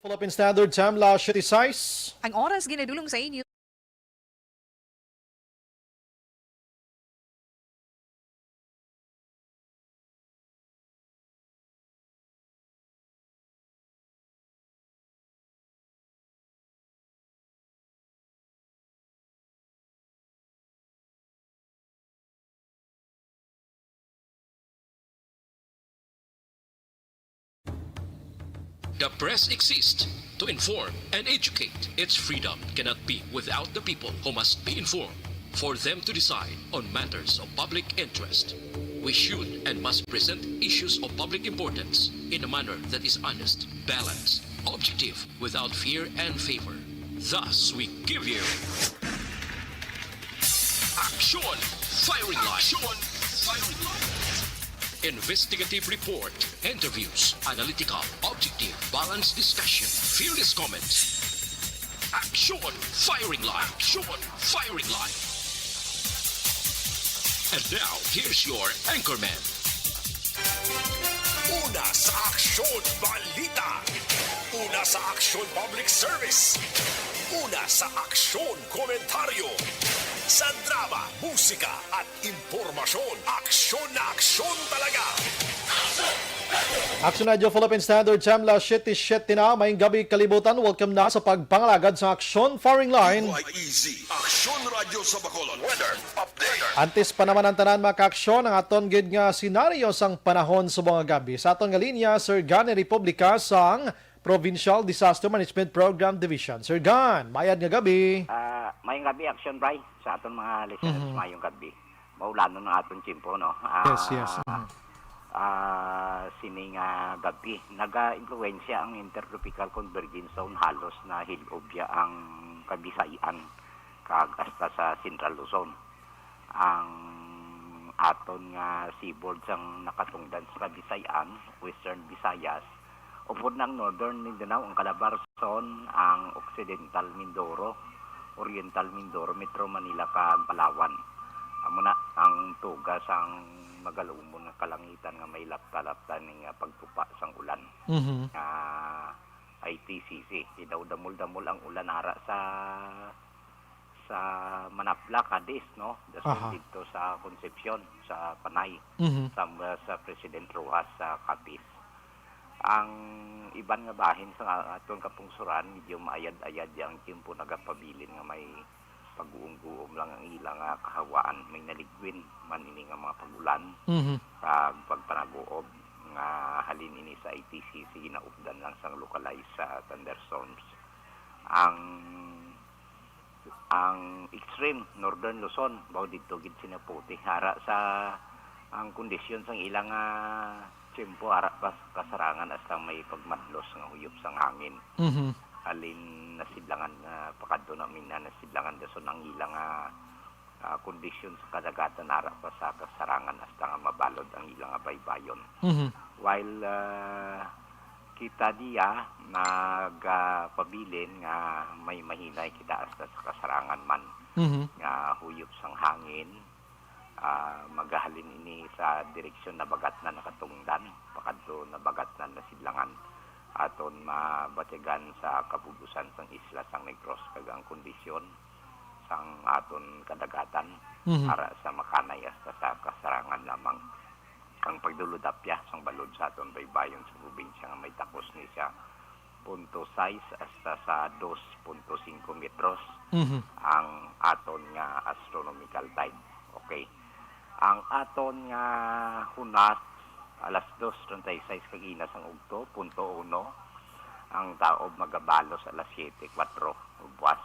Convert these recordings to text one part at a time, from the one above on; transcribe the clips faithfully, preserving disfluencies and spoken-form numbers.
Philippine Standard Time, las siyete sais. Ang oras ginadulong sa inyo. The press exists to inform and educate. Its freedom cannot be without the people, who must be informed for them to decide on matters of public interest. We should and must present issues of public importance in a manner that is honest, balanced, objective, without fear and favor. Thus, we give you Action Firing Line. Action Firing Line. Investigative report, interviews, analytical, objective, balanced discussion, fearless comments. Action Firing Line. Action Firing Line. And now, here's your anchorman. Una sa Aksyon Balita. Una sa Aksyon Public Service. Una sa Aksyon Komentaryo. Sa drama, musika, at impormasyon, aksyon na aksyon talaga. Action Radio Philippine Standard Time, las siyete siyete na. Maayong gabi, kalibutan. Welcome na sa pagpangalagad sa Aksyon Firing Line. Y E Z, Aksyon Radio sa Bacolod. Weather update. Antes pa naman ang tanan, mga kaaksyon, ang aton gid nga senaryo sang panahon subong nga gabi. Sa aton nga linya, Sir Gani Republica sang Provincial Disaster Management Program Division. Sir Gan, mayad nga gabi. Ah, maayong gabi, Action Bry. Sa aton mga listeners, Mhm. maayong gabi. Maulanon ang aton tiyempo, no? Ah, Yes, yes. Mhm. ah, sini nga gabi, naga-impluwensya ang Intertropical Convergence Zone, halos nahil-ob ya ang Kabisayan kag hasta sa Central Luzon. Ang aton nga seaboard sang nakatungdan sa Kabisayan, Western Visayas, upod na ang Northern Mindanao, ang Calabarzon, ang Occidental Mindoro, Oriental Mindoro, Metro Manila, kag Palawan. Amo na ang tuga sang magalumon nga kalangitan nga may lapta-lapta ning, ah, pagtupa sang ulan. Mhm. Nga I T C C, daw damol-damol ang ulan ara sa sa Manapla, Cadiz, no? Dason Aha. didto sa Concepcion, sa Panay, Mhm. sa, sa President Roxas, sa Capiz. Ang iban nga bahin sa aton kapungsoran, medyo maayad-ayad ya ang tiyempo, nagapabilin nga may pag-uumguom lang ang ilang, ah, kahawaan. May naligwin man ini nga mga pag-ulan Mhm. kag pagpanaguob nga halin ini sa I T C C, ginaupdan lang sang localized sa thunderstorms. Ang ang extreme Northern Luzon, baw didto gid sinaputi. Ara sa ang kondisyon sang ilang, ah, tiyempo, ara pa sa kasarangan hasta may pagmadlos nga huyop sang hangin. Mhm. Halin nasidlangan, ah, pakadto na mina nasidlangan dason ang ilang, ah, ah, kondisyon sa kadagatan, ara pa sa kasarangan hasta nga mabalod ang ilang baybayon. Mhm. While, ah, kita diya nagapabilin nga may mahinay kita hasta sa kasarangan man Mhm. nga huyop sang hangin, ah, magahalin ini sa direksyon Nabagatnan, Nakatungdan, pakadto Nabagatnan, Nasidlangan. Aton mabatyagan sa kabug-usan sang isla sang Negros kag ang kondisyon sang aton kadagatan Mhm. ara sa makanay hasta sa kasarangan lamang. Ang pagdulodapya sang balod sa aton baybayon sa probinsya nga may takos ni siya punto sais hasta sa dos punto singko metros Mhm. ang aton nga astronomical time. Okay. Ang aton nga hunas, alas dos treinta y seis kag ina sang ugto, punto uno. Ang taob magabalos alas siyete kuwatro buwas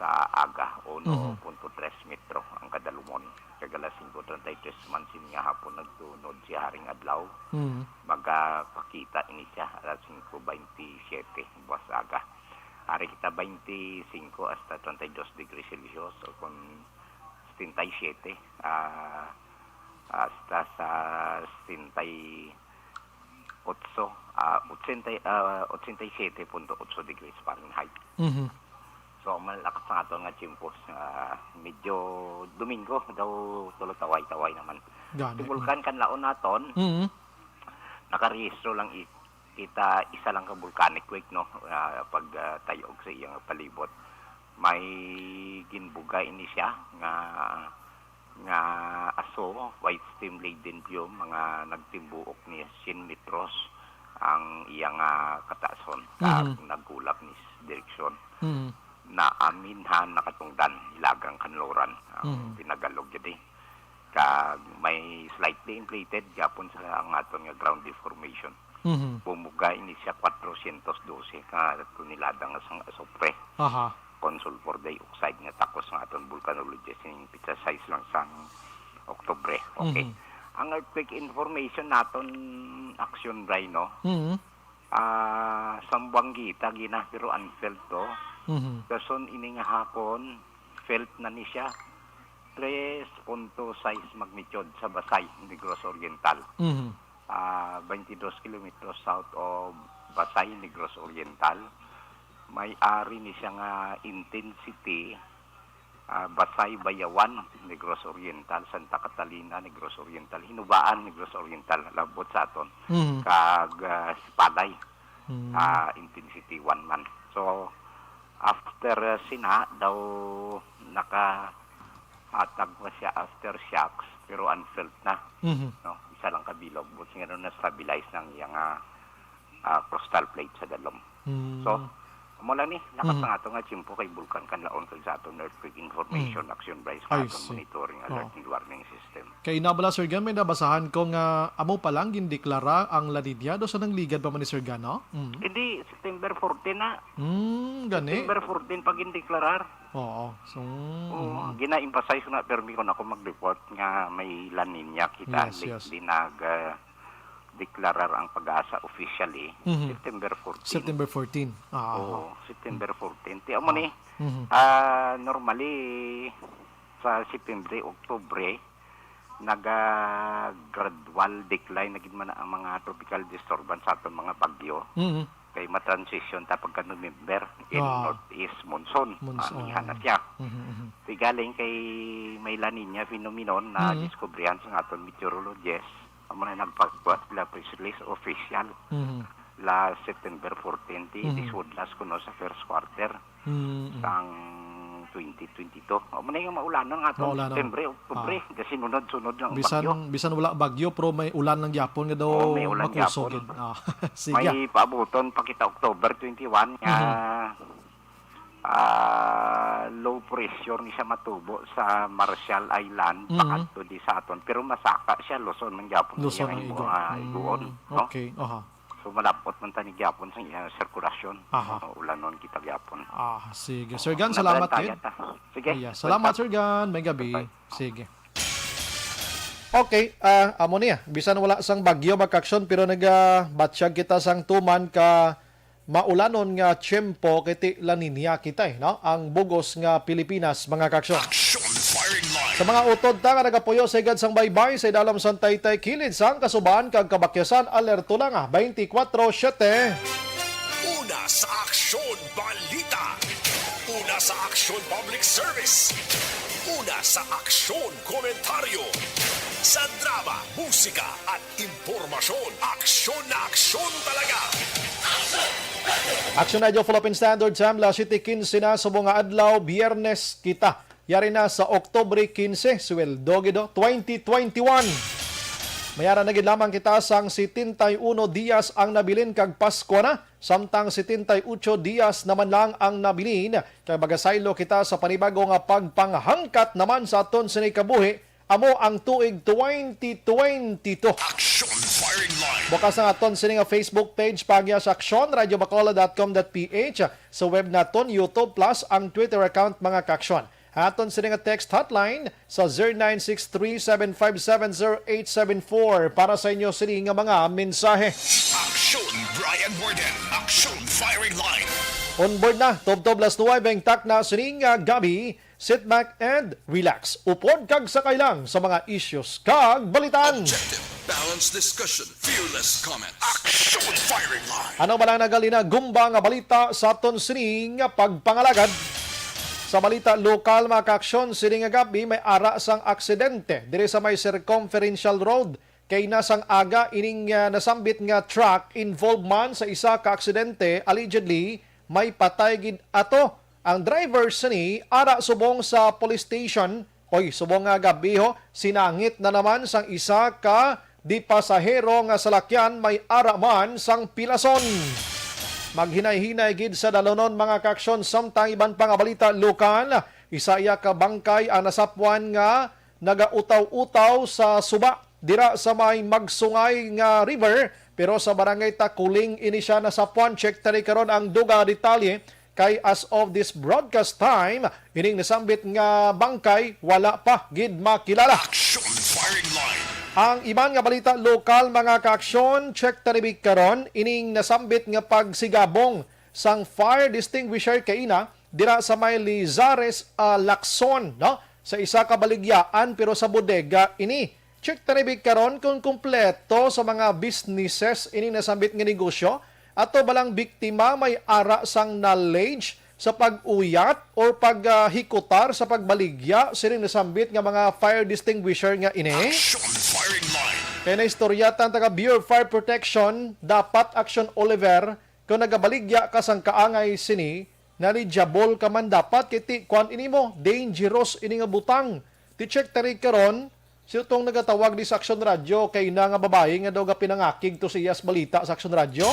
sa aga, Mhm. uno punto tres metro ang kadalumon. Kag alas singko treinta y tres man sini nga hapon nagtunod si Haring Adlaw, Mhm. magapakita ini siya alas singko baynte siyete buwas aga. Ari kita baynte singko hasta treinta y dos degrees Celsius, o kon setenta y siete, ah, hasta sa setenta y otso, ah, ochenta, ah, ochenta y siete punto otso degrees Fahrenheit. Mhm. So, malakas ang aton nga tiyempo, ah, medyo Domingo daw, tulo taway-taway naman. Gani, Si Bulkan Kanlaon naton, Mhm. nakarehistro lang i-, Kita isa lang ka volcanic quake, no? Ah, pag, ah, tayog sa iyang palibot. May ginbuga ini siya nga, nga aso, white steam laden fume, mga nagtimbuok ni siyam metros ang iyang, ah, kataason, kag Mhm. nagkulap ni s-, direksyon. Mhm. Naaminhan, nakatungdan, ilagang kanluran ang Mhm. tinagalog gid, eh. Kag may slightly inflated gapon sa ang aton nga ground deformation. Mhm. Bumuga ini siya kwatrocientos dose ka tonelada nga sang asupre. Aha. Kon sulfur dioxide nga takos nga aton volcanologist ning pitsa sais lang sang Oktubre. Okay. Mhm. Ang earthquake information naton, Action Rhino, Mhm. ah, Zamboanguita gina, pero unfelt to. Mhm. Dason ini nga hapon, felt na ni siya. Tres punto sais magnitude sa Basay, Negros Oriental. Mhm. Ah, twenty-two kilometers south of Basay, Negros Oriental. May ari ni siya nga intensity, ah, Basay, Bayawan, Negros Oriental, Santa Catalina, Negros Oriental, Hinubaan, Negros Oriental, labot sa aton. Mhm. Kag, ah, Sipalay, Mhm. ah, intensity one man. So, after, ah, sina, daw nakahatag pa siya aftershocks, pero unfelt na. Mhm. No? Isa lang ka bilog. Buot siya na-stabilize ng iyang, ah, ah, crustal plate sa dalom. Mm. So, amo lang ni, lakat Mhm. sa ato nga tiyempo kay Bulkan Kanlaon kag sa aton earthquake information Mm. action base sa I aton see. monitoring alert Oo. and warning system. Kay ina bala, Sir Gan, may nabasahan ko nga amo pa lang gindeklara ang La Niña, do sa nangligad pa man ni Sir Gan, no? Mm. Hindi, September fourteen na. Mm, gani. September fourteen pa gindeklarar. Oo. So, Oo, mm. gina-emphasize ko na, permi ko na ako mag-report nga may La Niña kita. Yes, Di, yes. di nag, ah, deklarar ang PAGASA officially, Mhm. September fourteen. September fourteen. Ah, Oo, September fourteen. Ti amo Ah. ni, Mhm. ah, normally, sa September, Oktubre, naga-gradual decline na gid man ang mga tropical disturbance sa aton mga bagyo. Mhm. Kay ma-transition ta pagka November in Ah. northeast monsoon. Monsoon. Amihan na siya. Mhm, mhm. Ti galing kay may La Niña phenomenon na Mhm. diskubrihan sa aton meteorologist. Amo na nagpagbuhat sila press release official. Mhm. Last September fourteen, ti Mhm. this would last kuno sa first quarter Mhm. sang twenty twenty-two. Amo na yung maulanon nga atong Maulanon. September, Oktubre. Ah. Kasi sunod-sunod lang ang Bisan, bagyo. bisan wala bagyo, pero may ulan lang gyapon nga daw Oo, may ulan makusog gyapon. gid. Ah, sige. May paabuton pa kita October twenty-one nga Mhm. ah, low pressure ni siya matubo sa Marshall Island, Mhm. pakadto di sa aton. Pero masaka siya, Luzon man gyapon Luzon niya ang ang igo. mga Mm, iguon, no? okay. Aha. So, malapot man tani gyapon sa iya sirkulasyon. Aha. Uh, ulanon kita gyapon. Ah, sige. Sir Gan, salamat Nagantaya gid. ta. Sige. Yeah, salamat, Welcome. Sir Gan. May gabi. Bye-bye. Sige. Okay, ah, amo niya. Bisan wala sang bagyo, mga kaaksyon, pero nagabatyag kita sang tuman ka maulanon nga tiyempo kay ti La Niña kita, eh, no? Ang bugos nga Pilipinas, mga kaaksyon. Action Firing Line. Sa mga utod ta nga nagapuyo sa higad sang baybay, sa idalom sang taytay kilid sang kasubahan kag kabakyasan, alerto lang, ah, twenty-four seven. Una sa Aksyon Balita. Una sa Aksyon Public Service. Una sa Aksyon Komentaryo. Sa drama, musika, at impormasyon. Aksyon na aksyon talaga. Action Radio Philippine Standard Time, alas siyete quince na sa mga adlaw, Biyernes kita. Yari na sa Oktubre quince, sweldo gid, oh, twenty twenty-one. May ara na gid lamang kita sang setenta y uno dias ang nabilin kag Pasko na, samtang setenta y ocho dias naman lang ang nabilin. Kay magasaylo kita sa panibago nga pagpanghangkat naman sa aton sini kabuhi, amo ang tuig twenty twenty-two. Action Firing Line. Bukas ang aton sini nga Facebook page, Pagyas Aksyon, radiobacolod dot com dot P H. Sa web naton, YouTube, plus ang Twitter account, mga kaaksyon. Aton sini nga text hotline sa zero nine six three seven five seven zero eight seven four para sa inyo sini nga mga mensahe. Aksyon Brian Warden, Aksyon Firing Line. On board na, tubtob alas nuwebe ang takna sini nga gabi. Sit back and relax. Upod kag sakay lang sa mga issues kag balitan. Objective, balanced discussion, fearless comment. Action Firing Line. Ano ba lang nagalinagumba nga balita sa aton sini nga pagpangalagad? Sa balita lokal, mga kaaksyon, sini nga gabi may ara sang aksidente diri sa may Circumferential Road Kay nasang aga ining, ah, nasambit nga truck involved man sa isa ka aksidente, allegedly may patay gid ato. Ang driver sini ara subong sa police station, oy, subong nga gab-i ho, sinangit na naman sang isa ka di pasahero nga salakyan may ara man sang pilason. Maghinay-hinay gid sa dalunon, mga kaaksyon, samtang iban pa nga balita lokal, isa iya ka bangkay ang nasapwan nga nagautaw-utaw sa suba dira sa may Magsungay nga river, pero sa barangay Takuling ini siya nasapwan. Check tani karon ang dugang detalye, kay as of this broadcast time, ining nasambit nga bangkay wala pa gid makilala. Action firing line. Ang iban nga balita lokal, mga kaaksyon, check tani karon ining nasambit nga pagsigabong sang fire distinguisher kaina dira sa may Lizares, ah, Lacson, no? Sa isa ka baligyaan, pero sa bodega ini. Check ta ni karon kung kompleto sa mga businesses ini nasambit nga negosyo. Ato ba lang biktima may ara sang knowledge sa pag-uyat or pag, ah, hikutar sa pagbaligya sining nasambit nga mga fire distinguisher nga ini? Action firing line. Kay naistorya tang taga Bureau of Fire Protection, dapat, Action Oliver, kung nagabaligya ka sang kaangay sini, knowledgeable ka man dapat, kay ti, kuan ini mo, dangerous ini nga butang. Ti check tari karon, sino tong nagatawag di sa Action Radio, kay na nga babayi nga daw gapinangakig to sa iyas balita sa Action Radio?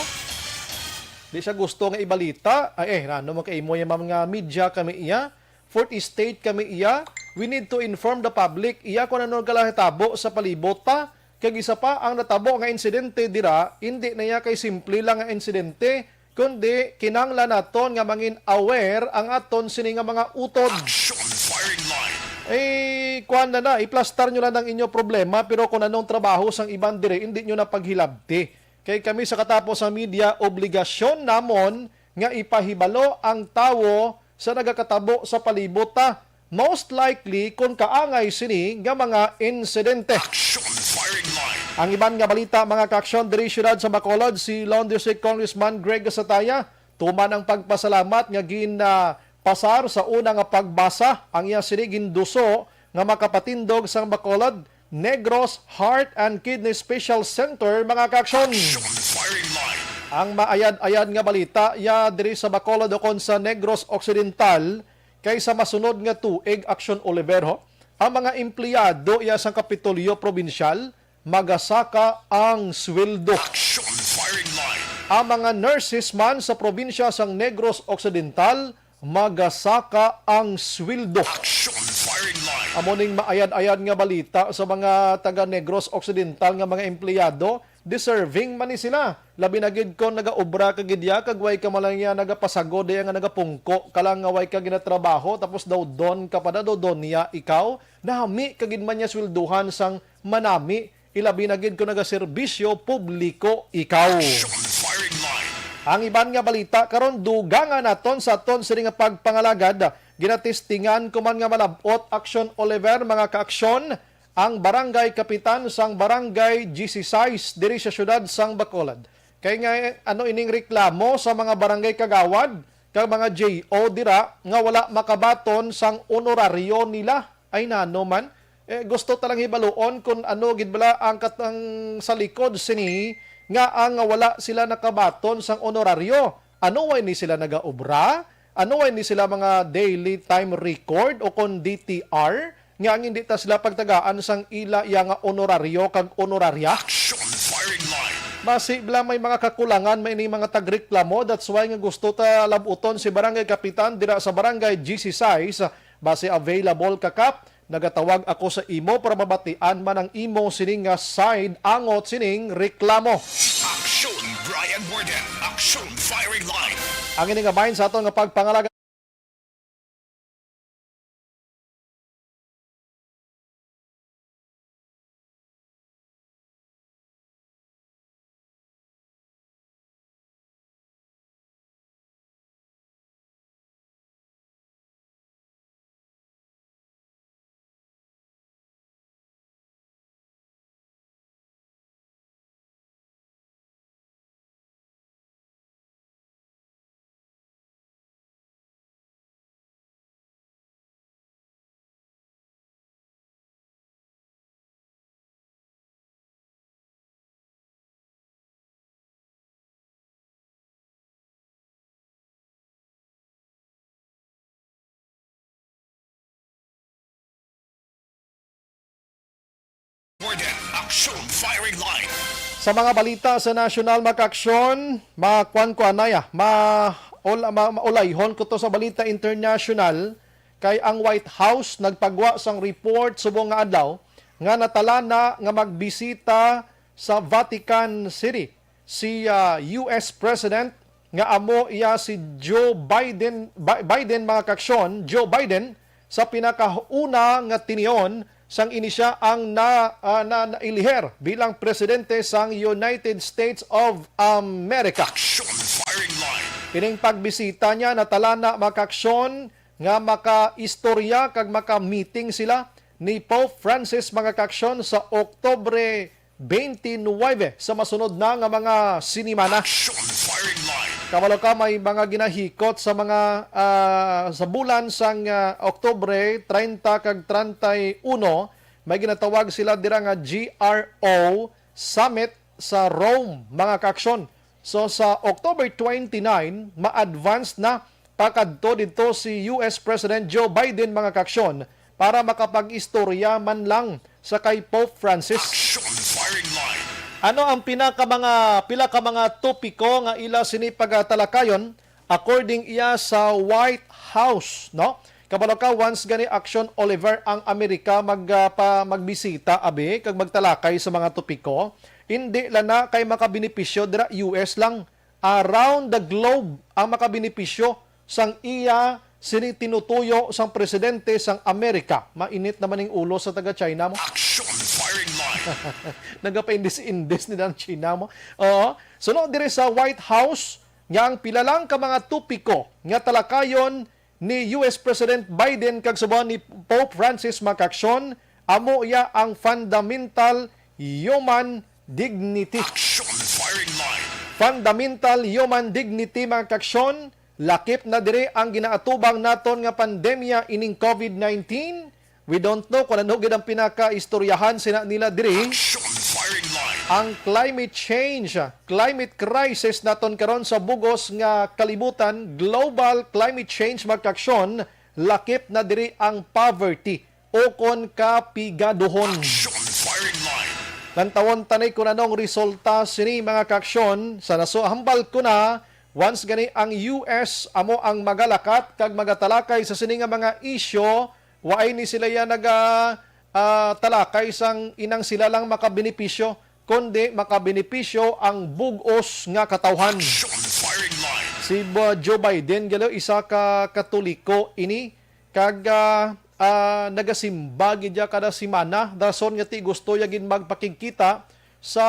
Di siya gusto nga ibalita. Ay, eh, ano mo kay mo yung mga media kami iya? Fourth Estate kami iya? We need to inform the public iya kung ano ang kalahitabo sa palibot pa. Kag isa pa, ang natabo nga insidente dira, hindi na iya kay simple lang nga insidente, kundi kinahanglan naton nga mangin aware ang aton sini nga mga utod. Action firing line. Eh, kuan na na, iplastar nyo lang ang inyo problema, pero kung anong trabaho sang iban dire, hindi nyo na paghilabti. Kay kami sa katapos sang media, obligasyon namon nga ipahibalo ang tawo sa nagakatabo sa palibot ta. Most likely, kung kaangay sini nga mga insidente. Action firing line. Ang iban nga balita, mga kaaksyon, diri siyudad sa Bacolod, si Lone District Congressman Greg Gatazataya, tuman ang pagpasalamat nga gin, ah, pasar sa una nga pagbasa ang iya sini ginduso nga makapatindog sang Bacolod Negros Heart and Kidney Special Center, mga kaaksyon. Action firing line. Ang maayad-ayad nga balita, ya diri sa Bacolod ukon sa Negros Occidental, kay sa masunod nga tuig, Action Oliver, ho, ang mga empleyado iya sang Kapitolyo Probinsyal magasaka ang sweldo. Action firing line. Ang mga nurses man sa probinsya sang Negros Occidental magasaka ang sweldo. Action firing line. Amo ning maayad-ayad nga balita sa mga taga Negros Occidental nga mga empleyado. Deserving man ni sila. Labi na gid kon nagaobra ka gid ya, kag way ka man lang ya nagapasagod ya nga nagapungko ka lang nga way ka ginatrabaho, tapos daw don ka pa na, daw donya ikaw. Nami ka gid man ya swelduhan sang manami, ilabi na gid kon nagaserbisyo publiko ikaw. Action firing line. Ang iban nga balita karon, dugangan naton sa aton sini nga pagpangalagad. Ginatistingan ko man nga malab-ot, Action Oliver, mga kaaksyon, ang barangay kapitan sang Barangay G C sais diri sa siyudad sang Bacolod. Kay nga, ano ining reklamo sa mga barangay kagawad kag mga J O dira nga wala makabaton sang honoraryo nila? Ay nano man, eh, gusto ta lang hibaluon kung ano gid bala ang katang sa likod sini nga ang wala sila nakabaton sang honoraryo. Ano, way ni sila nagaobra? Ano, way ni sila mga daily time record o kon D T R? Nga ang hindi ta sila pagtagaan sang ila iya nga honoraryo kag honoraria? Action firing line. Basi bala may mga kakulangan may ining mga tagreklamo, that's why nga gusto ta labuton si Barangay Kapitan dira sa Barangay G C sais. Basi available ka, Kap, nagatawag ako sa imo para mabatian man ang imo sining nga side angot sining reklamo. Action, Brian Warden. Action firing line. Ang ini nga bahin sa aton nga pagpangalaga. Action Firing Line. Sa mga balita sa nasyonal, mga kaaksyon, makuan ko anay, ah, ma, ul, ma, maulayhon ko to sa balita international, kay ang White House nagpagwa sang report subong nga adlaw nga natalana nga magbisita sa Vatican City si, ah, U S President nga amo iya si Joe Biden, Bi-, Biden, mga kaaksyon, Joe Biden, sa pinakauna nga tinion sang ini siya ang na, ah, na, nailiher bilang presidente sang United States of America. Action Firing Line. Ining pagbisita niya natalana, mga kaaksyon, nga makaistorya kag maka-meeting sila ni Pope Francis, mga kaaksyon, sa Oktubre twenty-nine sa masunod na nga mga sinimana. Action Firing Line. Kabalo ka, may mga ginahikot sa mga, ah, sa bulan sang, ah, Oktubre treinta kag treinta y uno, may ginatawag sila dira nga G R O Summit sa Rome, mga kaaksyon. So, sa October twenty-nine, ma-advance na pakadto didto si U S President Joe Biden, mga kaaksyon, para makapag-istorya man lang sa kay Pope Francis. Action Firing Line. Ano ang pinaka mga, pila ka mga topiko nga ila sini pagatalakayon according iya sa White House, no? Kabalo ka, once gani, Action Oliver, ang Amerika mag, ah, pa, magbisita, abi, kag magtalakay sa mga topiko, indi lang na kay makabenepisyo dira U S lang, around the globe ang makabenepisyo sang iya sini tinutuyo sang presidente sang Amerika. Mainit naman ning ulo sa taga-China mo. Action Firing Line. Nagapaindis-indis ni ang China mo. Oo. Suno diri sa White House nga ang pila lang ka mga topiko nga talakayon ni U S President Biden kag subong ni Pope Francis, mga kaaksyon, amo iya ang fundamental human dignity. Action Firing Line. Fundamental human dignity, mga kaaksyon, lakip na diri ang ginaatubang naton nga pandemya ining COVID nineteen. We don't know kung ano gid ang pinakaistoryahan sina nila diri. Action Firing Line. Ang climate change, climate crisis naton karon sa bug-os nga kalibutan, global climate change, mga kaaksyon, lakip na diri ang poverty ukon kapigaduhon. Action Firing Line. Lantawon ta ni kung anong resulta sini, mga kaaksyon. Sa naso, hambal ko na, once gani ang U S amo ang magalakat kag magatalakay sa sini nga mga isyu, waay ni sila ya naga, ah, talakay sang inang sila lang makabenepisyo, kundi makabenepisyo ang bug-os nga katawhan. Action Firing Line. Si Bo-, Joe Biden, galo, isa ka Katoliko ini, kag, ah, ah, nagasimba gid iya kada semana, rason nga ti gusto iya gid magpakigkita sa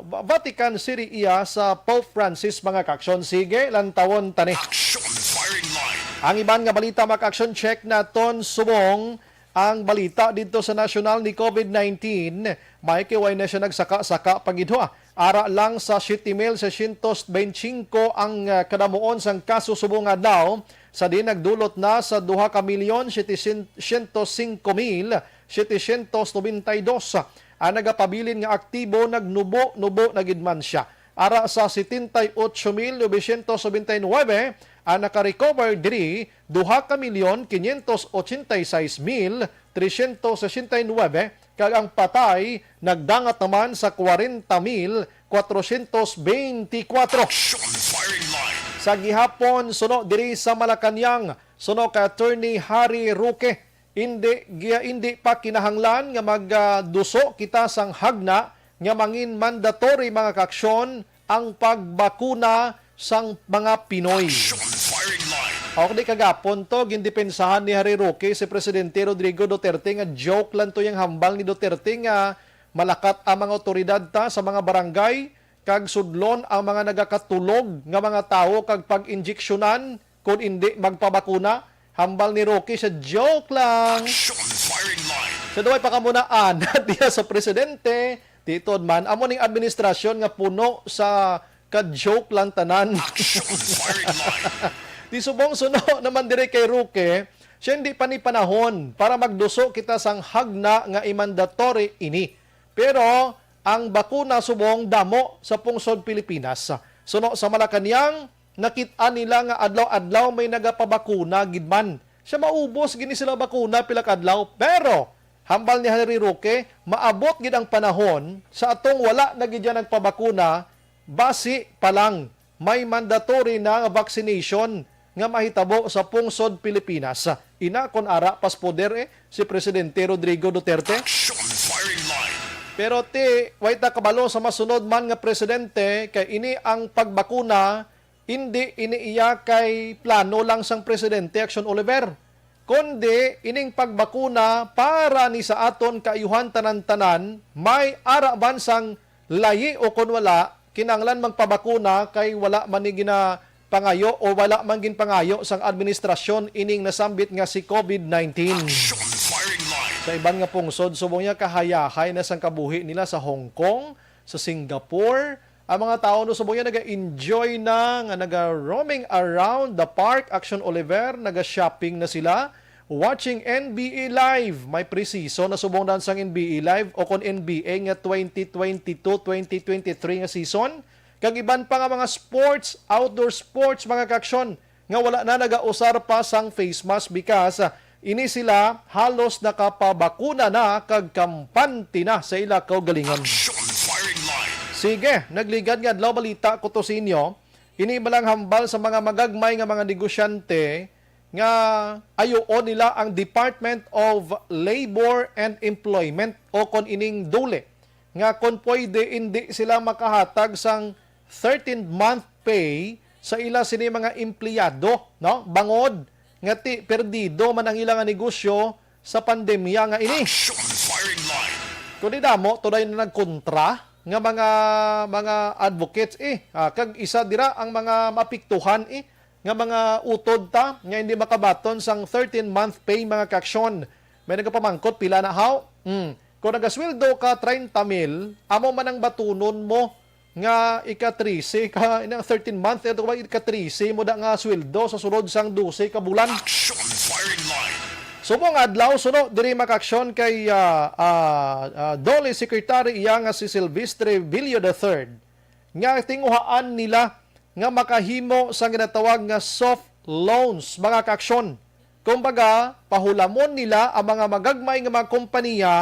Va-, Vatican City iya sa Pope Francis, mga kaaksyon. Sige, lantawon ta ni. Action Firing Line. Ang iban nga balita, mga kaaksyon, check naton subong ang balita didto sa nasyonal ni COVID nineteen. May kay way na siya nagsaka-saka pa gid, ha. Ara lang sa siyete mil seiscientos beintisinko ang, ah, kadamuon sang kaso subong adlaw, sa diin nagdulot na sa duha ka milyon setecientos singko mil setecientos nobenta y dos ang nagapabilin nga aktibo, nagnubo-nubo na gid man siya. Ara sa setenta y ocho mil novecientos nobenta y nuebe ang nakarecover diri, duha ka milyon quinientos ochenta y seis mil trescientos sesenta y nuebe, kag ang patay nagdangat naman sa kwarenta mil kwatrocientos beintikwatro. Action Firing Line. Sa gihapon, suno diri sa Malacañang, suno kay Attorney Harry Roque, indi, gi-, indi pa kinahanglan nga magduso kita sang hagna nga mangin mandatory, mga kaaksyon, ang pagbakuna sang mga Pinoy. Action Firing Line. O, di kagapon to, gindepensahan ni Harry Roque si Presidente Rodrigo Duterte nga joke lang to yang hambal ni Duterte nga malakat ang mga otoridad ta sa mga barangay kag sudlon ang mga nagakatulog nga mga tawo kag pag-injeksyonan kon indi magpabakuna. Hambal ni Roque siya, joke lang. Action Firing Line. Siya daw ay pakamunaan diya sa presidente. Di tuod man, amo ning administrasyon nga puno sa ka-joke lang tanan. Action Firing Line. Di subong suno naman diri kay Roque, siya hindi pa ni panahon para magduso kita sang hagna nga i-mandatory ini. Pero ang bakuna subong damo sa pungsod Pilipinas. Suno sa Malacañang, nakit-an nila nga adlaw-adlaw may nagapabakuna gid man. Siya, maubos gini sila bakuna pila ka adlaw, pero Hambal ni Harry Roque, maabot gid ang panahon sa atong wala na gid yan nagpabakuna, basi pa lang may mandatory na nga vaccination nga mahitabo sa pungsod Pilipinas. Ina, kon ara pas poder, eh, si Presidente Rodrigo Duterte. Action Firing Line. Pero ti, way ta kabalo sa masunod man nga presidente, kay ini ang pagbakuna, indi ini iya kay plano lang sang Presidente Action Oliver, kundi ining pagbakuna para ni sa aton kaayuhan tanan-tanan, may ara man sang layi o kon wala, kinahanglan magpabakuna kay wala man ni ginapangayo o wala man ginpangayo sang administrasyon ining nasambit nga si covid nineteen. Action Firing Line. Sa iban nga pungsod, subong niya, kahayahay na sang kabuhi nila sa Hong Kong, sa Singapore. Ang mga tawo, no, subong niya, naga-enjoy na, nga naga-roaming around the park. Action Oliver, naga-shopping na sila. Watching N B A live. May pre-season na subong dan sang N B A live o kon N B A nga twenty twenty-two, twenty twenty-three nga season. Kag iban pa nga mga sports, outdoor sports, mga kaaksyon, nga wala na nagausar pa sang face mask because, ah, ini sila halos nakapabakuna na kag kampante na sa ila kaugalingon. Action Firing Line. Sige, nagligad nga adlaw, balita ko to sa inyo. Ini balang hambal sa mga magagmay nga mga negosyante nga ayuon nila ang Department of Labor and Employment o kon ining DOLE, nga kon pwede, indi sila makahatag sang thirteenth month pay sa ila sini mga empleyado, no? Bangod nga ti perdido man ang ila nga negosyo sa pandemya nga ini. Action Firing Line. Kundi damo tuday na nagkontra nga mga, mga advocates, eh. Ah, kag isa dira ang mga maapektuhan, eh, nga mga utod ta nga hindi makabaton sang thirteen-month pay, mga kaaksyon. May nagapamangkot, pila na haw? Hmm. Kung nagasweldo ka treinta mil, amo man ang batunon mo nga ika-trese ka, inang thirteen month, ito ba, ika-trese mo da nga sweldo sa sulod sang dose ka bulan. Action Firing Line. Subong adlaw, suno diri, mga kaaksyon, kay, ah, ah, ah, DOLE Secretary iya nga si Silvestre Villo the third, nga tinguhaan nila nga makahimo sang ginatawag nga soft loans, mga kaaksyon. Kumbaga, pahulamon nila ang mga magagmay nga mga kompaniya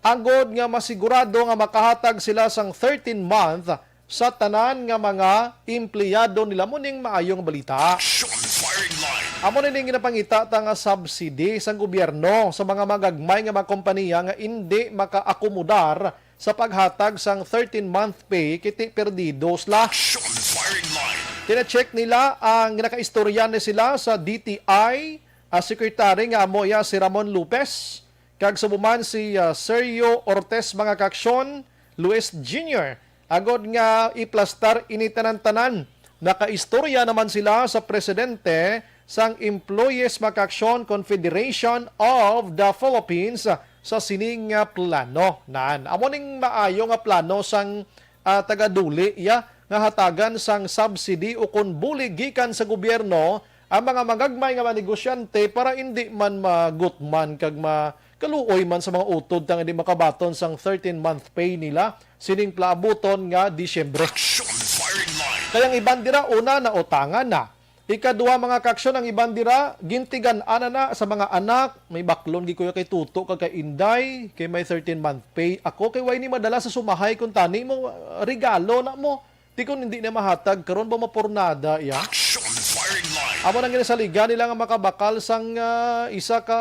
agod nga masigurado nga makahatag sila sang thirteen month sa tanan nga mga empleyado nila. Mo ning maayong balita. Action Firing Line. Amo ni ning ginapangita ta nga subsidy sang gobyerno sa mga magagmay nga mga kompaniya nga indi makaakomodar sa paghatag sang thirteen-month pay, kay ti perdido sila. Action Firing Line. Tinacheck nila ang nakaistorya ni sila sa D T I, ah, secretary nga amo iya si Ramon Lopez, kag subong man si, ah, Sergio Ortiz, mga kaaksyon, Luis Junior, agod nga iplastar ini tanan-tanan. Nakaistorya naman sila sa presidente sang Employees, mga kaaksyon, Confederation of the Philippines sa sining nga plano. Nan, amo ning maayo nga plano sang, ah, taga-DOLE, iya, nga hatagan sang subsidy o kon bulig gikan sa gobyerno ang mga magagmay nga mga negosyante para indi man magutman kag makaluoy man sa mga utod tang hindi makabaton sang thirteen-month pay nila sining paabuton nga Disyembre. Action Firing Line. Kay ang iban dira, una, nautangan na. Ikaduha, mga kaaksyon, ang iban dira, gintigan-an na na sa mga anak. May baklon gid, kuya, kay Tuto kag kay Inday, kay may thirteen-month pay. Ako, kay way ni madala sa sumahay, kung tani mo, regalo na mo. Di kon hindi na mahatag, karon ba mapurnada iya? Action Firing Line. Amo nang ginasaligan nila nga makabakal sang, ah, isa ka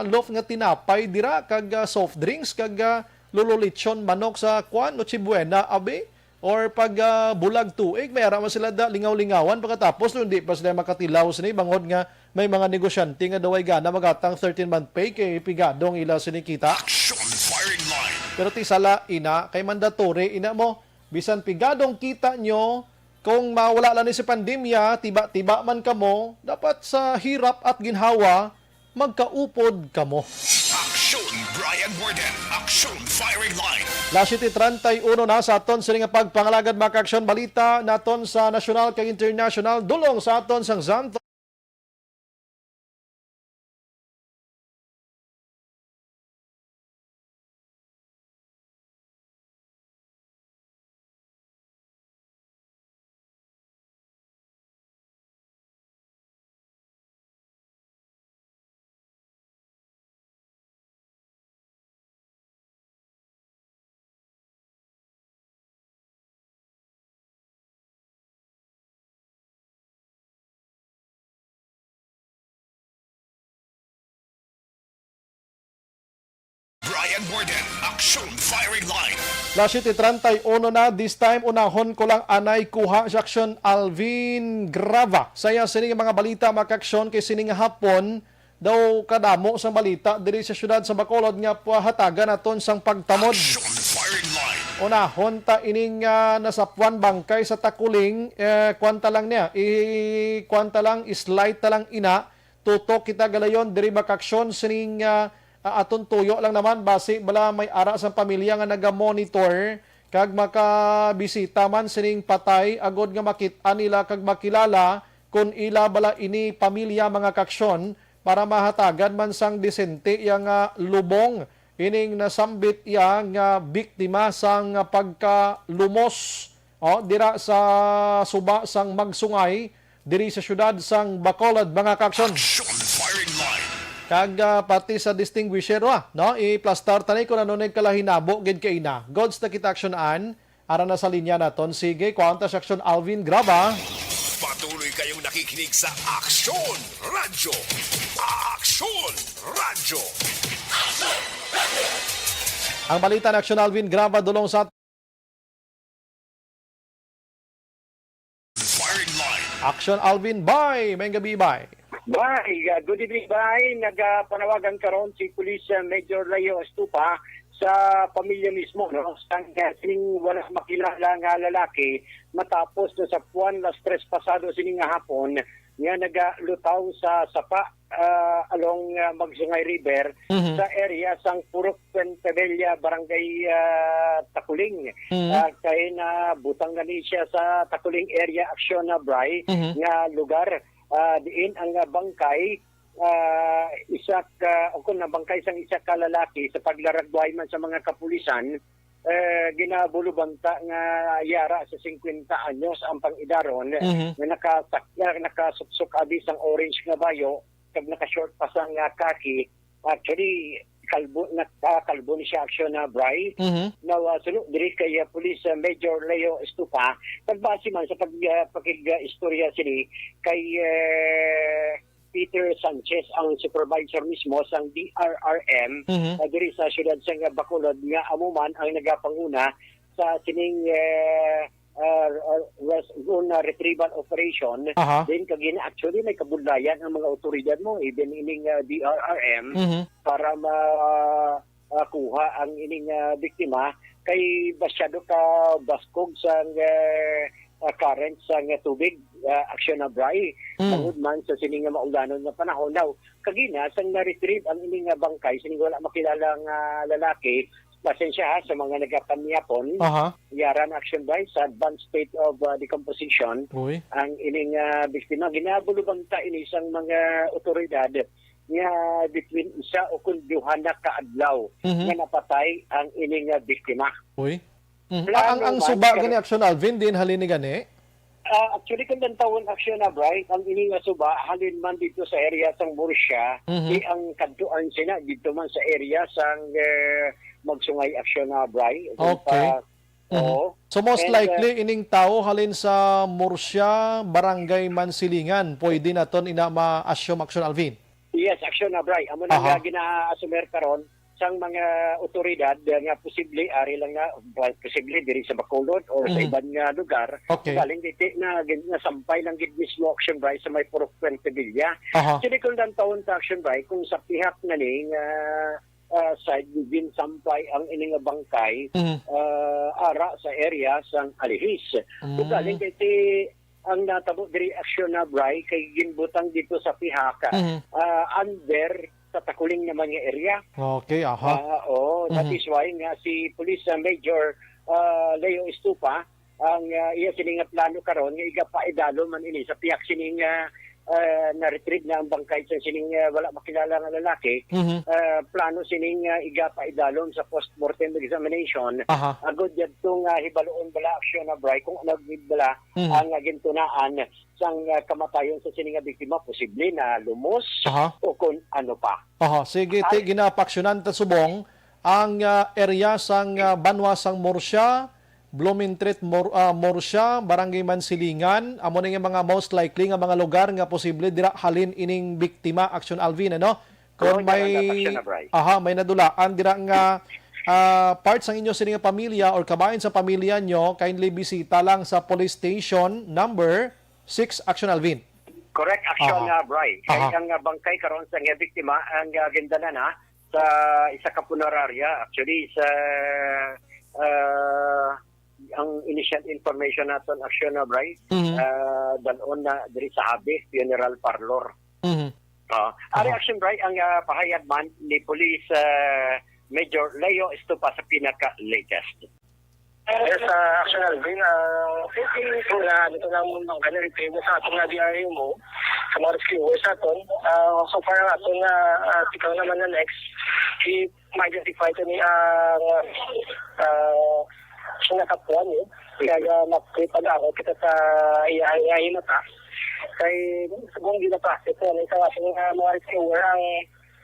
loaf nga tinapay dira, kag, ah, soft drinks, kag, ah, lulo lechon manok sa, kwan, Noche Buena, abi? Or pag, ah, bulag tuig, may ara man sila da, lingaw-lingawan, pagkatapos, no, hindi pa sila makatilaw sini, bangod nga may mga negosyante nga daw ay gana magatang thirteen-month pay kay pigado ang ila sinikita. Action Firing Line. Pero ti sala, ina, kay mandatory, ina mo, bisan pigadong kita nyo, kung mawala lang ni si pandemya, tiba-tiba man kamo, dapat sa hirap at ginhawa, magkaupod kamo. Action Brian Warden, Action Firing Line. Las siete treinta y uno na sa aton sini nga pagpangalagad, mga kaaksyon, balita naton sa nasyonal kag internasyonal, dulong sa aton sang Santo Warden, Aksyon Firing Line. Las siete treinta y uno na, this time, unahon ko lang anay kuha si Aksyon Alvin Grava. Saya sini nga mga balita, mga kaaksyon, kay sining hapon daw kadamo sang balita diri sa siyudad sa Bacolod nga pahatagan naton sang pagtamod. Aksyon Firing Line. Unahon ta ining ah, nasapuan bangkay sa Takuling, eh, kuwan ta lang niya, i kuwan ta lang, i-slide ta lang ina, tutok kita galayon diri, mga kaaksyon, sining ah, ah, aton tuyo lang naman basi bala may ara sang pamilya nga naga-monitor kag makabisita man sining patay agod nga makit-an nila kag makilala kon ila bala ini pamilya, mga kaaksyon, para mahatagan man sang disente iya nga lubong ining nasambit iya nga biktima sang pagkalumos, o, dira sa suba sang Magsungay diri sa siyudad sang Bacolod, mga kaaksyon. Aksyon Firing Line. Kag ah, pati sa distinguisher, ah, no? Iplastar ta ni kung ano na'y kalahinabo gid kaina. Gods na kita, Aksyon Ann. Ara na sa linya naton. Sige, kuwanta si Aksyon Alvin Graba. Patuloy kayong nakikinig sa Aksyon Radyo. Aksyon Radyo. Ang balita ni Aksyon Alvin Graba dulong sa Firing Line. Aksyon Alvin, bye! May gabi, bye! Bay, uh, good evening, Bay. Nagapanawagan karon si Police uh, Major Leo Estupa sa pamilya mismo, no, sang uh, sining wala makilala nga lalaki matapos na sa puan las tres pasado sining nga hapon nga nagalutaw sa sapa uh, along uh, Magsungay River Mhm. sa area sang Purok Fuentebella, Barangay uh, Takuling. Mhm. Uh, kay nabutang gani siya sa Takuling Area Action na Bray Mhm. nga lugar, ah, diin ang ah, bangkay, ah, isa ka, o kung nabangkay sang isa ka lalaki sa paglaragway man sa mga kapulisan, eh, ginabulubanta nga yara sa singkwenta anyos ang pangidaron Mhm. nga nakasak-, nga nakasuksok abi sang orange nga bayo kag naka-short pa sang ah, khaki. Actually, kalbo, nakakalbo ni siya, aksyon na Bray. Mhm. Now, ah, suno diri kay ah, Police ah, Major Leo Estupa, nagbase man sa pag, ah, pakig-istorya sini kay eh, Peter Sanchez, ang supervisor mismo sang D R R M, Mhm. ah, diri sa siyudad sang Bacolod, nga amo man ang nagapanguna sa sining eh, ah, ah, res-, una retrieval operation. Aha. Then kagina, actually, may kabudlayan ang mga otoridad mo, even ining ah, D R R M, Mhm. para ma ah, kuha ang ining ah, biktima kay masyado ka baskog sang ah, ah, current sang ah, tubig, ah, aksyon na Bray, Mm. tungod man sa sini nga maulanon nga panahon. Now, kagina sang na-retrieve ang ining nga bangkay sining wala makilala nga lalaki, pasensya ha sa mga nagapanyapon, Aha. Yaran action Bray, sa advanced state of ah, decomposition Uy. ang ining ah, biktima. Ginabulubanta ini sang mga otoridad nga between isa o kun duha na ka adlaw Mhm. nga napatay ang ining ah, biktima. Uy. Mhm. Plano Ang, ang man, suba pero gani, action Alvin, din halin ni gani? Ah, actually, kung lantawon action na, Bray, ang ini nga suba, halin man dito sa area sang Murcia, Mhm. di ang kadtuan sina dito man sa area sang eh, Magsungay action na, Bray. Kung Okay. pa- Mhm. Oo. So most And, uh, likely ining tawo halin sa Murcia, Barangay Mansilingan, pwede naton ina ma-assume, action Alvin. Yes, action na, Bray. Amo na Aha. nga gina-assumer karon sang mga otoridad nga posible ari lang na, posible diri sa Bacolod or sa Mhm. iban nga lugar. Okay. Galing dito na gin- nasampay lang gid mismo action, Bray, sa may Purok Fuentebilla. Aha. Actually, kung lantawon ta action, Bray, kung sa pihak na ni nga ah, side ginsampay ang ini nga bangkay, Mhm. ah, ara sa area sang Alihis. Mm. Ugaling kay ti ang natabo diri aksyon na, Bray, kay ginbutang dito sa pihak, Mhm. ah, under sa Takuling naman nga area. Okay, aha. Ah, oo, that Mhm. is why nga si Police ah, Major ah, Leo Estupa ang ah, iya sini nga plano karon nga igapaidalom man ini sa pihak sini nga ah, na-retrieve na ang bangkay sa sining ah, wala makilala nga lalaki. Mhm. Ah, plano sining ah, igapaidalom sa postmortem examination. Aha. Agod yadto nga hibaloon bala aksyon na, Bray, kung ano gid bala Mhm. ang ah, gintunaan sang ah, kamatayon sa sini nga biktima, posible na lumos Aha. o kung ano pa. Aha, sige, ti Ay. Ginapaaksyonan ta subong ang ah, area sang ah, banwa sang Murcia, Blumentritt, Mor, ah, Murcia, Barangay Mansilingan, amo na nga mga most likely nga mga lugar nga posible dira halin ining biktima, action Alvin, ano? Kung may, action na, Bray. Aha, may nadulaan dira nga, ah, part sang inyo sini nga pamilya or kabahin sa pamilya nyo, kindly bisita lang sa police station number six, Action Alvin. Correct, action Aha. na, Bray. Kay Aha. ang, ah, bangkay karon sa nga biktima ang, ah, gindala na sa isa ka punerarya. Actually, sa, ah, ang initial information naton, action na, Bray, Mhm. ah, dalon na diri sa Habe Funeral Parlor. Mhm. Ah, ang Aha. reaction, Bray, ang, ah, pahayag man ni Police, ah, Major Leo Estupa sa pinaka-latest. Yes, ah, Action Alvin, ah, nga dito lang ang kanang repair sa aton nga D R M O, sa mga rescuers sa aton. Ah, so far ang aton nga, ah, tikang naman na next, i-, ma-identify to ni ang, ah, siya nakapuan, eh. Kaya, ah, makipag-away kita sa iya, iya, iya mata. Kay, subong ginapractice ko, ano, sa aton nga mga rescuer ang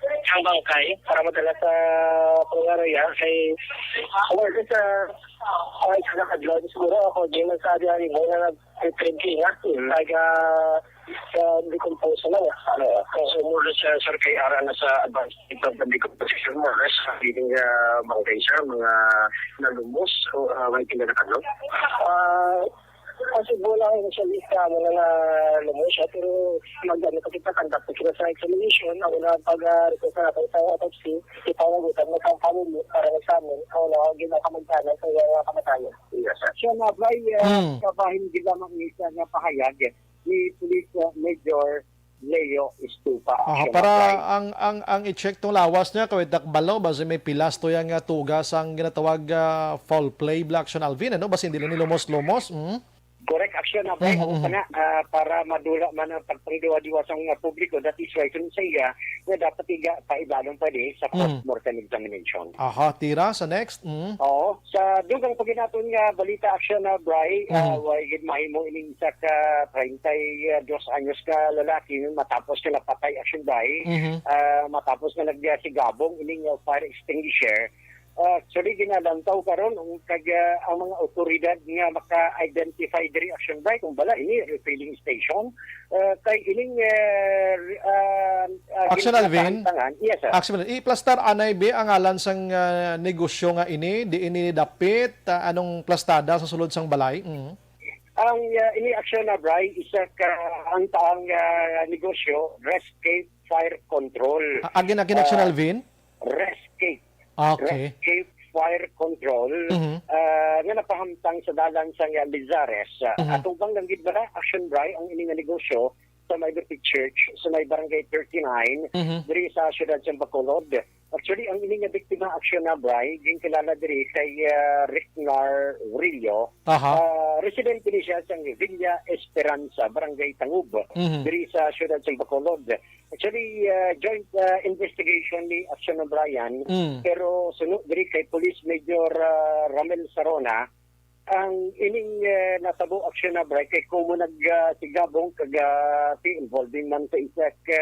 ang bangkay para madala sa punerarya kay aware sa ay sa nakadlaw siguro ako di man sa di ari mo na nag-trend kina Mm. taga sa decomposition na ano So, more or less, uh, sir, kay ara na sa advanced state of the decomposition, more or less, sa feeling, uh, bangkay, sir, mga nalumos o uh, may pinagkakadlaw? Ah, Possible lang initially sa amo na nalumos siya, pero mag-ano pa kita, conduct pa kita sa examination, amo na pag-request na natin sa autopsy, kita ang nagutan mo sa family para examine, amo na ang ginakamagtanan sa iyang kamatayon. Yes, sir. Siya na, Bray, ah, Mm. kabahin gid lamang isa nga pahayag ni Police, ah, Major Leo Estupa. Aha, Siya na, para Bray. ang, ang, ang i-check tong lawas niya, kawit dakbalo, basi may pilas to yang, ah, tugas ang ginatawag, ah, foul play, Black Action Alvin, ano? Basi hindi lang nilumos-lumos, mm? Correct action na ba? Mhm, Ako mhm. pa na, ah, para madula man ang pagpangduwa-duwa sa mga publiko, that is why, sunod sa iya, nga dapat iga, paibalon pa di sa Mhm. postmortem examination. Aha, tira sa next. Mhm. Oo. Sa dugang paginaton nga balita, action na, Bray, ah, Mhm. wa gid mahimo ining isa ka treinta y dos anyos ka lalaki matapos nga napatay, action, Bray. Mhm. Ah, matapos nga nagsigabong ining, ah, fire extinguisher. Ah, actually, ginalantaw karon ang kag, ah, ang mga awtoridad nga maka-identify diri, action, Bray, kung bala ini refilling station, ah, kay ining, eh, re-, ah, ah, Action, Alvin? ginapantangan. Yes, sir. Action, iplastar anay bi ang ngalan sang, ah, negosyo nga ini, di ini dapit, ah, anong plastada sa sulod sang balay? Mm. Ang, ah, ini, action na, Bray, isa ka ang taang, ah, negosyo, Rescape Fire Control. Ah, again, again, Action, Ah, Alvin? Rescape. Okay. Rescape Fire Control, Mhm. ah, nga napahamtang sa dalan sa nga Lizares. Ah, Mhm. atubang lang gid bala, action, Bray, ang ini nga negosyo sa may Baptist Church, sa may Barangay thirty-nine, Mhm. diri sa siyudad sa Bacolod. Actually, ang ini nga biktima, action na, Bray, ginkilala diri kay, ah, Ricknar Rillo. Aha. Ah, residente ni siya sa Villa Esperanza, Barangay Tangub, Mhm. diri sa siyudad sa Bacolod. Actually, ah, joint, ah, investigation ni Action O'Brien, Mm. pero suno diri kay Police Major, ah, Ramel Sarona, ang ining, ah, natabo, action na, Bray, kay kumo nag, ah, sigabong kag, ah, ti involving man sa isa ka,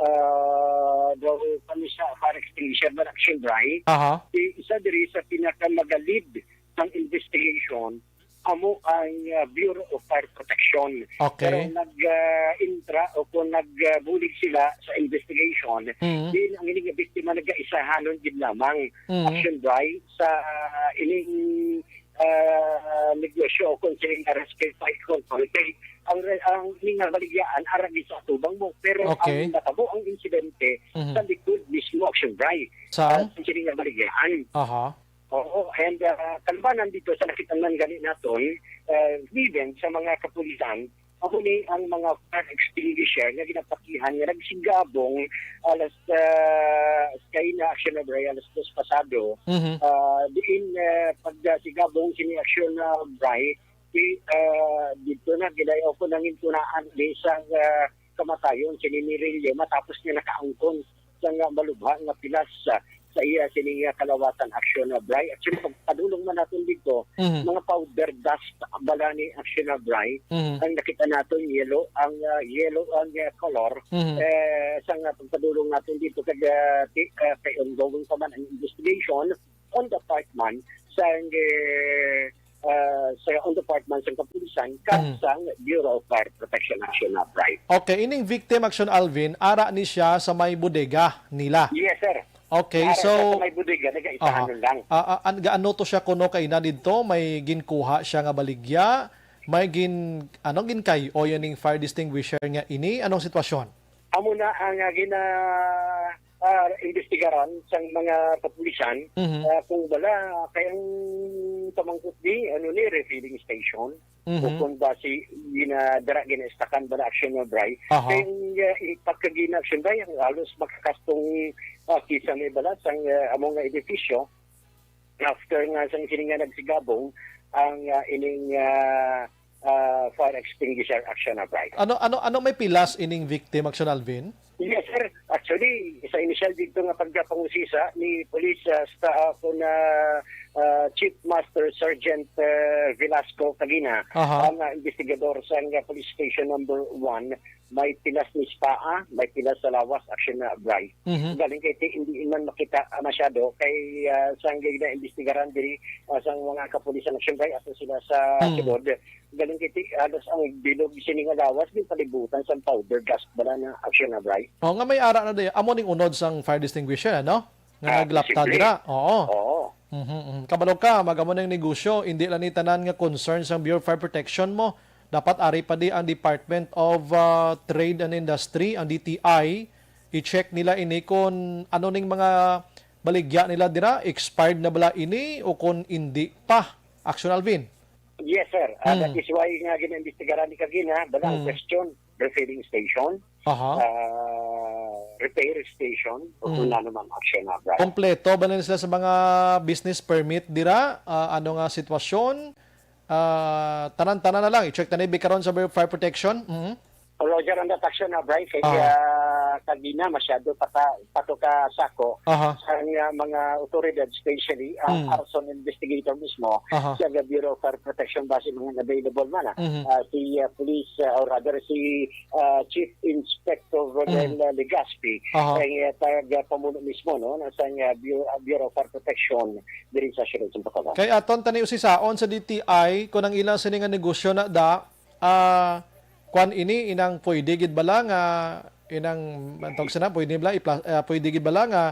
ah, daw kami sa fire extinguisher man, action, Bray. Aha. Ti isa diri sa pinakamagalid sang investigation amo ang, ah, Bureau of Fire Protection. Okay. Pero nag, ah, intra o kung nagbulig sila sa investigation, Mm. din ang ining biktima nagaisahanon gid lamang Mm. action, Bray, sa, ah, ining, ah, negosyo o kung sining rescue fire control. Kay ang re-, ang ining nabaligyaan ara gid sa atubang mo, pero Okay. ang natabo ang insidente Mhm. sa likod mismo, action, Bray. Sa? Ah, sa sining nabaligyaan. Aha. Oo, and, ah, kalbanan dito sa nakita man gani naton, ah, given sa mga kapulisan, amo ni ang mga fire extinguisher nga ginapatihan nga nagsigabong alas, ah, kay na action na diri, alas dos pasado. Mhm. Ah, diin, ah, pagsigabong sini action na Bray, di, ah, dito na gilayaw ko nang intunaan di sa, ah, kamatayon sini ni Rillo matapos niya nakaangkon sa nga malubha nga pilas, ah, sa iya sini nga kalawatan action na Bray. Actually, pagpadulong man natin dito, Mhm. mga powder dust bala ni action na Bray. Mhm. Ang nakita natin, yellow ang, ah, yellow ang, ah, color. Mhm. Eh, sa nga pagpadulong natin dito, kag, ah, ti-, ah, kay ongoing pa man ang investigation on the part man sa, eh, ah, sa on department sa kapulisan, kag Mm. sang Bureau of Fire Protection Action na, Bri. Okay, ining victim, Action Alvin, ara ni siya sa may bodega nila. Yes, sir. Okay, Ara so, sa may bodega, nagaisahan aha. lang. Ah, ah, an-, gaano to siya kuno kaina didto? May ginkuha siya nga baligya? May gin-, ano, ginkay-o yan ning fire distinguisher nga ini? Anong sitwasyon? Amo na ang, ah, gina-, ah, imbestigaran sang mga kapulisan, Mhm. ah, kung bala kay ang pamangkot di, ano ni, refilling station, Mhm. o kung ba si gina-, dara ginaistakan bala, Action na, Bri. Aha. Kay ang, ah, impact kag gina, Action, Bri, ang halos makakastong, ah, kisa may bala sang, ah, amo nga edifisyo. After nga sang sini nga nagsigabong ang, ah, ining, ah, ah, fire extinguisher, Action na, Bri. Ano, ano, ano may pilas ining victim, Action Alvin? Yes, sir. Actually, sa initial dito nga pagpangusisa ni Police, ah, sta-, ah, kun, ah, ah, Chief Master Sergeant, ah, Velasco Kagina, Aha. ang, ah, investigador sa, ah, Police Station Number One, may pilas ni sa paa, may pilas sa lawas, Action na, Bri. Mhm. Galing kay ti-, hindi man makita, ah, masyado kay, ah, sang gina-imbestigaran diri, ah, sang mga kapulisan, Action, Bri, ato sila sa Mm. sulod. Galing kay ti-, halos ang bilog sini nga lawas gipalibutan sang powder dust bala na, Action na, Bri. O, nga may ara na di, amo ning unod sang fire distinguisher, ano? Nga Ah, naglapta posible. dira. Oo. Oo. Mhm, mhm. Kabalo ka, mag-amo ning negosyo, hindi lang ni tanan nga concern sang Bureau of Fire Protection mo. Dapat ari pa di ang Department of, ah, Trade and Industry, ang D T I. I-check nila ini kung ano ning mga baligya nila dira, expired na bala ini o kung hindi pa. Action Alvin. Yes, sir. Ah, Hmm. that is why nga ginaimbestigaran ni Kagina, bala ang Hmm. question, refilling station, Aha. ah, repair station, o kung Hmm. ano man, Action na, Bri. Kompleto ba na sila sa mga business permit dira? Ah, ano nga sitwasyon? Ah, tanan-tanan na lang. I-check ta ni karon sa Bureau of Fire Protection. Mhm. Roger, ang Action na, Bri, kay, Ah. ah, Kagina, masyado pa ka, pa to ka sako Aha. sa nga mga otoridad, especially ang Hmm. arson investigator mismo Aha. sa Bureau of Fire Protection, base mga available man, ah. Mhm. Ah, si, ah, police, ah, or rather, si, ah, Chief Inspector Ronel, Mm. ah, Legaspi, Aha. ang, ah, tagapamuno mismo, no, na sa, ah, Bu-, ah, Bureau of Fire Protection diri sa Siyudad sa Bacolod. Kay aton tani usisaon sa D T I kung ang ilang sini nga negosyo na da, ah, kwan ini, inang pwede gid bala nga, inang, ang tawag sina, pwede bala ipla-, ah, pwede gid bala nga,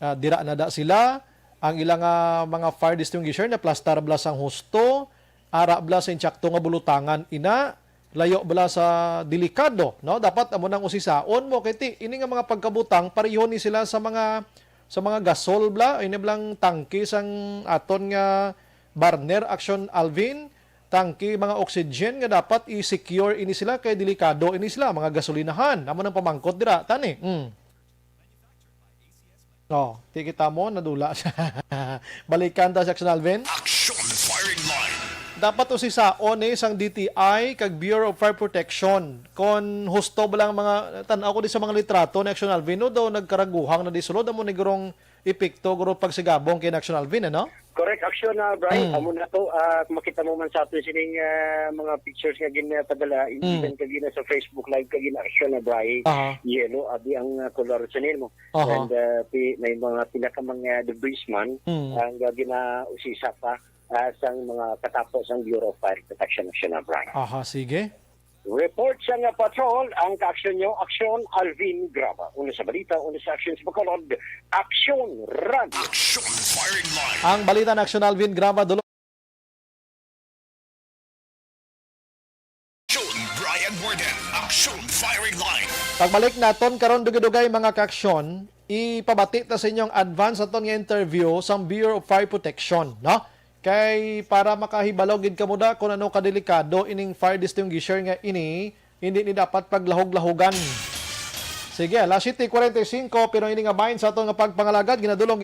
ah, dira na da sila, ang ilang, ah, mga fire distinguisher na plastar bala sang husto, ara bala sa insakto nga bulutangan ina, layo bala sa delikado, no? Dapat amo nang usisaon mo kay ti-, ini nga mga pagkabutang pareho ni sila sa mga, sa mga gasol bala, ini blang tangke sang aton nga burner, Action Alvin, tangke, mga oxygen nga dapat i-secure ini sila kay delikado ini sila, mga gasolinahan. Amo nang pamangkot dira, tani. Mm. Oh, ti kita mo, nadula siya. Balikan ta si Action Alvin. Action Firing Line. Dapat usisaon ni sang D T I kag Bureau of Fire Protection. Kon husto ba lang mga, tan-aw ko di sa mga litrato ni Action Alvin, no, daw nagkaraguhang na di sulod, amo ni gurong epekto, guro pagsigabong kay Action Alvin, ano? Correct, Action na, Bri. Mm. Amo na to, ah, makita mo man sa ato sining, ah, mga pictures nga ginapadala, Mm. even kagina sa Facebook Live kagina, Action na, Bri. Aha. Yellow, abi ang, ah, color sa nimo. Aha. And, ah, pi-, may mga pila ka mga debris man Mm. ang, ah, ginausisa pa, ah, sang mga katapo sang Bureau of Fire Protection, Action na, Bri. Aha, sige. Report sa nga patrol, ang kaaksyon nyo, Aksyon Alvin Graba. Una sa balita, una sa aksyon sa Bacolod, Aksyon Radio. Action Firing Line. Ang balita na Aksyon Alvin Graba, dulo. Aksyon Brian Warden, Aksyon Firing Line. Pagbalik naton karon, dugay-dugay, mga kaaksyon, ipabati ta sa inyong advance aton nga interview sa Bureau of Fire Protection, no? Kay para makahibalo gid kamo da kung ano kadelikado ining fire extinguisher nga ini, hindi ni dapat paglahog-lahogan. Sige, alas siyete kuwarenta y singko, pero ini nga bahin sa aton nga pagpangalagad, ginadulong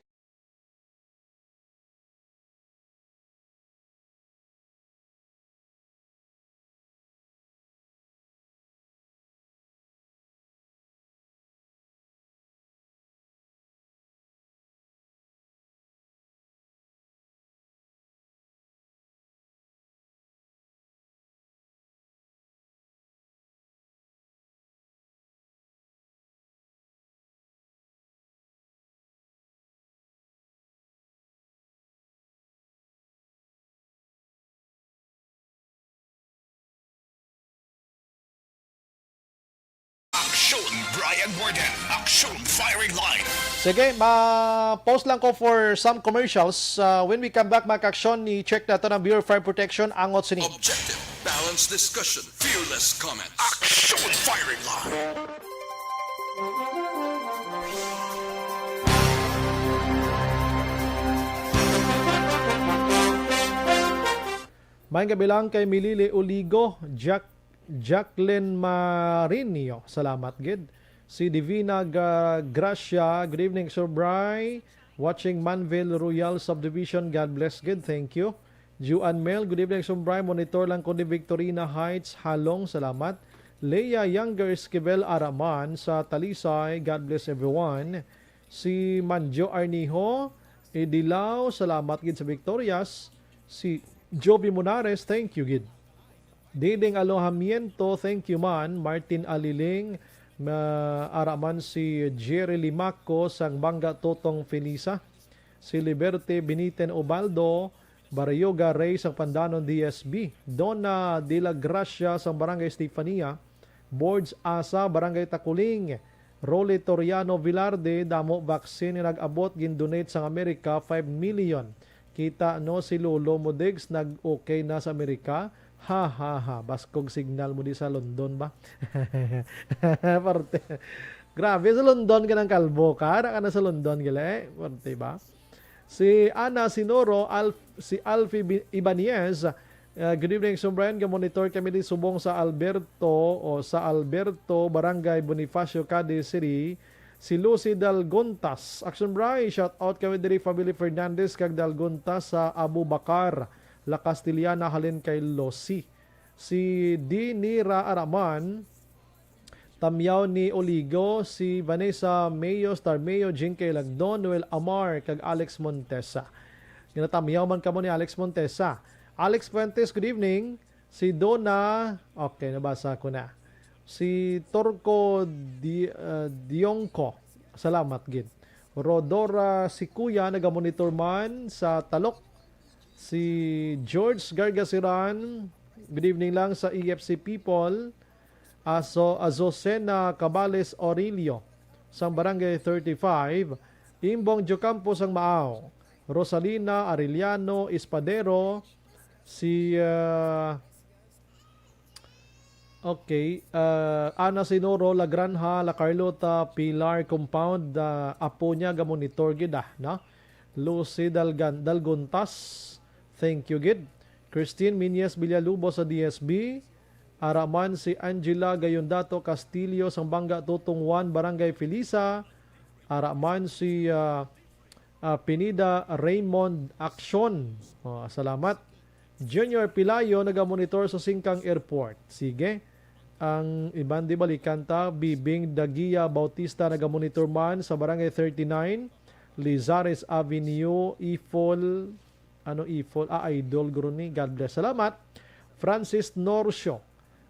And more than Action Firing Line. Sige, ma-pause lang ko for some commercials. Uh, when we come back, mga ka-aksyon, i-check nato ang Bureau of Fire Protection, angot sini. Objective, balanced discussion, fearless comments. Action Firing Line. May gabi lang kay Milili Uligo, Jack, Jacqueline Marinio. Salamat gid. Si Divina Ga-, Gracia, good evening, Sir Bry. Watching Manville Royal Subdivision, God bless gid. Thank you. Juan Mel, good evening, Sir Bry. Monitor lang ko ni Victorina Heights, Halong. Salamat. Leia Younger Esquivel Araman sa Talisay, God bless everyone. Si Manjo Arnijo Idilao, salamat gid sa Victorias. Si Jovi Monares, thank you gid. Diding Alojamiento, thank you man. Martin Aliling, ma-, ara man si Jerry Limaco sang Banga Totong Felisa. Si Liberte Beniten Ubaldo, Barrioga Rey sang Pandanon D S B. Donna de la Gracia sang Barangay Estefania. Boards asa Barangay Takuling. Rolly Toriano Velarde, damo vaccine nga nag-abot, gin-donate sang Amerika, five million. Kita no si Lolo mo, Diggs, nag-okay na sa Amerika. Ha, ha, ha. Baskog signal mo di sa London ba? Parte. Grabe, sa London ka ng kalbo ka. Ara ka na sa London, gali. Parte ba? Si Ana Sinoro, Alf-, si Alfie Bi-, Ibanez, uh, good evening, Sir Brian. Ga-monitor kami di subong sa Alberto o sa Alberto, Barangay Bonifacio, Cadiz City. Si Lucy Dalgontas, Action Bry, shout out kami diri, family Fernandez kag Dalgontas sa Abu Bakar, La Castellana, halin kay Lucy. Si Dinira Araman, Tamyaw ni Oligo, si Vanessa Mayo, Star Mayo, Jinky Lagdon, Noel Amar, kag Alex Montesa. Ginatamyaw man kamo ni Alex Montesa. Alex Fuentes, good evening. Si Donna, okay, nabasa ko na. Si Torco Di-, uh, Dionco, salamat gid. Rodora Sikuya, nagamonitor man sa Talok. Si George Gargasiran, good evening lang sa E F C people. Aso-, Azucena Cabales Aurelio sang Barangay thirty-five, Imbong Diocampo sang Maaw, Rosalina Arellano Espadero, si, ah, okay, ah, Ana Sinoro, La Granja, La Carlota, Pilar Compound, ah, apo niya, ga-monitor gid, ah, no? Lucy Dalgan-, Dalgontas, thank you gid. Christine Miñez Villalubos sa D S B. Ara man si Angela Gayondato Castillo sang Banga Tutong one, Barangay Felisa. Ara man si, ah, ah, Pinida Raymond Action. Oh, salamat. Junior Pilayo nagamonitor sa Singkang Airport. Sige. Ang iban di balikan ta, Bibing Dagia Bautista nagamonitor man sa Barangay thirty-nine, Lizares Avenue, Ifol, ano, Ifol, ah, Idol, guro ni. God bless. Salamat. Francis Norcio,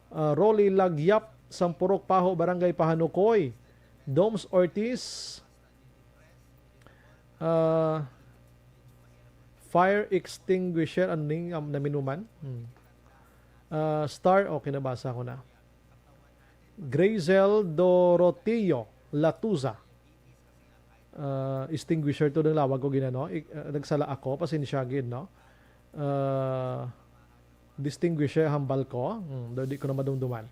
ah, Rolly Lagyap, Sampurok Paho, Barangay Pahanukoy. Doms Ortiz, ah, fire extinguisher, ano ning, um, naminuman? Hmm. Ah, Star, okay, nabasa ko na. Grazel Doroteo Latuza. Ah, extinguisher to ng lawag ko ginano. Ik-, ah, nagsala ako, pasensya gid, no? Ah, distinguisher hambal ko. Hmm, do, di ko na madumduman.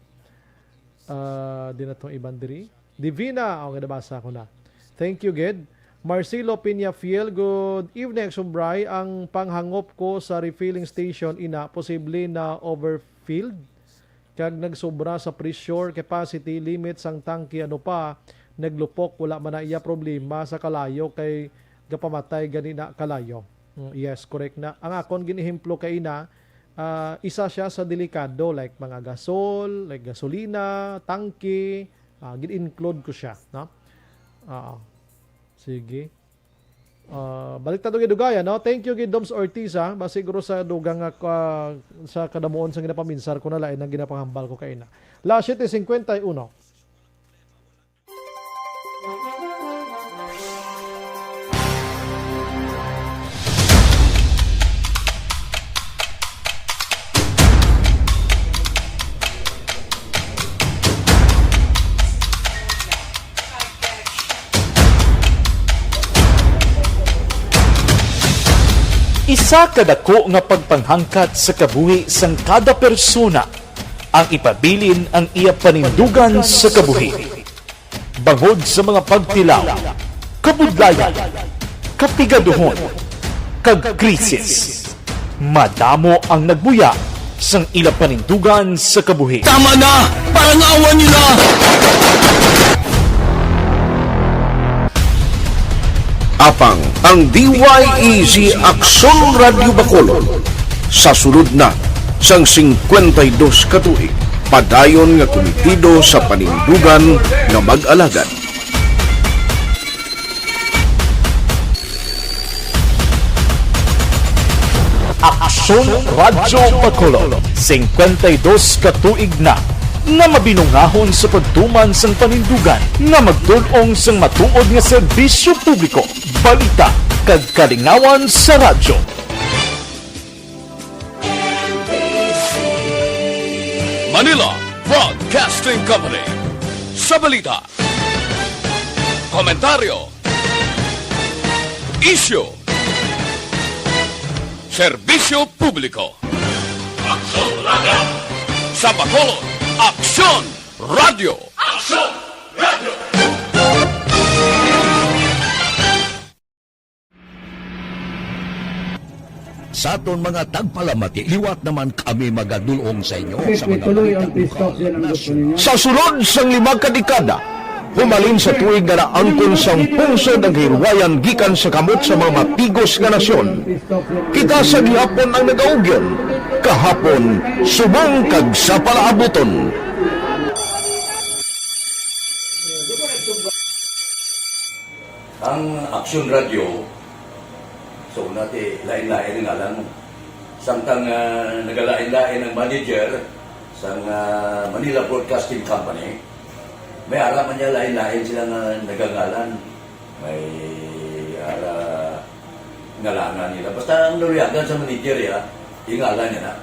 Ah, di na tong iban diri. Divina, okay, nabasa ko na. Thank you, gid. Marcelo Peñafiel, good evening, Sumbray. Ang panghangop ko sa refilling station, ina, posible na overfilled kag nagsobra sa pressure capacity limit sang tangke, ano pa, naglupok, wala man na iya problema sa kalayo kay gapamatay gani na kalayo. Mm, yes, correct na. Ang akon gin-ehemplo kay ina, ah, isa siya sa delikado, like mga gasol, like gasolina, tangke, ah, gin-include ko siya, no? Oo. Sige. Ah, balik ta dugay-dugaya, no? Thank you gid, Doms Ortiz, ha? Ba siguro sa dugang nga, ah, sa kadamuon sa ginapaminsar ko na lain ang ginapahambal ko kay ina. Las siete cincuenta y uno. Isa ka dako nga pagpanghangkat sa kabuhi sang kada persona ang ipabilin ang iya panindugan sa kabuhi. Bangod sa mga pagtilaw, kabudlayan, kapigaduhon, kag krisis, madamo ang nagbuya sang ila panindugan sa kabuhi. Tama na! Parangawan nila! Apang ang D Y E Z Aksyon Radyo Bacolod sa sulod na sang singkwenta y dos ka tuig, padayon nga kumitido sa panindugan nga mag-alagad. Aksyon Radyo Bacolod, singkwenta y dos ka tuig na nga mabinungahon sa pagtuman sang panindugan nga magtul-ong sang matuod nga serbisyo publiko, balita, kag kalingawan sa radyo. Manila Broadcasting Company. Sa balita, komentaryo, isyu, serbisyo publiko. Aksyon Radyo. Sa Bacolod, Aksyon Radyo. Aksyon Radyo. Sa aton mga tagpalamati, liwat naman kami magadulong sa inyo sa mga balita lokal, nasyonal. Sa sulod sang lima ka dekada, humalin sa tuig nga naangkon sang pungsod ang kahilwayan gikan sa kamot sa mga matigos nga nasyon. Kita sa gihapon ang nagaugyon, kahapon, subong kag sa palaabuton. Ang Aksyon Radyo, so, una ti, lain-lain ang ngalan. Samtang, ah, nagalain-lain ang manager sang, ah, Manila Broadcasting Company, may ara man niya lain-lain sila nga nagangalan. May ara ngalangan nila. Basta ang naluyagan sa manager, ya, ingalan niya na.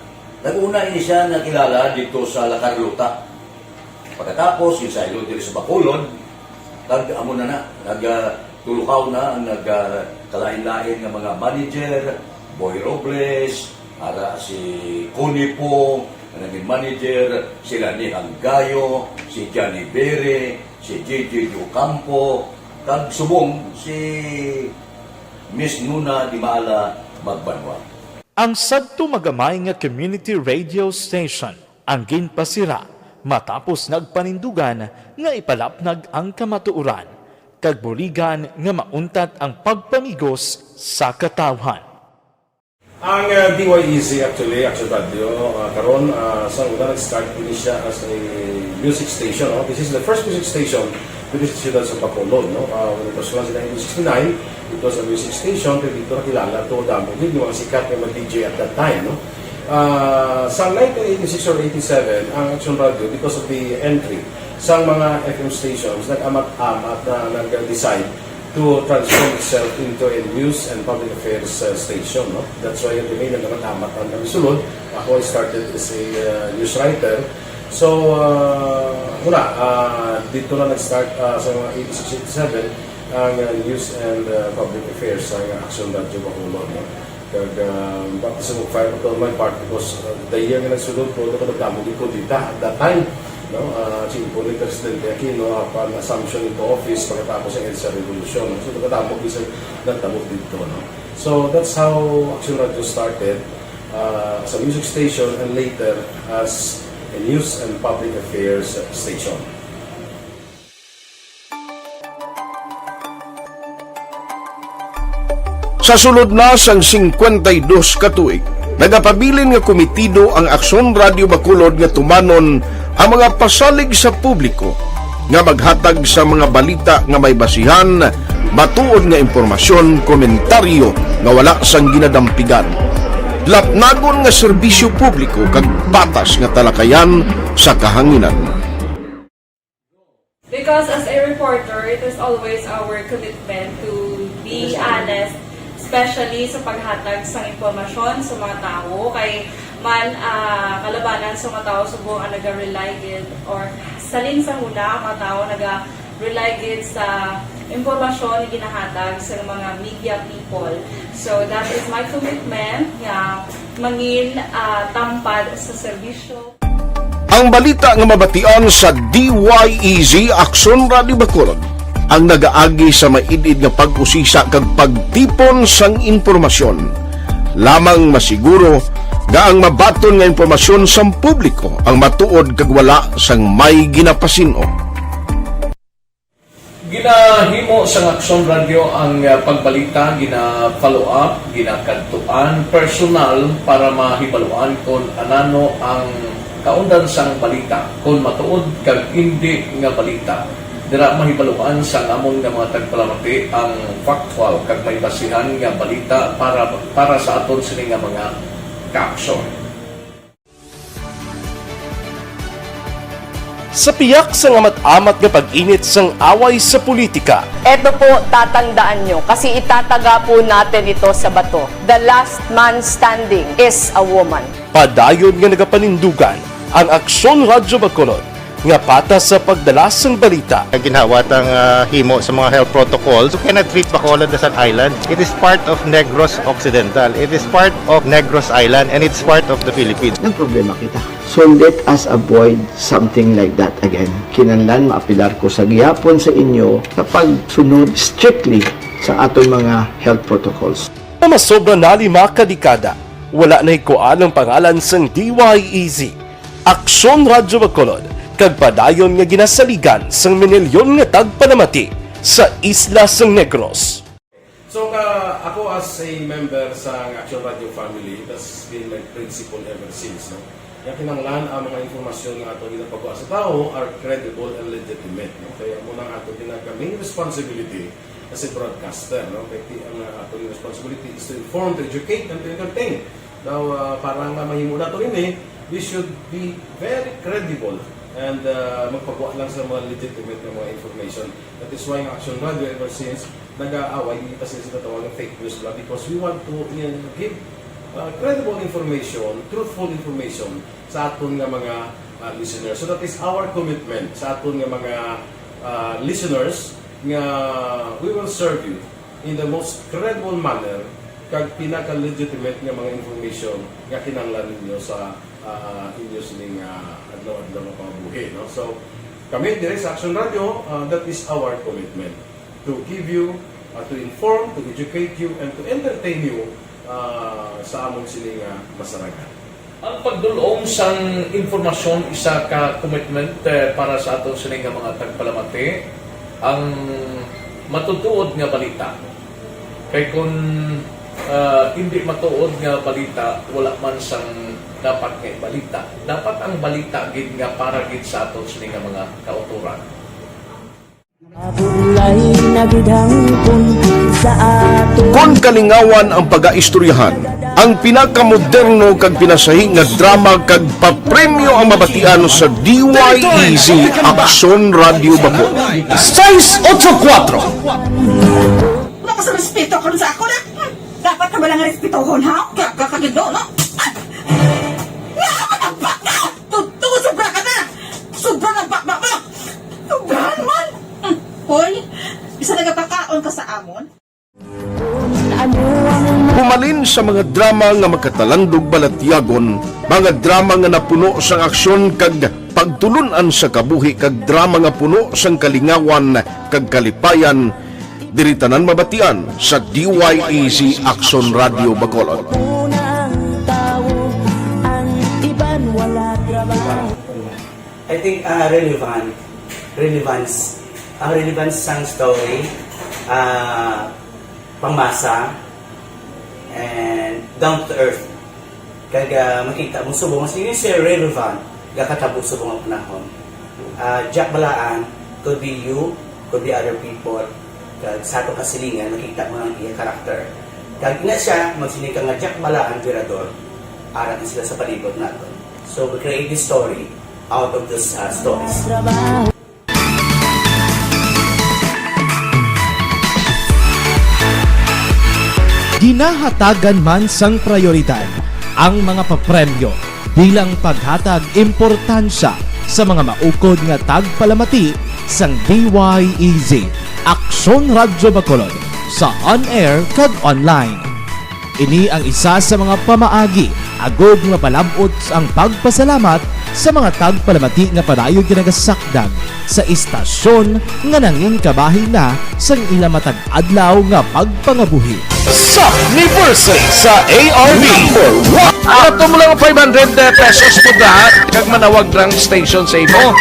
Nag-una ini siya nakilala dito sa La Carlota. Pagkatapos, yung saylo diri sa Bacolod, kag amo na na, nag, ah, tulukaw na ang nag, ah, kalain-lain nga mga manager, Boy Robles, ara si Connie Pong, nga naging manager, si Rani Hanggayo, si Johnny Bere, si J J Ocampo, kag subong si Miss Nuna Dimala Magbanwa. Ang sadto magamay nga community radio station ang ginpasira matapos nagpanindugan nga ipalapnag ang kamatuoran kag buligan nga mauntat ang pagpamigos sa katawhan. Ang, uh, D Y E Z actually, Action Radio, uh, karon, uh, sa una nag-start ini siya as a music station, no? This is the first music station diri sa siyudad sa Bacolod, no? Uh, when it was launched in nineteen sixty-nine, it was a music station, pero dito nakilala to damo gid yung mga sikat nga mga D J at that time, no? Ah, sa nineteen eighty-six or eighty-seven, ang Action Radio, because of the entry sa mga F M stations, nag-amat-amat na nag-decide to transform itself into a news and public affairs, uh, station, no? That's why yung domain nag-amat-amat ang kami sulod. Ako, I started as a, uh, news writer. So, uh, muna, uh, dito na nag-start, uh, sa mga eighty-six, eighty-seven, ang, uh, news and, uh, public affairs sa Action Radio Bacolod, no? Kag, ah, baptism of fire pa to on my part because, ah, the year nga nagsulod ko, ako nagdamo gid ko dita at that time, no? Ah, siyempre ni Presidente Aquino, apan assumption into office pagkatapos sa EDSA Revolution, no? So, nagdamo gid sa nagdamo dito, no? So, that's how Action Radio started, ah, as a music station and later as a news and public affairs station. Sa sulod na sang singkwenta y dos ka tuig, nagapabilin nga kumitido ang Aksyon Radio Bacolod nga tumanon ang mga pasalig sa publiko nga maghatag sa mga balita nga may basihan, matuod nga impormasyon, komentaryo nga wala sang ginadampigan, lapnagon nga serbisyo publiko kag patas nga talakayan sa kahanginan. Because as a reporter, it is always our commitment to be honest, especially sa paghatag sa impormasyon sa mga tawo. Kay man, ah, kalabanan sa mga tawo subong ang naga-rely gid or salin sa huna ang mga tawo naga-rely gid sa impormasyon nga ginahatag sa mga media people. So that is my commitment nga mangin ah, tampad sa serbisyo. Ang balita nga mabatian sa D Y E Z Aksyon Radio Bacolod ang nagaagi sa maid-id nga pag-usisa kag pagtipon sang impormasyon lamang masiguro nga ang mabaton nga impormasyon sang publiko ang matuod kag wala sang may ginapasin-o. Ginahimo sang Aksyon Radyo ang ah, pagbalita, gina-follow up, ginakadtuan personal para mahibaluan kon anano ang kaundan sang balita, kon matuod kag indi nga balita. Dira mahibaluan sang amon nga mga tagpalamati ang factual kag may basihan nga balita para para sa aton sini nga mga kaaksyon. Sa piyak sang amat-amat nga pag-init sang away sa politika, Eto po, tatandaan nyo, kasi itataga po natin ito sa bato. The last man standing is a woman. Padayon nga nagapanindugan ang Aksyon Radyo Bacolod nga patas sa pagdala sang balita. Ginhawa tang ah, himo sa mga health protocols. You cannot treat Bacolod as an island. It is part of Negros Occidental. It is part of Negros Island and it's part of the Philippines. Nagproblema kita. So let us avoid something like that again. Kinahanglan maapilar ko sa gihapon sa inyo sa pagsunod strictly sa aton mga health protocols. Nga masobra na lima ka dekada, wala nahikuan ang pangalan sang D Y E Z, Aksyon Radyo Bacolod, kag padayon nga ginasaligan sang minilyon nga tagpanamati sa isla sang Negros. So ka ako as a member sa Action Radio family, that's been my principle ever since, no? Nga kinahanglan ang mga informasyon nga ato ginapagawa sa tawo are credible and legitimate, no? Kaya mo nang ato ginag main responsibility as a broadcaster, no? Kaya ti- ang uh, ato responsibility is to inform, to educate, and to entertain. Now, uh, para nga mahimo nato ini, we should be very credible and uh, magpagawa lang sa mga legitimate nga mga information. That is why ang Action Radio ever since nag-aaway, hindi kasi sa tawag ng fake news ba, because we want to uh, give uh, credible information, truthful information sa aton nga mga uh, listeners. So that is our commitment sa aton nga mga uh, listeners nga we will serve you in the most credible manner kag pinaka-legitimate nga mga information nga kinahanglan ninyo sa uh, inyo sining uh, adlaw-adlaw nga pambuhi, no? So kami dire sa Action Radio, uh, that is our commitment to give you, uh, to inform, to educate you, and to entertain you uh, sa amon sini nga masarangan. Ang pagdul-ong sang impormasyon isa ka commitment eh, para sa aton sini nga mga tagpalamati. Ang matutuod nga balita. Kay kung ah, hindi matuod nga balita, wala man sang dapat nga balita. Dapat ang balita gid nga para gid sa aton sini nga mga kautoran. Mabulay na gid hangpon sa ato. Kon kalingawan ang pagaistoryahan, ang pinakamoderno kag pinasahi nga drama kag papremyo ang mabatian sa D Y E Z Aksyon Radio Bacolod. Sais otso kuwatro. Wala ka sa respeto karon sa ako na. Dapat ka ba lang respetohon, ha? Gaga ka gid, no? Nga ka magpaka! Tuto, sobra ka na! Sobra na ba, ba, ba? Sobrahan man! Hmm. Hoy, bisa nagapakaon ka sa amon? Humalin sa mga drama nga makatalandog balatyagon, mga drama nga napuno sang aksyon kag pagtulun-an sa kabuhi kag drama nga puno sang kalingawan kag kalipayan, diri tanan mabatian sa D Y E Z Aksyon Radio Bacolod. Unang tawo, ang iban wala trabaho. I think uh, relevant, relevance, ang relevance sang story, uh, pangmasa, and down to earth. Kag uh, makita mo subong, mas yun siya relevant, gakatabo subong ang panahon. Uh, Jack Balaan, could be you, could be other people, kag sa atong kasilingan, makita mo ang iya karakter. Kag ina siya, magsiling ka nga Jack Balaan, Virador, ara na sila sa palibot nato. So, we create this story out of those uh, stories. Ginahatagan man sang prayoridad ang mga papremyo bilang paghatag importansya sa mga maukod nga tagpalamati sang D Y E Z. Aksyon Radyo Bacolod sa on-air kag online. Ini ang isa sa mga pamaagi agod mapalab-ot ang pagpasalamat sa mga tagpalamati nga padayon ginagasakdag sa istasyon nga nangin kabahin na sang ila matag adlaw nga pagpangabuhi. Sa anniversary sa A R B. Number one. Ato mo lang five hundred pesos po da, kag manawag rang station sa imo.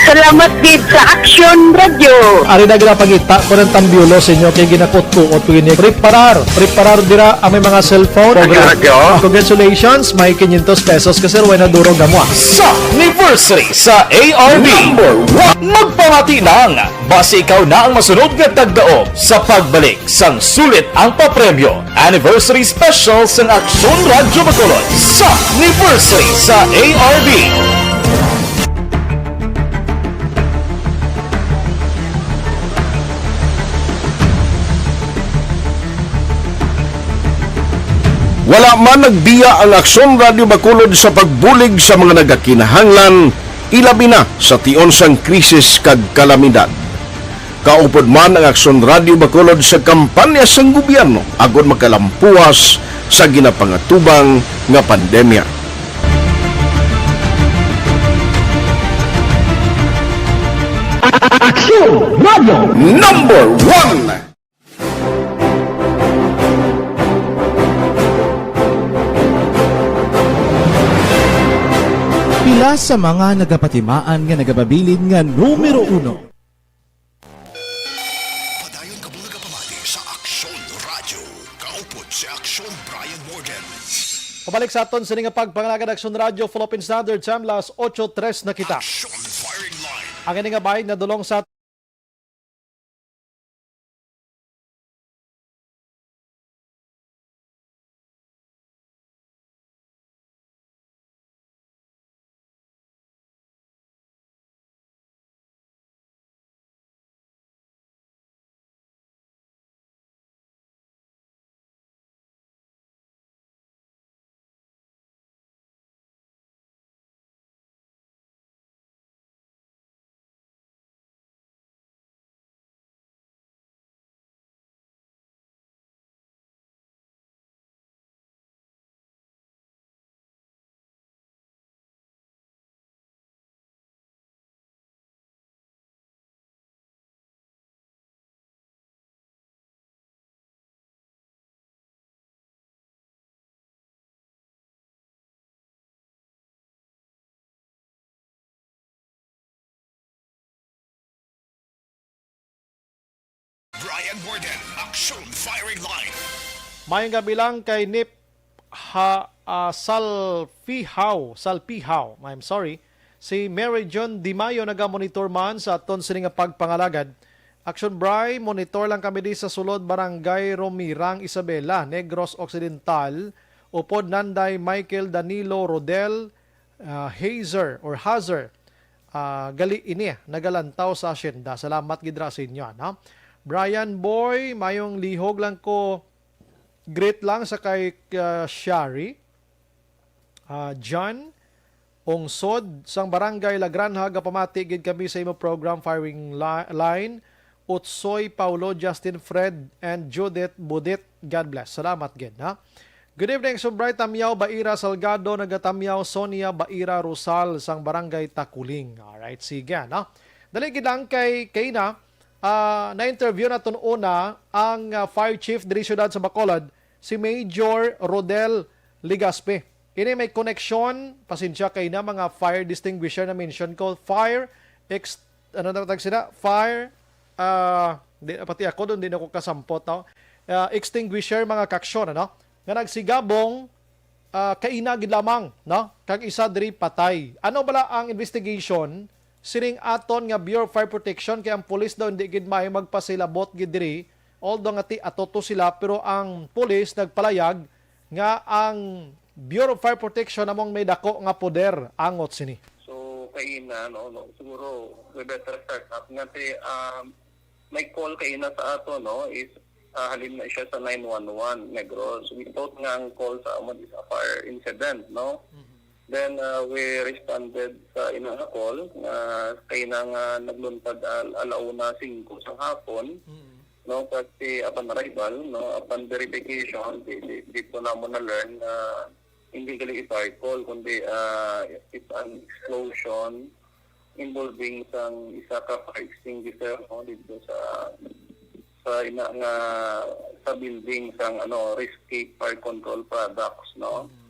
Salamat gid sa Action Radio. Ari na ginapangita ko ng tambyulo sa inyo kay ginakutkuot ko ini. Preparar, preparar dira ang may mga cellphone. Radyo. Congratulations, may quinientos pesos ka, sir, way na duro gamwa. Sa anniversary sa A R B. Number one. Magpamati lang. Basi ikaw na ang masunod nga tagdaog sa pagbalik sang sulit ang papremyo. Anniversary Special sang Aksyon Radyo Bacolod sa anniversary sa A R B. Wala man nagbiya ang Aksyon Radyo Bacolod sa pagbulig sa mga nagakinahanglan, ilabi na sa tion sang krisis kag kalamidad. Kaupod man ang Aksyon Radyo Bacolod sa kampanya sang gobyerno agod makalampuas sa ginapangatubang nga pandemya. Aksyon Radyo Number One. Pila sa mga nagapatimaan nga nagapabilin nga numero uno? Padayon ka muna kapamati sa Aksyon Radyo. Kaupod si Aksyon Brian Morgan. Pabalik sa aton sini nga pagpangalagad, Aksyon Radyo, Philippine Standard Time, las ocho tres na kita. Aksyon Firing Line. Ang ini nga bayad nadulong sa Brian Morgan, Aksyon Firing Line. Mayong gabi lang kay Nip ha, ah, Salpihaw, Salpihaw, I'm sorry. Si Mary John Di Mayo nagamonitor man sa aton sini nga pagpangalagad. Action Bry, monitor lang kami di sa sulod Barangay Romirang, Isabela, Negros Occidental. Upod Nanday Michael Danilo Rodel, ah, Hazer or Hazer. Ah, gali ini, nagalantaw sa asyenda. Salamat gid ra sa inyo, ano? Brian Boy, mayong lihog lang ko. Greet lang sa kay, ah, Shari. Ah, John Ungsod, sang Barangay La Granja, gapamati gid kami sa imo program, Firing Li-, Line. Utsoy, Paulo, Justin, Fred, and Judith Budit. God bless. Salamat gid, ha? Good evening, Subray Tamyaw, Baira Salgado, nagatamyaw, Sonia Baira Rosal, sang Barangay Takuling. Alright, sige, no? Dali gid lang kay, kay na, ah, na-interview naton una ang, ah, fire chief diri siyudad sa Bacolod, si Major Rodel Legaspi. Ini may koneksyon, pasensya kay na, mga fire distinguisher na mention ko, fire ex-, ano na tag sila? Fire, ah, di, pati ako doon, di na ko kasampot, no? Ah, extinguisher, mga kaaksyon, ano? Nga nagsigabong, ah, kaina gid lamang, no? Kag isa diri patay. Ano bala ang investigation sining aton nga Bureau of Fire Protection? Kay ang pulis daw hindi gid maayo magpasilabot gid diri. Although nga ti-, atoto sila, pero ang pulis nagpalayag nga ang Bureau of Fire Protection among may dako nga poder angot sini. So, kaina, no, no, siguro we better start up nga ti, um, may call kaina sa ato, no, is, ah, halin na siya sa nine one one Negros. We thought nga ang call sa amon is a fire incident, no? Mhm. Then, uh, we responded sa ina nga call nga kay na nga nagluntad al alauna singko sa hapon, Mm. no, kasi upon arrival, no, upon verification, di, di, dito namo na-learn na hindi gali fire call, kundi, ah, it's an explosion involving sang isa ka fire extinguisher, no, dito sa, sa ina nga, sa building sang, ano, Riscape Fire Control Products, no. Mm.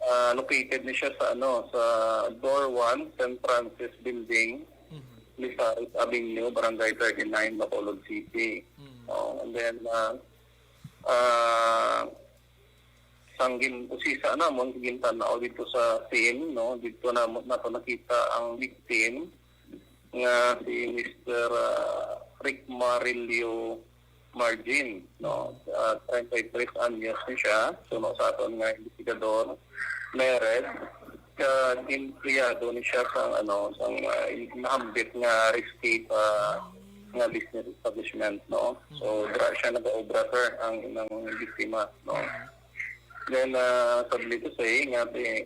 Ah, located ni siya sa, ano, sa Door One, Saint Francis Building, Mhm. Lisares Avenue, Barangay thirty-nine, Bacolod City. Mhm. Oh, and then, ah, ah, sang gin-, usisa namon, gintanaw dito sa scene, no, dito namo, nato nakita ang victim nga si Mister, ah, Rick Marilio Margin, no? Ah, treinta y tres anyos ni siya. Suno sa aton nga investigador, married, kag empleyado ni siya sang, ano, sang, ah, nahambit nga Riscape, ah, nga business establishment, no? So, dira siya nagaobra, sir, ang inang biktima, no? Then, ah, sadly to say, nga ti,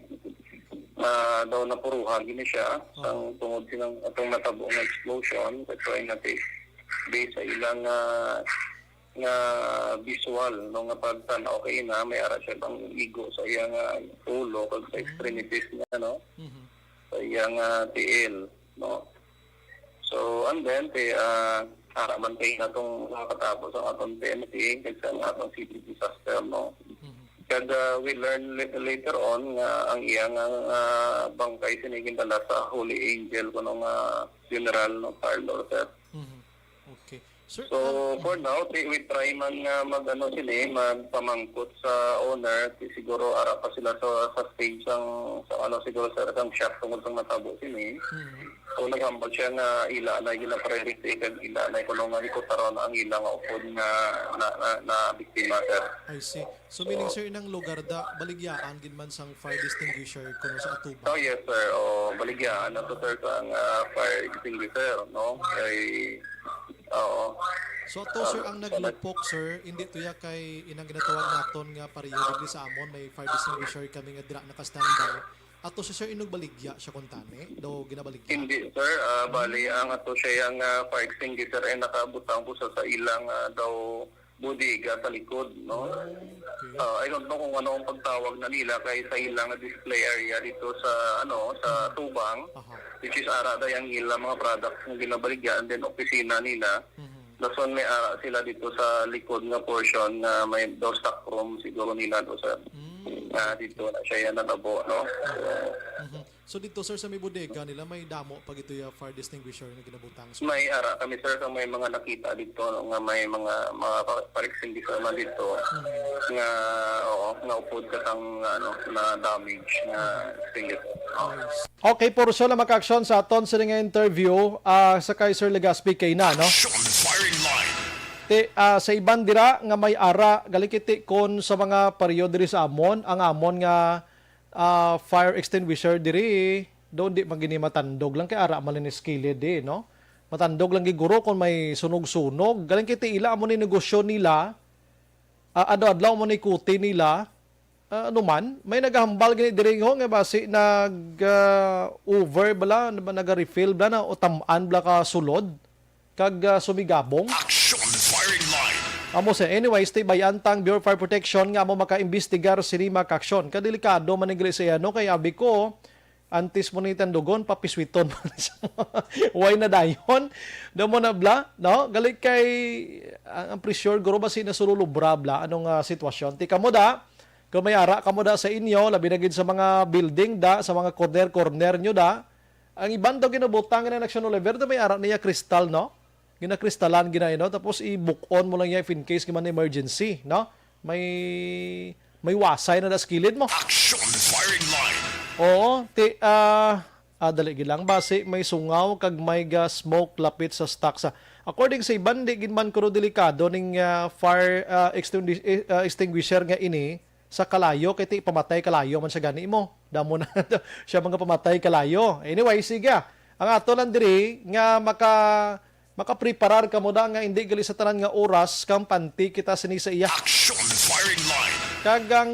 ah, daw napuruhan gini siya sang tungod silang atong natabo nga explosion. That's why nga ti, based sa ilang, ah, nga visual, no, nga pagtan-aw kay ina, may ara siya pang igo sa iya nga ulo kag sa extremities niya, no? Mhm. Sa iya nga tiil, no? So, and then, ti, ah, ara man kay natong nakatapos ang atong P N P kag sa atong city disaster, no? Mhm. Kag, ah, we learn la-, later on nga ang iya nga, ah, bangkay sini gindala sa Holy Angel kuno nga funeral, no, parlor, sir. Mhm. Okay. Sir, So, ang for now, ti, we try man nga mag-ano sini, magpamangkot sa owner, ti siguro ara pa sila sa, sa stage sang, sa ano, siguro, sir, sang shock tungod sa natabo sini. Mhm. So, naghambal siya nga ila na gina-priority kag ila na kuno nga hikutaron ang ila nga upod nga na, na, na biktima, sir. I see. So, meaning, So, sir, inang lugar da, baligyaan gid man sang fire extinguisher kuno sa atubang? Oh, yes, sir. Oh, baligyaan na to, sir, sang, ah, fire extinguisher, no? Kay, oo. So, ato, sir, Ah, ang so, nag- naglupok, sir, hindi to ya kay inang ginatawag naton nga pareho diri sa amon, may fire extinguisher kami nga dira naka-standby. Ato siya, sir, inugbaligya siya kuntani, daw ginabaligya? Hindi, sir. Ah, bali, ang ato siya yang, ah, fire extinguisher ay nakabutang po sa, sa ilang, ah, daw bodega sa likod, no? Okay. Ah, I don't know kung ano ang pagtawag na nila kay sa ilang display area dito sa, ano, sa Mhm. tubang, Aha. which is ara da yang ilang mga products nga ginabaligya and then opisina nila. Mhm. Dason may ara sila dito sa likod nga portion nga may daw stock room siguro nila do, sir. Mm. Ah, dito na siya yan natabo, no? So, Mhm. So dito, sir, sa may bodega nila, may damo pa gito ya fire extinguisher nga ginabutang, sir? May ara kami, sir, kung may mga nakita dito, no, nga may mga, mga pa-, fire extinguisher man dito, Mhm. nga, oo, nga upod ka sang, ano, na damage nga extinguisher. Oo. Nice. Okay, portion na makaaksyon sa aton sini nga interview, ah, sa kay Sir Legazpi kay na, no? Action firing line. Ti, ah, sa iban dira nga may ara, gali kiti kon sa mga pareho diri sa amon, ang amon nga ah, fire extinguisher diri, do di man gini matandog lang kay ara man ni skilid di, no? Matandog lang gid guro kung may sunog-sunog. Galing kay ti ila amo ni negosyo nila, ah, adlaw-adlaw mo ni kuti nila. Ah, ano man, may nagahambal gini diri ho nga basi nag, ah, over bala, naga-refill bala na o tam-an bala ka sulod. Kag, ah, sumigabong. Action firing line. Amo sa, anyways, ti bayan tang Bureau of Fire Protection nga amo makaimbestigar sini makaaksyon. Kadelikado man ni gali sa iya, no? Kay abi ko, antes mo ni tandugon, papiswiton mo na siya. Way na dayon. Daw mo na bla, no? Gali kay, ang, ang pressure, guro ba si nasululubra bla? Anong, ah, sitwasyon? Ti kamo da, kung may ara kamo da sa inyo, labi na gid sa mga building da, sa mga corner-corner nyo da, ang iban daw ginabutang nga Action Oliver, daw may ara niya kristal, no? Ginakristalan, gina, no? Tapos ibukon mo lang niya if in case man emergency, no? May, may wasay na da sa kilid mo. Action firing line. Oo, ti, ah, ah, dali gid lang. Basi may sungaw kag may ga smoke lapit sa stock sa. According sa iban, di gid man kuno delikado ning, ah, fire, ah, extingui-, eh, ah, extinguisher nga ini sa kalayo, kay ti pamatay kalayo man siya gani mo. Damo na siya mga pamatay kalayo. Anyway, sige. Ang ato lang diri nga maka makapreparar kamo da nga hindi gali sa tanan nga oras kampante kita sini sa iya. Action firing line. Kag ang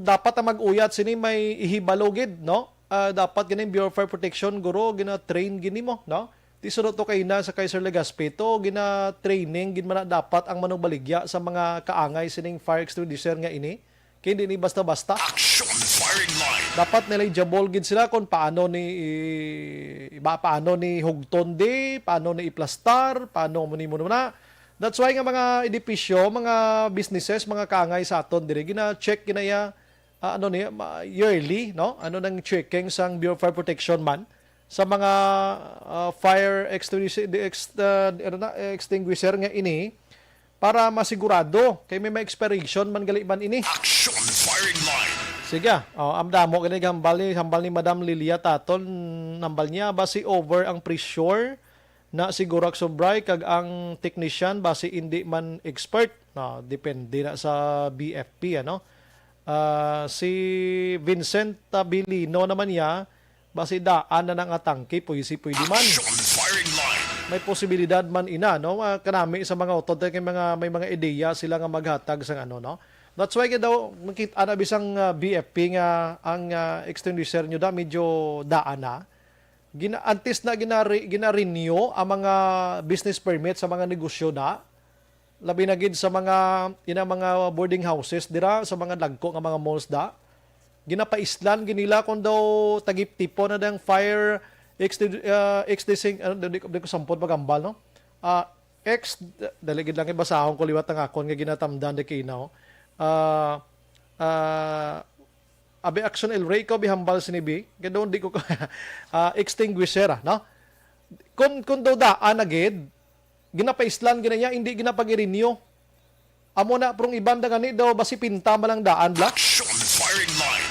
dapat ang mag-uyat sini may ihibalo gid, no? ah, dapat ganing Bureau of Fire Protection, guro, gina-train gini mo, no? Ti suno to kay na sa Kaiser Legazpi to, gina-training gid man na dapat ang manugbaligya sa mga kaangay sining fire extinguisher nga ini. Kay hindi ni basta-basta. Action firing line. Dapat knowledgeable gid sila kung paano ni i-, iba, paano ni hugton di, paano ni iplastar, paano mo ni mo na. That's why nga mga edipisyo, mga businesses, mga kaangay sa aton diri, gina-check, ginaya, ah, ano ni, ma-, yearly, no? Ano nang checking sang Bureau of Fire Protection man sa mga, ah, fire extinguisher, the ex-, ah, ano na, extinguisher nga ini para masigurado kay may ma-expiration man gali man ini. Action firing line. Sige, oh, amdamo gani hambal ni, hambal ni Madam Lilia Taton, hambal niya basi over ang pressure na siguro, Action Bri, kag ang technician basi hindi man expert. No, depende na sa B F P, ano. Ah, si Vincent Tabilino naman niya, basi daan na na nga tangke, pwede, pwede man. Action firing line. May posibilidad man ina, no? Ah, kanami sa mga utod, kay mga, may mga ideya sila nga maghatag sang ano, no? That's why daw makita na bisang, ah, B F P nga ang, ah, extinguisher nyo da medyo daan na. Gina-, antes na ginari-, gina-renew ang mga business permit sa mga negosyo da. Labi na gid sa mga, ina, mga boarding houses dira, sa mga dagko nga mga malls da. Ginapaislan gid nila kung daw tagip-tipon na dang fire exti-, ah, extinguishing, ano, di, di ko sampot maghambal, no? Ah, ex-, dali gid lang, ibasahon ko liwat ang akon nga ginatamdan di kay inaw. Ah, ah, abi, Action El Rey, ikaw bihambal sini bi. Kay doon di ko ka-, ah, extinguisher, ah, no? Kung, kung daw daan na gid, ginapaislan gid na niya, hindi ginapag-renew. Amo na, prong iban da gani daw, basi pinta man lang daan, bla? Action firing line.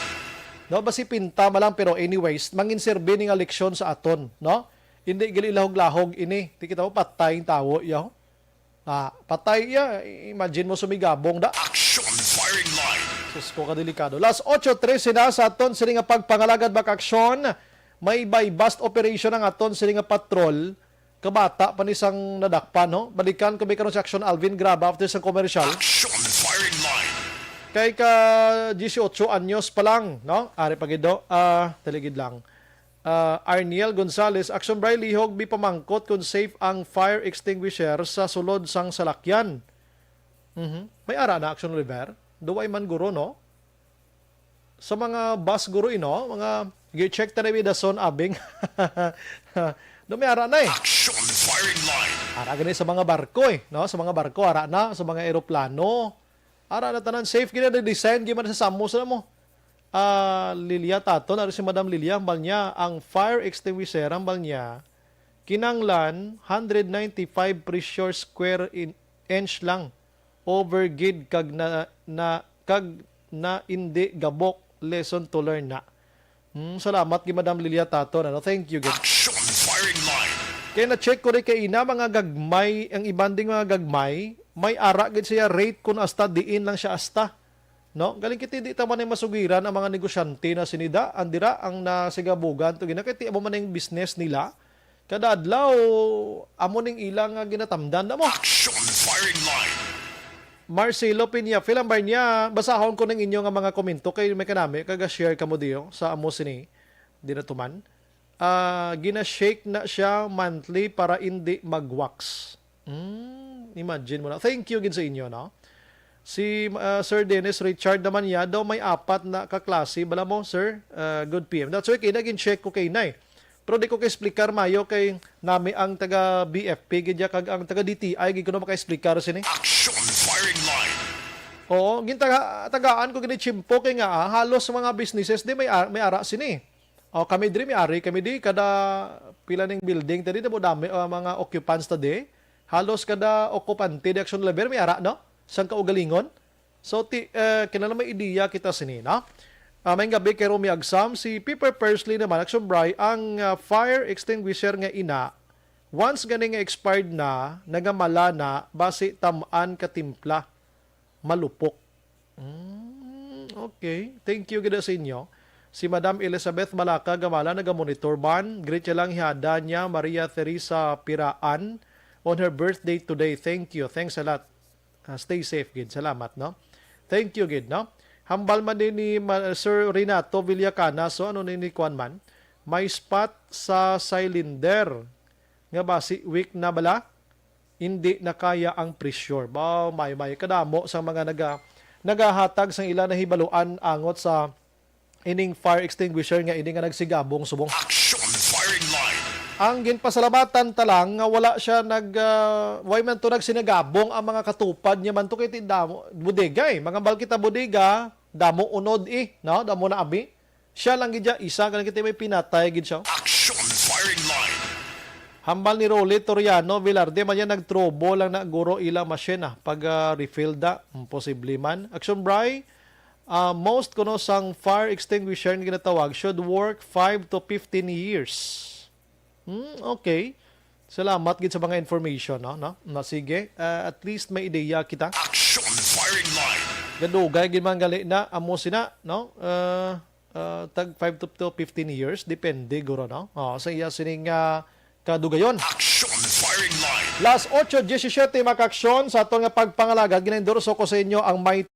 No, basi pinta man lang, pero anyways, mangin serbi ni nga leksyon sa aton, no? Hindi gali lahog-lahog ini. Ti kita mo, patay ang tawo, yaw. Ah, patay iya. I-, imagine mo, sumigabong da. Action firing line. Sus ko, kadelikado. Last otso trese na sa aton sini nga pagpangalagad, baka aksyon. May buy-bust operation ang aton sini nga patrol. Kabata pa ni sang nadakpan, no? Balikan ko may karon si Action Alvin Graba after sang commercial. Action firing line. Kay ka dieciocho anyos pa lang, no? Ari pa gid do. Ah, taligid lang. Ah, Arniel Gonzalez, Action Bri, lihog bi pamangkot kung safe ang fire extinguisher sa sulod sang salakyan. Mhm. May ara na, Action Oliver? Duway man guro, no? Sa mga bus guro, ino, mga gi-check ta na dason, abing. No, may ara na eh. Action firing line. Ara gani sa mga barko eh, no? Sa mga barko, ara na. Sa mga eroplano, ara na tanan. Safe gina na design, gina sa samo sa mo. Ah, Lilia Taton, ari si Madam Lilia, hambal niya, ang fire extinguisher, hambal niya, kinanglan hundred ninety-five pressure square in-, inch lang. Over gid kag na, na, kag na indi gabok. Lesson to learn na. Hmm, salamat kay Madam Lilia Taton, ano? Thank you, gid. Action firing line. Kay na-check ko rin kay ina, mga gagmay, ang iban ding mga gagmay, may ara gid siya rate kung hasta diin lang siya hasta. No? Galing kita, di ta man ay masugiran ang mga negosyante na sinida, andira ang nasigabugan to gina, kay ti amo man ang business nila. Kada adlaw, amo ning ilang nga ginatamdan na mo. Action firing line. Marcelo Peña, Phil, ang bar niya, basahon ko ning inyo nga mga komento kay may kanami, kaga-share ka mo diyo sa amo sini, di na tuman. Ah, gina-shake na siya monthly para hindi mag-wax. Mm, imagine mo na. Thank you gid sa inyo, no? Si, ah, Sir Dennis Richard naman niya, daw may apat na kaklase. Bala mo, sir? Ah, good P M. That's okay. Naging check ko kay Nay. Pero di ko ka-explicar mayo kay nami ang taga B F P gid ya kag ang taga D T I gid kuno maka-explicar sini. Action firing line. Oo, gintaga-, tagaan ko gini tiyempo kay nga, ah, halos mga businesses di may ar-, may ara sini. Oh, kami diri may ari kami di kada pila ning building tadi na mo dami, ah, mga occupants tadi. Halos kada okupante di Action Level may ara, no? Sang kaugalingon. So, ti, eh, kinahanglan may ideya kita sini, no? Ah, may gabi kay Romy Agsam, si Piper Persley naman, Action Bry, ang, ah, fire extinguisher nga ina, once gani nga expired na, nagamala na, basi tam-an ka timpla, malupok. Mm, okay. Thank you gid sa inyo. Si Madam Elizabeth Malaka Gamala nagamonitor man. Greet siya lang hiyada niya, Maria Teresa Piraan, on her birthday today. Thank you. Thanks a lot. Ah, stay safe gid. Salamat, no? Thank you gid, no? Ambal man din ni Ma-, Sir Renato Villacana. So, ano ni, ni kuwan man? May spot sa cylinder nga basi weak na bala, hindi na kaya ang pressure. Ba, may, may kadamo sa mga naga-, nagahatag sang ila nahibaluan angot sa ining fire extinguisher nga ini nga nagsigabong subong. Action firing line. Ang ginpasalamatan ta lang nga wala siya nag, ah, way man to nagsinagabong ang mga katupad niya man to kay ti damo bodega eh. Mga bal kita bodega, damo unod eh, no? Damo na abi. Siya lang gid siya, isa ka lang kita may pinatay gid siya. Action firing line. Hambal ni Rolly Toriano Velarde, man yan nagtrobo lang na guro ila machine ah, pag ah, refill da, imposible man. Action Bry, ah, most kuno sang fire extinguisher nga ginatawag should work five to fifteen years. Hmm, okay. Salamat gid sa mga information, no? No, no sige. Ah, at least may ideya kita. Action firing line. Gadugay gid man gali na amo sina, no? Ah, ah, tag five to, to fifteen years, depende guro, no? Oh, sa iya sining ah, kadugayon. Action firing line. Las ocho diecisiete, mga kaaksyon, sa aton nga pagpangalagad, ginaendorso ko sa inyo ang may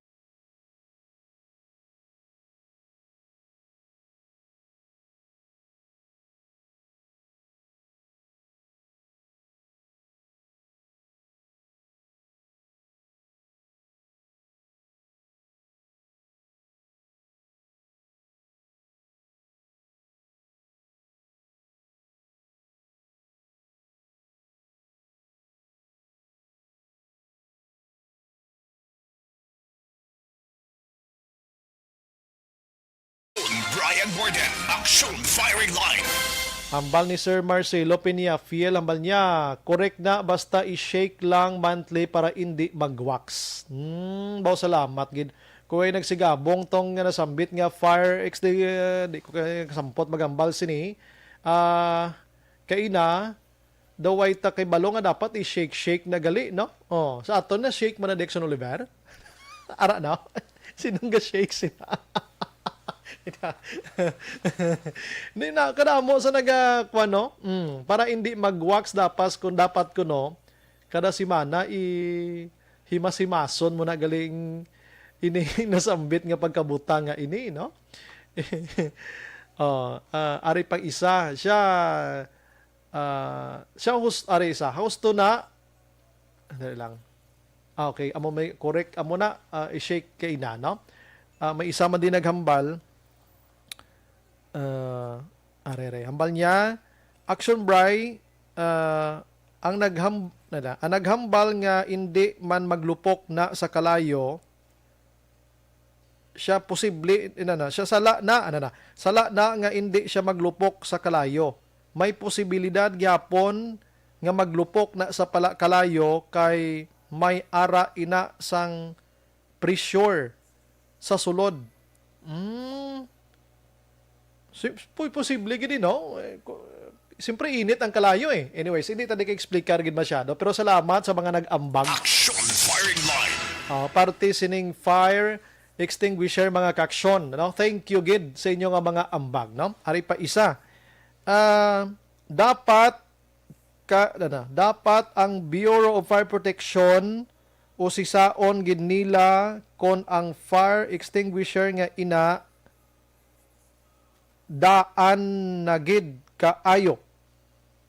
Brian Warden, Action Firing Line. Hambal ni Sir Marcelo Peñafiel, hambal niya, correct na, basta i-shake lang monthly para indi mag-wax. Hmm, baw salamat gid. Kuway nagsigabong tong nga nasambit nga fire ex-, di, di ko kay kasampot maghambal sini. Ah, kaina, daw way ta kay balo nga dapat i-shake-shake na gali, no? Oh, sa aton na shake man na Dixon Oliver. Ara, no? Sinong ga-shake sila? Ni na, kadamo sa naga, kuwan, no? Mm, para hindi mag-wax dapat kun dapat kuno, kada semana i himas-himason mo na galing ini nasambit nga pagkabutang nga ini, no? Oh, ah, ari pang isa, siya, ah, siya hus-, ari isa, husto na, dali lang. Ah, okay, amo may correct, amo na, ah, i-shake kay ina, no? Ah, may isa man din naghambal. Ah, are, are. Hambal niya, Action Bry, ah, ang nagham-, nada, ang naghambal nga indi man maglupok na sa kalayo, siya posible, ina na, siya sala na, ana na, sala na nga indi siya maglupok sa kalayo. May posibilidad gyapon nga maglupok na sa pala kalayo kay may ara ina sang pressure sa sulod. Mm. Si-, pu-, posible gid, no? Eh, ku-, siyempre, init ang kalayo, eh. Anyways, hindi ta di ka-explicar gid masyado. Pero salamat sa mga nag-ambag. Action firing line. Ah, parte sining fire extinguisher, mga kaaksyon, no? Thank you gid sa inyo nga mga ambag, no? Ari pa isa. Ah, dapat ka, na, na, dapat ang Bureau of Fire Protection usisaon gid nila kon ang fire extinguisher nga ina daan na gid kaayo.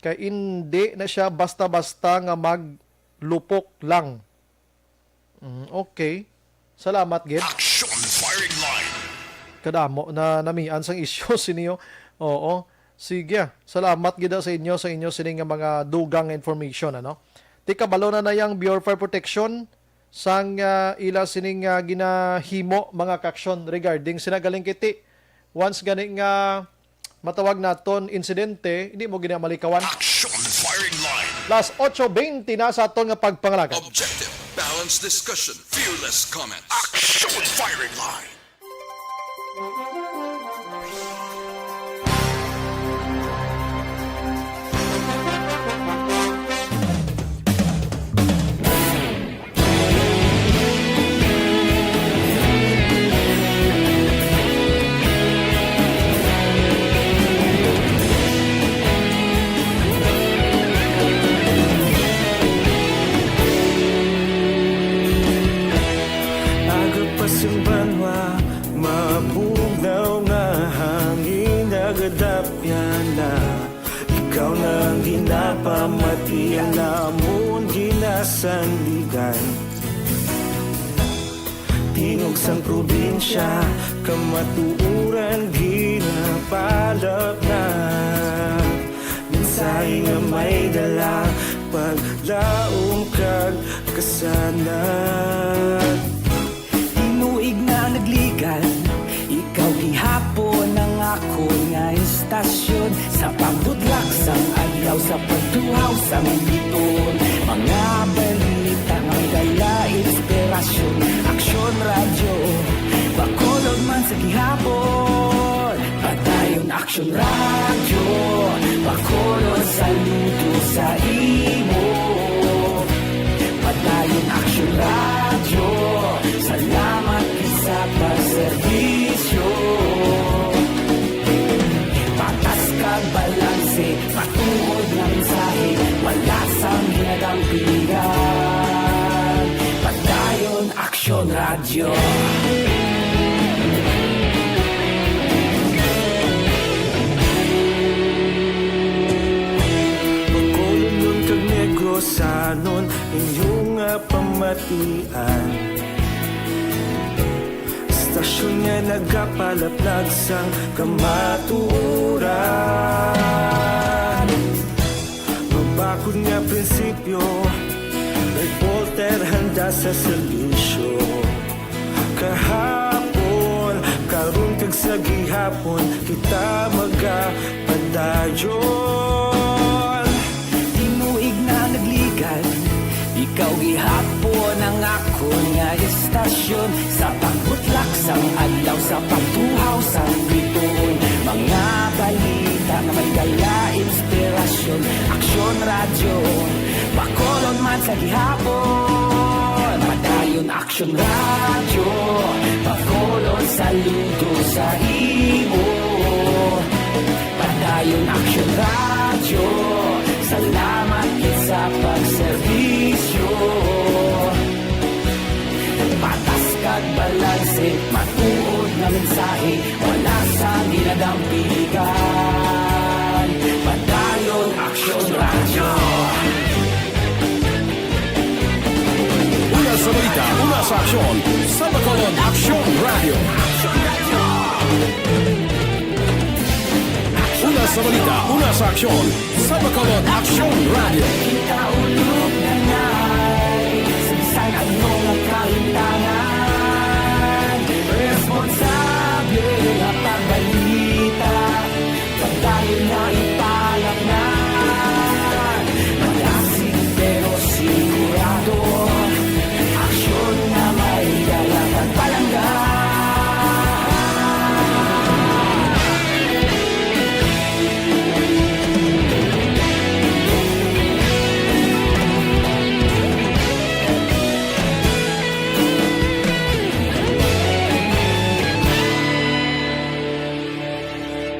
Kay indi na siya basta-basta nga maglupok lang. Mm, okay. Salamat gid. Action firing line. Kadamo na namian sang isyu siniyo. Oo. Sige. Salamat gid sa inyo, sa inyo sini nga mga dugang nga information, ano. Ti kabalo na na yang Bureau of Fire Protection sang, ah, ila sining, ah, ginahimo mga kaaksyon regarding sina galing kiti. Once gani nga matawag naton insidente, hindi mo ginamalikawan. Action firing line. Las ocho veinte na sa aton nga pagpangalagad. Objective, balanced discussion, fearless comments. Action firing line. Agod pa sing banwa, Pamati ang namon ginasandigan. Tingog sang probinsya, kamatuoran ginapalapnag. Mensahe nga may dala, paglaom kag kasanag. Tinuig na nagligad, ikaw gihapon ang akon nga istasyon. Sa pagbutlak sang adlaw, sa pagtuhaw sang bituon, mga balita nga may dala inspirasyon. Aksyon Radyo, Bacolod man sa gihapon. Padayon Aksyon Radyo, Bacolod, saludo sa imo. Padayon Aksyon Radyo, salamat gid sa pagserbisyo. Patas kag balanse, matuod nga mensahe, wala sang ginadampigan. Padayon Aksyon Radyo. Bacolodnon kag Negrosanon, inyo nga pamatian. Istasyon nga nagapalaplag sang kamatuoran. Mabakod nga prinsipyo, reporter handa sa serbisyo. Kahapon, karon kag sa gihapon, kita magapadayon. Tinuig na nagligad, ikaw gihapon ang akon nga istasyon. Sa pagbutlak sang adlaw, sa pagtuhaw sang bituon, mga balita nga may dala inspirasyon. Aksyon Radyo, Bacolod man sa gihapon. Padayon Aksyon Radyo, Bacolod, saludo sa imo. Padayon Aksyon Radyo, salamat gid sa pagserbisyo. Patas kag balanse, matuod nga mensahe, wala sang ginadampigan. Padayon Aksyon Radyo. Una sa balita, una sa aksyon, sa Bacolod Aksyon Radyo. Una sa balita, una sa aksyon, sa Bacolod Aksyon Radyo. Kita ulog na nai, sa bisan ano nga kahintangan, responsable nga pagbalita. Padayon na ipalapnag, malasig pero sigurado. Aksyon nga may dala kag palangga.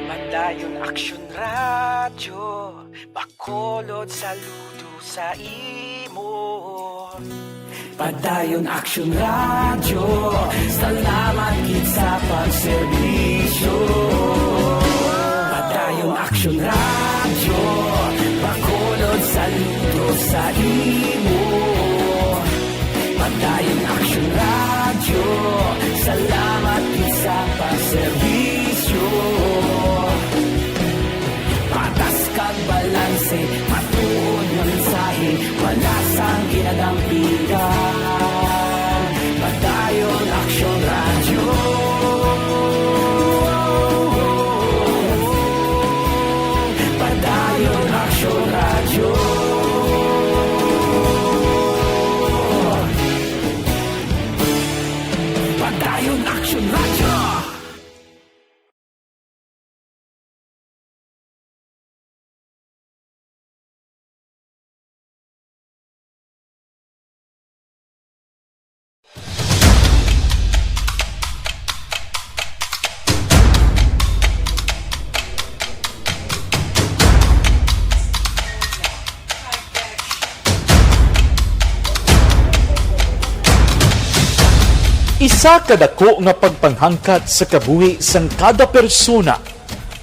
Padayon Aksyon Radyo, Bacolod, saludo sa imo. Padayon Aksyon Radyo, salamat gid sa pagserbisyo. Padayon Aksyon Radyo, Bacolod, saludo sa imo. Padayon Aksyon Radyo, salamat gid sa pagserbisyo. Patas kag balanse, matuod nga mensahe, wala sang ginadampigan. Padayon Aksyon Radyo. Padayon Aksyon Radyo. Padayon Aksyon Radyo. Isa ka dako nga pagpanghangkat sa kabuhi sang kada persona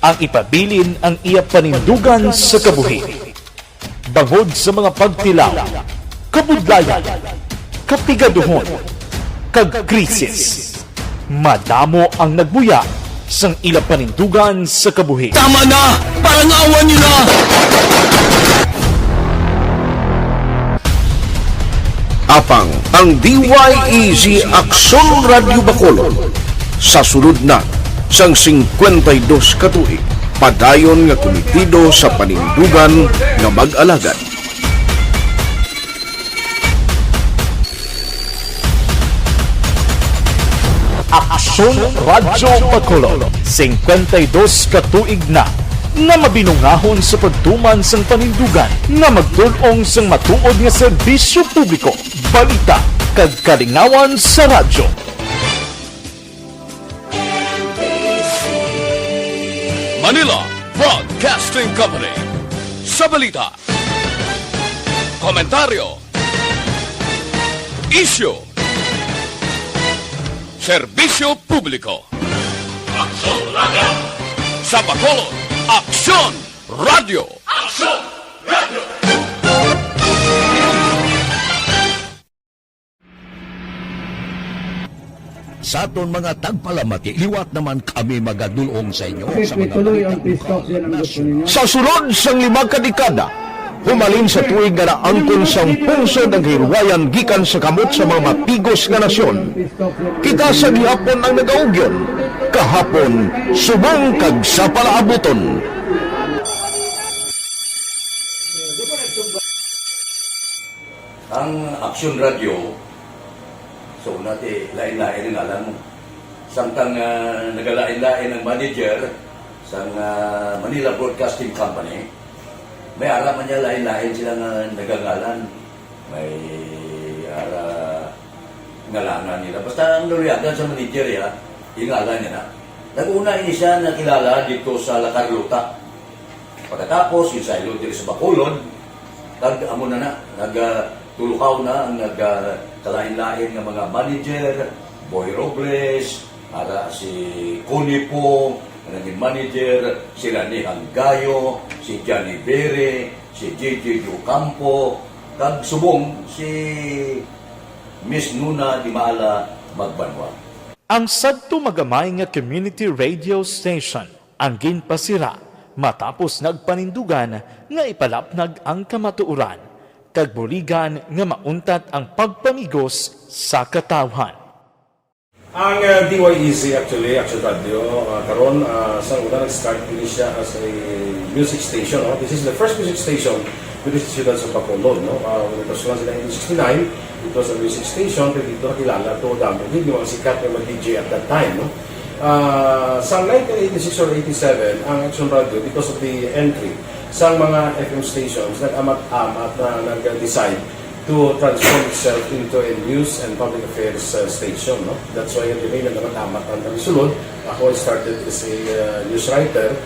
ang ipabilin ang iya panindugan sa kabuhi. Tungod sa mga pagtilaw, kabudlayan, kapigaduhon, kag krisis, madamo ang nagbuya sang ila panindugan sa kabuhi. Tama na! Parang awa nila! Apang ang D Y E Z Aksyon Radyo Bacolod sa sulod na sang singkwenta y dos ka tuig, padayon nga kumitido sa panindugan nga mag-alagad. Aksyon Radyo Bacolod, singkwenta y dos ka tuig na nga mabinungahon sa pagtuman sang panindugan nga magtul-ong sang matuod nga serbisyo publiko, balita, kag kalingawan sa radyo. Manila Broadcasting Company. Sa balita, komentaryo, isyu, serbisyo publiko. Aksyon Radyo. Sa Bacolod, Aksyon Radyo. Aksyon Radyo. Sa aton mga tagpalamati, liwat naman kami magadul-ong sa inyo sa mga balita lokal, nasyonal. Sa sulod sang lima ka dekada, humalin sa tuig nga naangkon sang pungsod ang kahilwayan gikan sa kamot sa mga matigos nga nasyon, kita sa gihapon ang nagaugyon, kahapon subong kag sa palaabuton. Ang Aksyon Radyo, sa una, ti, lain-lain ang ngalan. Samtang, ah, nagalain-lain ang manager sang, ah, Manila Broadcasting Company, may ara man niya lain-lain sila nga nagangalan. May ara ngalanan nila. Basta ang naluyagan sa manager, ya, yung ngalan niya na. Nag-una ini siya nakilala dito sa La Carlota. Pagkatapos, yung saylo diri sa Bacolod, kag amo na na, nag, ah, tulukaw na ang nag, ah, kalain-lain nga mga manager, Boy Robles, ara si Connie Pong, ang naging manager, si Rani Hanggayo, si Johnny Bere, si J J Ocampo, kag subong si Miss Nuna Dimala Magbanwa. Ang sadto magamay nga community radio station ang ginpasira matapos nagpanindugan nga ipalapnag ang kamatuoran kag buligan nga mauntat ang pagpamigos sa katawhan. Ang, uh, D Y E Z, actually, Action Radio, uh, karon, uh, sa una nag-start ini siya as a music station, no? This is the first music station with the Siyudad sa Bacolod, no? Uh, when it was launched in nineteen sixty-nine, it was a music station, pero dito nakilala to, damo gid yung mga sikat nga mag-D J at that time, no? Ah, sa nineteen eighty-six or eighty-seven, ang Action Radio, because of the entry sa mga F M stations, nag-amat-amat na nag-decide to transform itself into a news and public affairs, uh, station, no? That's why, di ba, nag-amat-amat ang kami sulod. Ako, I started as a, uh, news writer.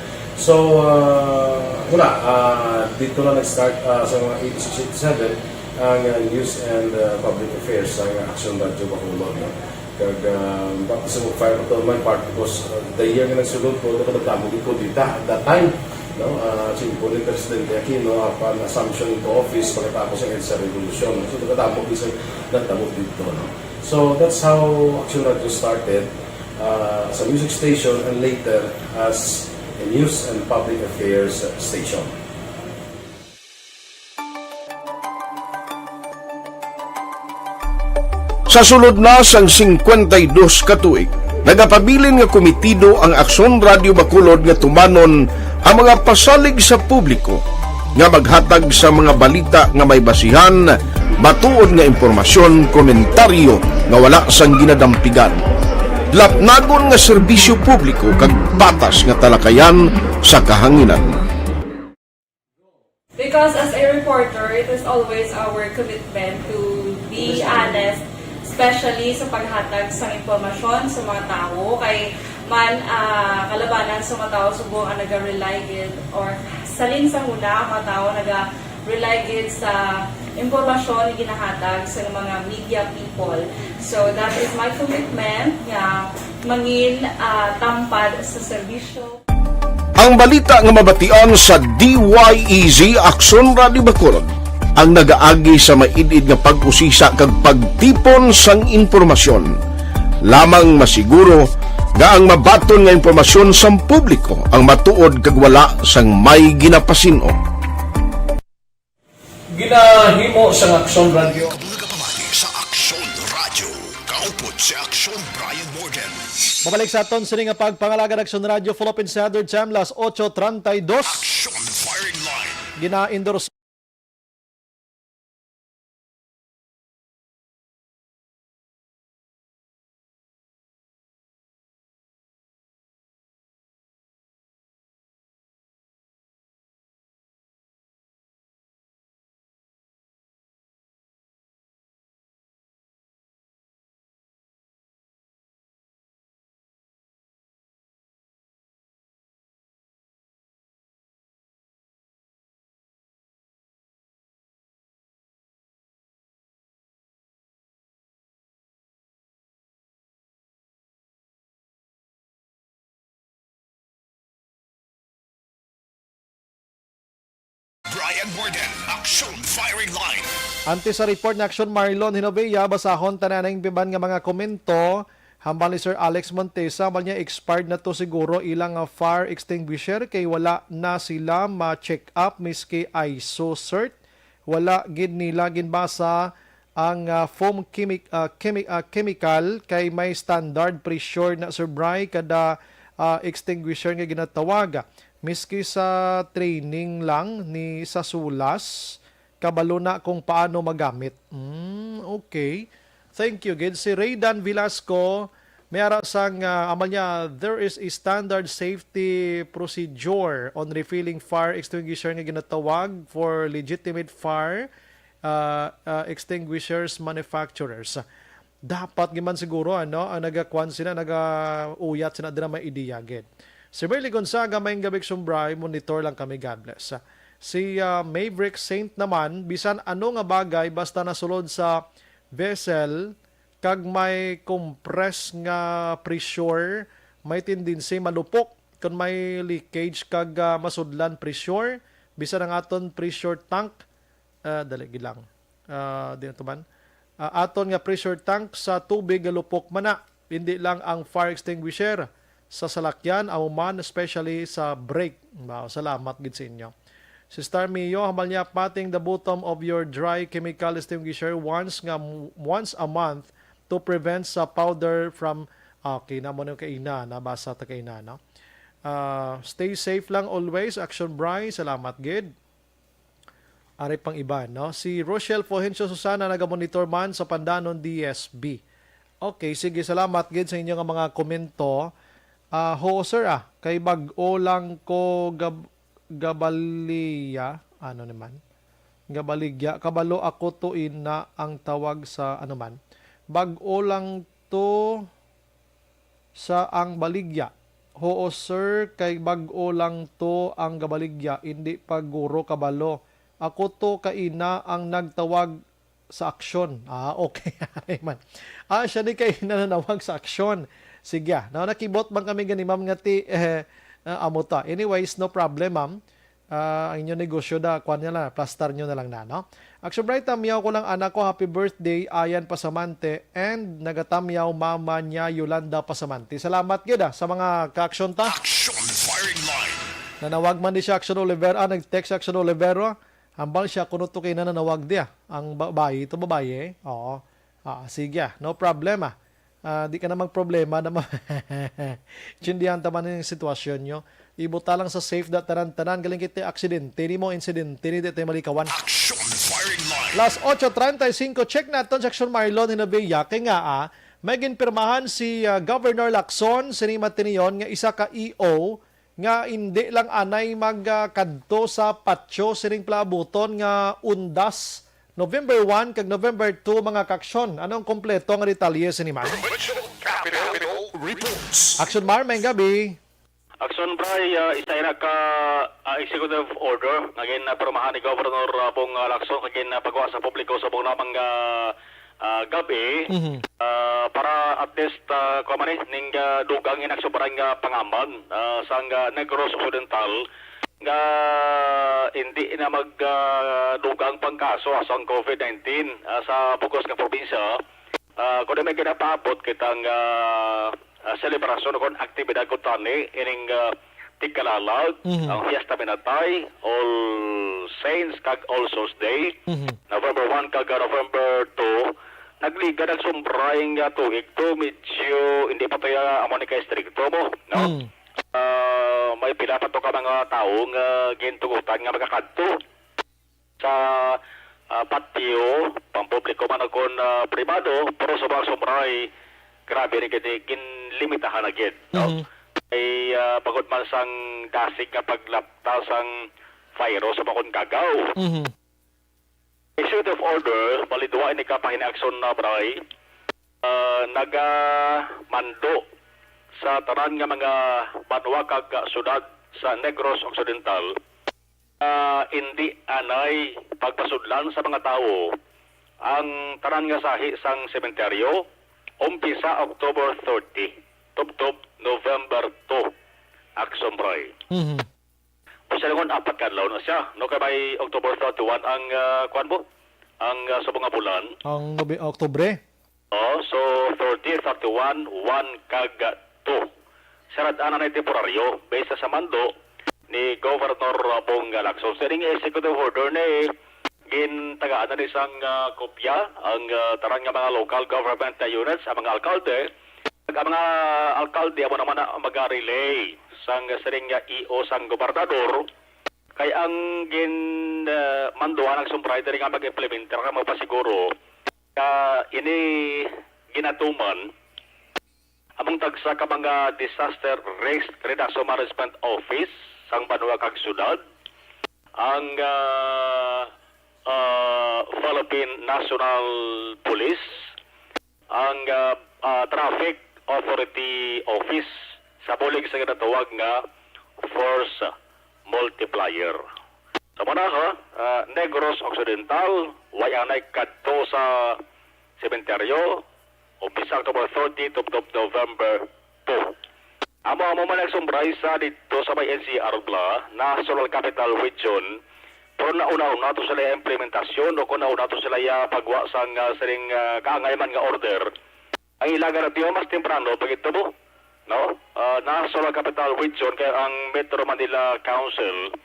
So, uh, wala, uh, dito na nag-start, uh, sa mga eighty-six, eighty-seven, ang, uh, news and, uh, public affairs, ang Action Radio Bacolod, no? Kag, ah, baptism of fire pa to my part because, ah, the year nga nagsulod ko, dapat nagdamo gid ko dita at that time, no? Ah, si Presidente Aquino, upon assumption into office, pagkatapos ang EDSA Revolution, no? So, nagdamo gid sa nagdamo dito, no? So, that's how Action Radio started, ah, as a music station and later as a news and public affairs station. Sa sulod na sang singkwenta y dos ka tuig, nagapabilin nga kumitido ang Aksyon Radio Bacolod nga tumanon ang mga pasalig sa publiko nga maghatag sa mga balita nga may basihan, matuod nga impormasyon, komentaryo nga wala sang ginadampigan, lapnagon nga serbisyo publiko kag patas nga talakayan sa kahanginan. Because as a reporter, it is always our commitment to be honest, especially sa paghatag sa impormasyon sa mga tawo. Kay man, ah, kalabanan sa mga tawo subong ang naga-rely gid, or salin sa huna ang mga tawo naga-rely gid sa impormasyon nga ginahatag sa mga media people. So that is my commitment nga mangin, ah, tampad sa serbisyo. Ang balita nga mabatian sa D Y E Z Aksyon Radio Bacolod, ang nagaagi sa maid-id nga pag-usisa kag pagtipon sang impormasyon. Lamang masiguro nga ang mabaton nga impormasyon sang publiko ang matuod kag wala sang may ginapasin-o. Ginahimo sang Aksyon Radio. Kabulga pamati sa Aksyon Radio. Kaupod si Aksyon Brian Morgan. Mabalik sa aton sini nga pagpangalagad, Aksyon Radio, Philippine Standard Time, las ocho treinta y dos. Aksyon Firing Line. Gina-endorse Brian Morgan, Aksyon Firing Line. Antes sa report ni Aksyon Marlon Hinovea, basahon ta na ning iban nga mga komento. Hambal ni Sir Alex Montesa, hambal niya, expired na to siguro ilang, ah, fire extinguisher kay wala na sila ma-check up miski I S O cert. Wala gid nila ginbasa ang, ah, foam chemi-, ah, chemi-, ah, chemical kay may standard pressure na, Sir Bry, kada, ah, extinguisher nga ginatawag. Miski sa training lang ni sa sulas, kabalo na kung paano magamit. Mm, okay. Thank you gid. Si Raydan Velasco, may ara sang, ah, hambal niya, there is a standard safety procedure on refilling fire extinguisher nga ginatawag for legitimate fire, ah, ah, extinguishers manufacturers. Dapat gid man siguro, ano, ang nagakuan sila, nagauyat sila, dira may ideya gid. Si Merly Gonzaga, maayong gabi, Aksyon Bry, monitor lang kami, God bless. Si, ah, Maverick Saint naman, bisan ano nga bagay, basta nasulod sa vessel, kag may compress nga pressure, may tendency malupok. Kon may leakage kag, ah, masudlan pressure, bisan ang aton pressure tank, ah, dali, gilang. Ah, di na to man. Ah, aton nga pressure tank sa tubig nga lupok man na. Hindi lang ang fire extinguisher sa salakyan, amo man, especially sa brake. Wow, salamat gid sa inyo. Si Star Mio, hambal niya, patting the bottom of your dry chemical extinguisher once nga, once a month to prevent sa powder from, ah, okay, na mo na kaina, nabasa ta kaina, no? Ah, stay safe lang always, Action Bry. Salamat gid. Ari pang iban, no? Si Rochelle Fulgencio Susana nagamonitor man sa Pandanon D S B. Okay, sige, salamat gid sa inyo nga mga komento. Ah, ho, sir, ah, kay bag-o lang ko gab-, gabaliya, ano naman? Gabaligya, kabalo ako to ina ang tawag sa ano man. Bag-o lang to sa ang baligya. Huo, sir, kay bag-o lang to ang gabaligya, indi pa guro kabalo. Ako to kaina ang nagtawag sa aksyon. Ah, okay. Ay man. Ah, siya ni kaina nanawag sa aksyon. Sige, ah. Na, nakibot man kami gani, ma'am, nga ti, eh, ah, amo ta. Anyways, no problem, ma'am. Ah, ang inyo negosyo da, kuwan niya lang, plastar nyo na lang na, no? Action Bright, tamyaw ko lang, anak ko, happy birthday, Ayan Pasamante, and nagatamyaw, mama niya, Yolanda Pasamante. Salamat gid, ah, sa mga ka-action ta. Action Firing Line. Nanawag man di siya, Action Olivera, nag-text si Action Olivera, hambal siya, kuno to kay nanawag di, ah. Ang babayi, ito babayi, eh. Oo. Ah, sige, ah, no problem, ah. Ah, di ka na magproblema na ma-, Intindihan ta man ang sitwasyon nyo. Ibuta lang sa safe da tanan-tanan. Galing kita aksidente ni mo, insidente ni di tayo malikawan. Action Firing Line. Las ocho treinta y cinco, check naton si Action Marlon Hinabia. Kay nga, ah, may ginpirmahan si, ah, Governor Lacson, sini matiniyon nga isa ka E O nga indi lang anay magkadto sa patio sining palaabuton nga undas November one kag November two, mga kaaksyon. Ano ang kompleto nga detalye sini man? Provincial Capitol Reports. Action Mar, may gabi. Action Bray, ah, isa ina ka, ah, executive order nga ginapirmahan ni Governor, ah, Bong, ah, Lacson kag ginapagawa sa publiko subong lamang nga ah, gab-i, Mhm. ah, para at least, ah, kuwan man, eh, ning, ah, dugang in Aksyon Pare nga pangaman, ah, sang, ah, Negros Occidental nga hindi na mag, ah, dugang pang kaso, ah, sang covid nineteen, ah, sa bug-os nga probinsya. Ah, kundi may ginapaabot kitang, ah, ah, selebrasyon o kon aktibidad kuntani ining, ah, Tigkalalag, Mhm. ang Fiesta Minatay, All Saints kag All Souls Day, Mhm. November one kag, ah, November two. Nagligad ang sumbray nga tuig to, medyo hindi pa to ya amo ni ka-estrikto mo, no? Mm. Ah, may pila pa to ka mga tawo nga gintugutan nga makakadto sa, ah, patio, pampubliko man o kon, ah, pribado, pero sa mga sumbray, grabe ni gid, ginlimitahan na gid, no? Mhm. Ay, ah, bangod man sang dasig nga paglapta sang virus sa mga kon kagaw. Mhm. Executive order, bali duha ini ka pahinaakson na, Bray, ah, nagamando sa tanan nga mga banwa kag syudad sa Negros Occidental, ah, indi anay pagpasudlan sa mga tawo ang tanan nga sahi sang sementeryo, umpisa October thirty, tubtob November two, Aksyon Bray. Mhm. Basta lang, apat ka adlaw na siya. No, kay by October thirty-one ang, ah, kuwan mo? Ang, ah, subong nga bulan. Ang Nobe-, Oktubre? Oh, so thirty, thirty-one, one kag two. Sarad-an na temporaryo, based sa mando ni Governor Bong Lacson. Sa ining executive order ni, gintagaan na ni sang, ah, kopya ang, ah, tanan nga mga local government units, ang mga alkalde, kag ang mga alkalde amo naman na maga-relay sang sining nga E O sang gobernador, kay ang gin, ah, manduan ang sumbray diri nga mag-implementar nga magpasiguro nga ini ginatuman among tagsa ka mga disaster risk reduction management office sang banwa kag syudad, ang, ah, ah, Philippine National Police, ang, ah, ah, Traffic Authority Office sa bulig sa ginatawag nga force multiplier. Sa manaha, ah, Negros Occidental, way anay kadto sa sementeryo, umpisa October thirty, tubtob November two. Amo-amo man ang sumbray sa didto sa may N C R bala, National Capital Region, pero nauna-una to sila iya implementasyon o kung nauna to sila iya pagwa sang, ah, sining, ah, kaangay man nga order. Ang ila nga radyo mas temprano pa gid to mo, no? Ah, National Capital Region kay ang Metro Manila Council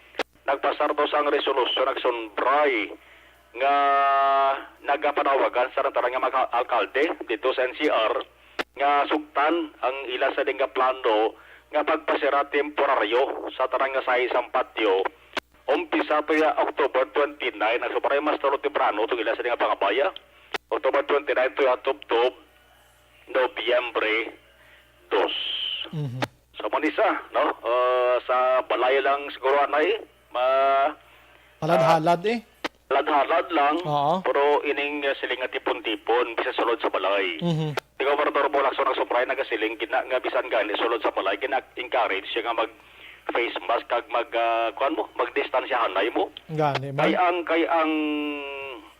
nagpasar to sang resolusyon, nagsumbray nga nagapanawagan sa tanan nga mga alkalde dito sa N C R nga sugtan ang ila sa nga plano nga pagpasira temporaryo sa tanan nga sahi sang patio. Umpisa to ya October twenty-nine, ang sumaray mas tulo temprano itong ila sa nga pangabaya. October twenty-nine to ya tubtob Nobyembre dos. Mhm. So, manisa, no? Uh, sa balay lang siguro, anay, ma-, Halad-halad, eh. Halad-halad lang, Oo. pero ining, uh, siling nga tipon-tipon, bisan sulod sa balay. Mhm. Di Gobernador Bong Lacson ang sumbray nagasiling gina nga bisan gani sulod sa balay, gina-encourage siya nga mag face mask kag mag, ah, kuwan mo, magdistansyahan na mo. Gani man. Kay ang, kay ang,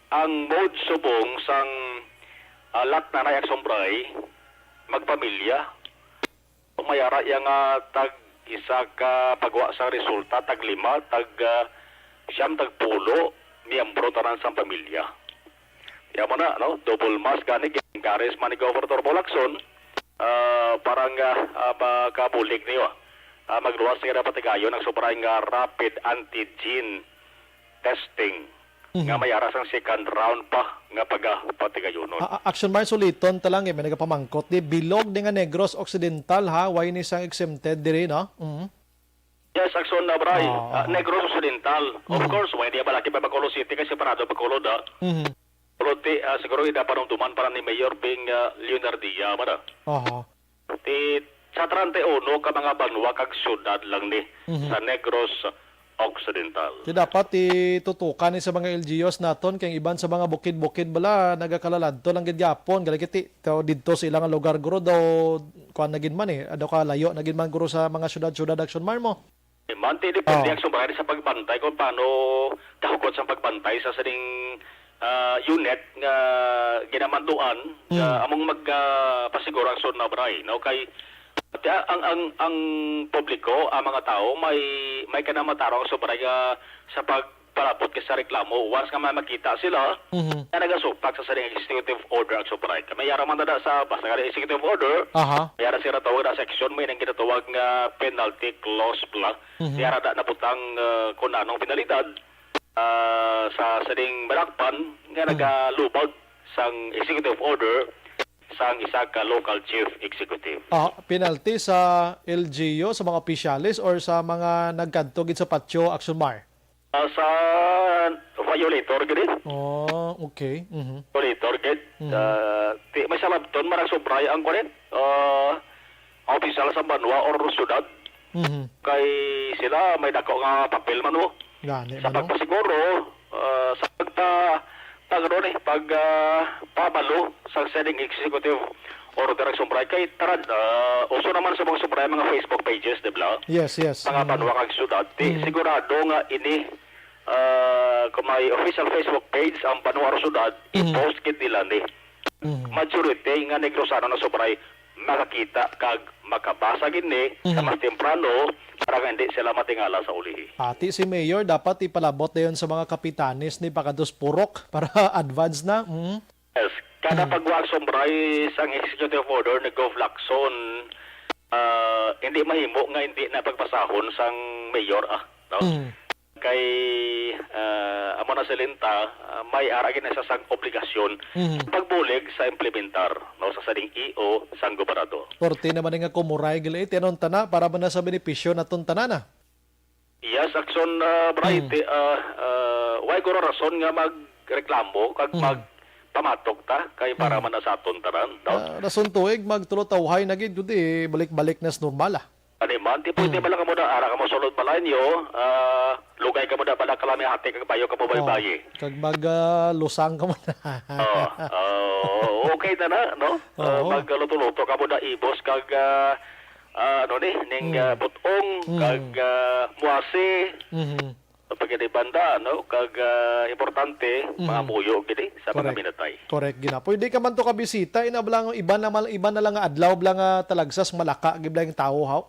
ang mode subong sang, ah, lat na nayag sumbray, magpamilya. Mayara iya nga tag isa ka pagwa sa resulta, tag lima, tag, ah, siyam, tag pulo, miyembro tanan sang pamilya. Iya mo na, no? Double mask gani, gin-encourage man ni Governor Bong Lacson, ah, para nga, ah, makabulig niyo. Ah, magluwas nga patigayon ang sumbray nga rapid antigen testing Mhm. nga may ara sang second round pa nga pagapatigayonon. A-, a-, Action Mars, uliton ta lang, eh, may nagapamangkot. Di, bilog di nga Negros Occidental, ha? Way ni sang exempted diri, no? Mhm. Yes, Action na, Bray. Oo, Ah, oo. Negros Occidental. Of Mhm. course, way niya balaki pa Bacolod City kay separado Bacolod, ah. Mhm. Pero ti, ah, siguro ida panumduman para ni Mayor Bing, ah, Leonardia, mara. Oho. Ti, sa treinta y uno ka mga banwa kag syudad lang ni Mhm. sa Negros Occidental. Ti dapat itutukan ni sa mga L G Us naton kay ang iban sa mga bukid-bukid bala nagakalaladto lang gid gyapon. Gali kiti, to, didto sa ilang lugar guro daw kuan na gid man eh, daw kalayo na gid man guro sa mga syudad-syudad, Action Mar mo. Di man, ti depende Oo. ang sumbray sa pagbantay kung paano kahugot sa pagbantay sa sining, ah, unit nga ginamanduan nga Mm. among mag, ah, pasiguro ang sunod na bray, no? Kay, kaya ang, ang, ang publiko, ang mga tao, may, may kanamatarong subray nga sa pagpalabot ka sa reklamo. Once nga may makita sila, Mhm. na nagasupak sa sining executive order ang subray. Kay may ara man na sa, basta nga executive order, Aha. may ara sila tawag na section, may nang ginatawag nga penalty clause pala. Mhm. May ara na nabutang, ah, kung anong penalidad, ah, sa sining manakpan nga Hmm. nagalubag sang executive order sang isa ka local chief executive. Ah, penalty sa L G U, sa mga opisyales, or sa mga nagkadto gid sa patio, Action Mar? Ah, sa violator gid eh. Oh, okay. Mhm. Violator gid. Mhm. Ah, ti-, may salabton man ang sobray ang kuwan eh. Ah, opisyal sa banwa or syudad. Mhm. Kay sila may dako nga papel man, oh. Gani Sa man, oh. pagpasiguro, ah, sa pagpa-, pag, ano ni, pag, ah, pabalo sa sining executive order ang sumbray. Kay taran, ah, uso naman sa mga sumbray, mga Facebook pages, di ba? Yes, yes. Mga Mm. banwa kag syudad. Di Mm. sigurado nga ini, ah, kung may official Facebook page ang banwa o syudad, Mm. i-post gid nila ni. Mhm. Majority nga Negrosano na sobray makakita kag makabasa gid ni sa Mhm. mas temprano para nga hindi sila matingala sa ulihi. Pati si Mayor dapat ipalabot dayon sa mga kapitanes ni pagkadto sa purok para advance na. Mm. Yes, kada Mhm. pagwa ang sumbray sang executive order ni Gov Lacson, ah, hindi mahimo nga hindi na pagbasahon sang mayor, ah, no? Mhm. Kay, ah, amo na silinta, ah, may ara gid na sa sang obligasyon Mhm. pagbulig sa implementar, no, sa sining E O sang gobernador. Korte naman nga kumuray gila iti anon tana para man na sa benepisyo naton tanan, ah. Yes, Action, ah, Bright, Mm. eh, ah, ah, way guro rason nga magreklamo kag Mm. magpamatok ta kay para Mm. man na sa aton tanan, no? Ah, rason tuig magtulo tawhay na gid kundi balik-balik na sa normal, ah. Ani man, di pwede Mm. ba lang kamo na ara kamo sulod balay nyo, ah, lugay kamo na bala kalamihati kag bayo kamo Oh, baybayi. kag mag, ah, lusang kamo na. Oh, oh, okay na na, no? Ah, Oo. magluto-luto kamo na ibos kag, ah, ah, ano ni, ning, Mm. ah, butong, Mm. kag, ah, muasi. Mhm. Pagkadi banda, no? Kag, ah, importante, Mm. mga muyo gid eh, sa mga Correct. minatay. Correct, gina. Pwede ka man to kabisita, ina bala nga iba na mal-, iba na lang nga adlaw bala nga talagsas malaka gid bala yung tao, haw?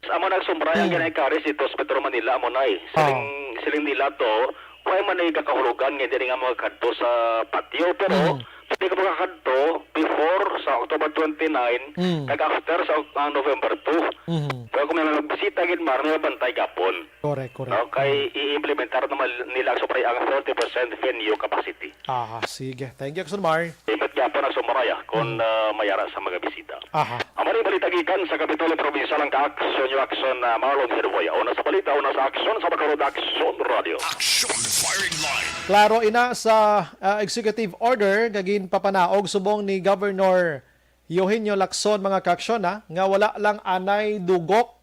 Amo nagsumbray ang Mm. ginay Karis dito sa Metro Manila, amo na eh. Siling, Oh. siling nila to, wala man ay kakahulugan nga diri nga mga kadto sa patio, pero Mm. pwede ka makakadto before sa October twenty-nine, Mm. kag after sa, ah, November two. Mm. Pero kung may mga bisita gid, mar, may bantay gapon. Correct, correct. No, kay Mm. i-implementar naman nila sa ang thirty percent venue capacity. Aha, sige. Thank you, Action Mar. Imbit gapon ang sumaraya kung, Mm. ah, mayara sa mga bisita. Aha. Amo rin balita gikan sa Kapitolyo Provincial ang ka-action yung action na Marlon Herboya. Una sa balita, una sa action sa Bacolod Action Radio. Action Firing Line. Klaro ina sa, ah, executive order nga ginpapanaog subong ni Governor Eugenio Lacson, mga ka-action, ha, nga wala lang anay dugok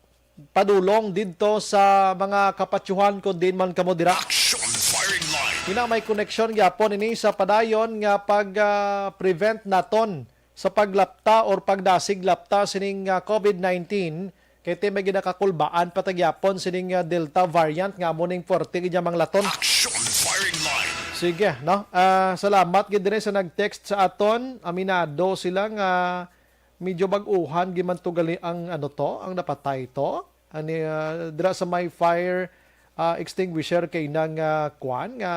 padulong didto sa mga kapatyuhan kung diin man kamo dira. Action Firing Line. Ina may koneksyon gyapon ini sa padayon nga pag, ah, prevent naton sa paglapta or pagdasig lapta sining, ah, covid nineteen, kay ti may ginakakulbaan pa ta gyapon sining, ah, Delta variant nga amo ning forte gid ang manglaton. Action Firing Line. Sige, no? Ah, salamat gid diri sa nag-text sa aton. Aminado sila nga medyo bag-uhan gid man to gali ang ano to, ang napatay to. Ani, ah, dira sa may fire, ah, extinguisher kay nang, ah, kwan nga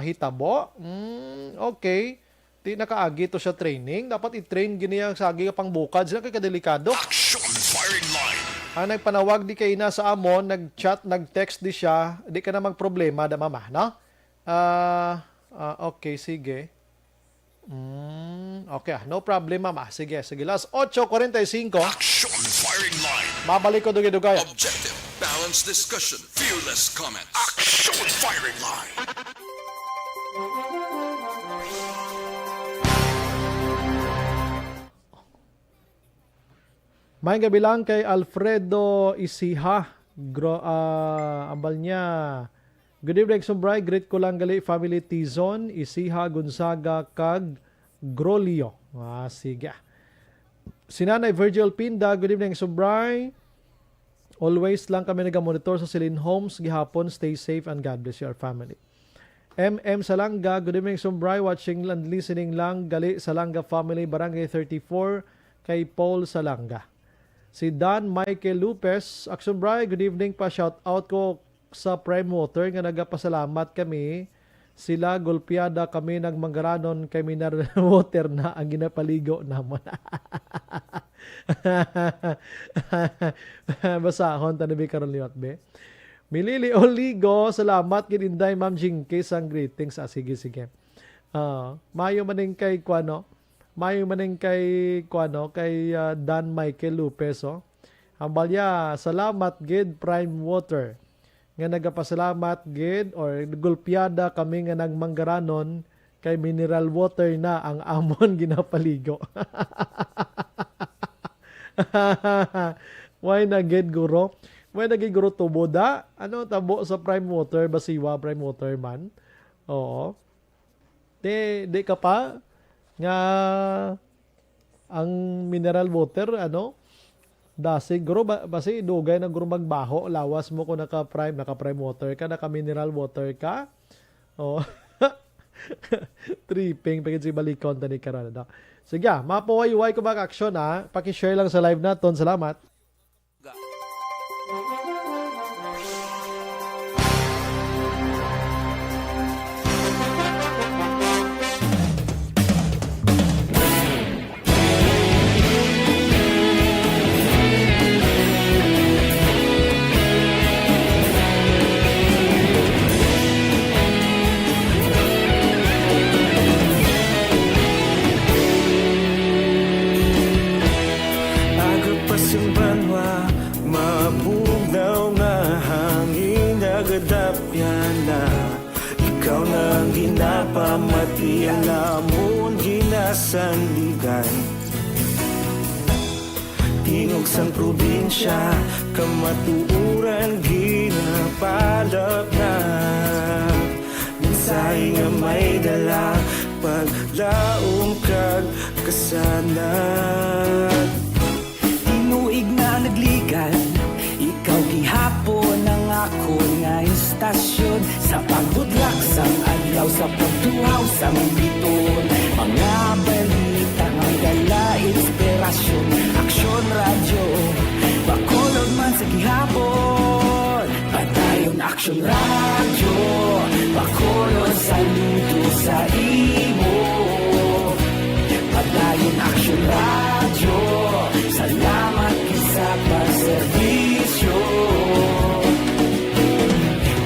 hitabo. Mm, okay. Di nakaagi to siya training. Dapat i-train gini ang sagi nga pangbukad sila kay kadelikado. Action Firing Line. Ang nagpanawag di kay na sa amon, nag-chat, nag-text di siya, di ka na magproblema da mama, no? Ah, ah, okay, sige. Mm, okay, ah, no problem, mama. Sige, sige. Las ocho cuarenta y cinco. Action Firing Line. Mabalik ko dugay-dugay. Objective, balanced discussion, fearless comment. Action Firing Line. May gabi lang kay Alfredo Isiha. Gro-, ah, ambal niya. Good evening, Sumbray. Greet ko lang gali family Tizon, Isiha, Gonzaga, kag Grolio. Ah, sige. Si Nanay Virgil Pinda, good evening, Sumbray. Always lang kami nagamonitor sa Celine Homes gihapon. Stay safe and God bless your family. M M Salanga, good evening, Sumbray. Watching and listening lang. Gali Salanga family, Barangay thirty-four, kay Paul Salanga. Si Dan Michael Lopez, Aksumbray, good evening pa. Shout out ko sa Prime Water nga nagapasalamat kami. Sila, gulpiada kami nagmanggaranon kay mineral water na ang ginapaligo namon. Basahon ta na bi karon liwat, be. Milili Oligo, salamat gid, Inday, Ma'am Jinky, sang greetings. Ah, sige, sige. Ah, mayo maning kay kuano, mayo maning kay kuano, kay, ah, Dan Michael Lopez, oh. Ang balya, salamat gid, Prime Water, nga nagapasalamat gid or gulpiada kami nga nagmanggaranon kay mineral water na ang amon ginapaligo. Why na gid, guro? Why na gid, guro, tubo da? Ano tabo sa Prime Water? Basiwa, Prime Water man. Oo. Di, di ka pa nga ang mineral water, ano? Dasig, guro, ba, basi dugay na, guro, magbaho. Lawas mo kung naka-prime, naka-prime water ka, naka-mineral water ka. Oh. Tripping, pagid si balikon tani karon, no? Sige, mapawayway ko mag-action, ha? Paki-share lang sa live naton. Salamat. Aga pa sing banwa, mabugnaw nga hangin, nagadapyan na. Ikaw na ang ginapamati, ang amon ginasandigan. Tingog sang probinsya, kamatuoran ginapalapnap. Mensahe nga may dala, paglaom kag kasanag. Tinuig na nagligan, ikaw gihapon ang akon nga istasyon. Sa pagbutlak sang adlaw, sa pagtuhaw sang biton, mga balita nga may dala inspirasyon. Aksyon Radyo, Bacolod man sa gihapon. Padayon Aksyon Radyo, Bacolod, saludo sa imo. Padayon Aksyon Radyo, salamat gid sa pagserbisyo.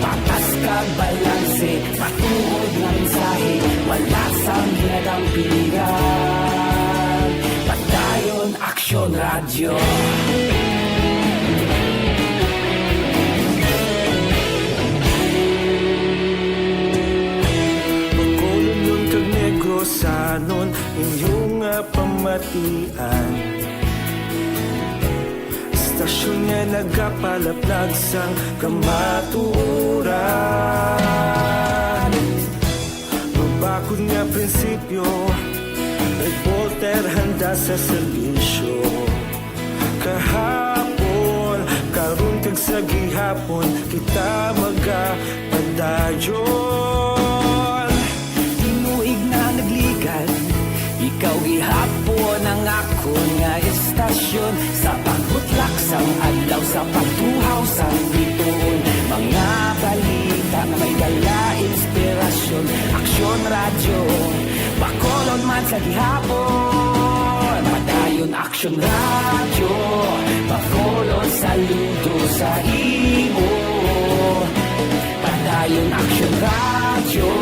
Patas kag balanse, matuod nga mensahe, wala sang ginadampigan. Padayon Aksyon Radyo. Bacolodnon kag Negrosanon, inyo nga pamatian. Istasyon nga nagapalaplag sang kamatuoran. Mabakod nga prinsipyo, reporter handa sa serbisyo. Kahapon, karon, kag sa gihapon, kita magapadayon. Tinuig na nagligan, ikaw gihapon ang akon nga istasyon. Sa pagbutlak sang adlaw, sa pagtuhaw sang bituon, mga balita nga may dala inspirasyon. Aksyon Radyo, Bacolod man sa gihapon. Padayon Aksyon Radyo, Bacolod, saludo sa imo. Padayon Aksyon Radyo,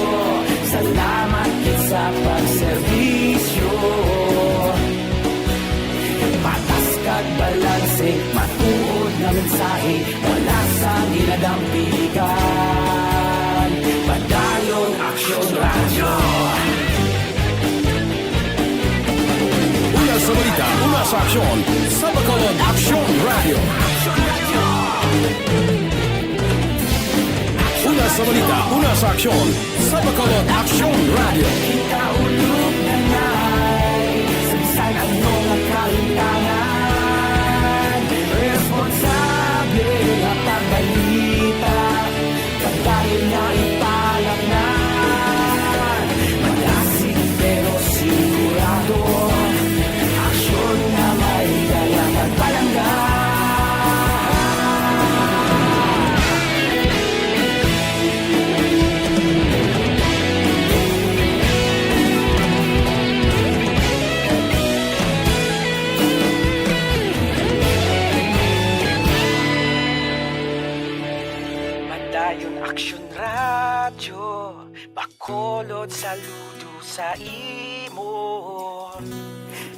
salamat gid sa pagserbisyo. Patas kag balanse, matuod nga mensahe, wala sang ginadampigan. Padayon Aksyon Radyo. Una sa balita, una sa aksyon, sa Bacolod Aksyon Radyo. Una sa balita, una sa aksyon, sa Bacolod Aksyon Radyo. Kita ulog na ngay, sa bisan ano nga kalimtangan, responsable nga pagbalita, padayon nga ipalapnap. Padayon Aksyon Radyo, Bacolod, saludo sa imo.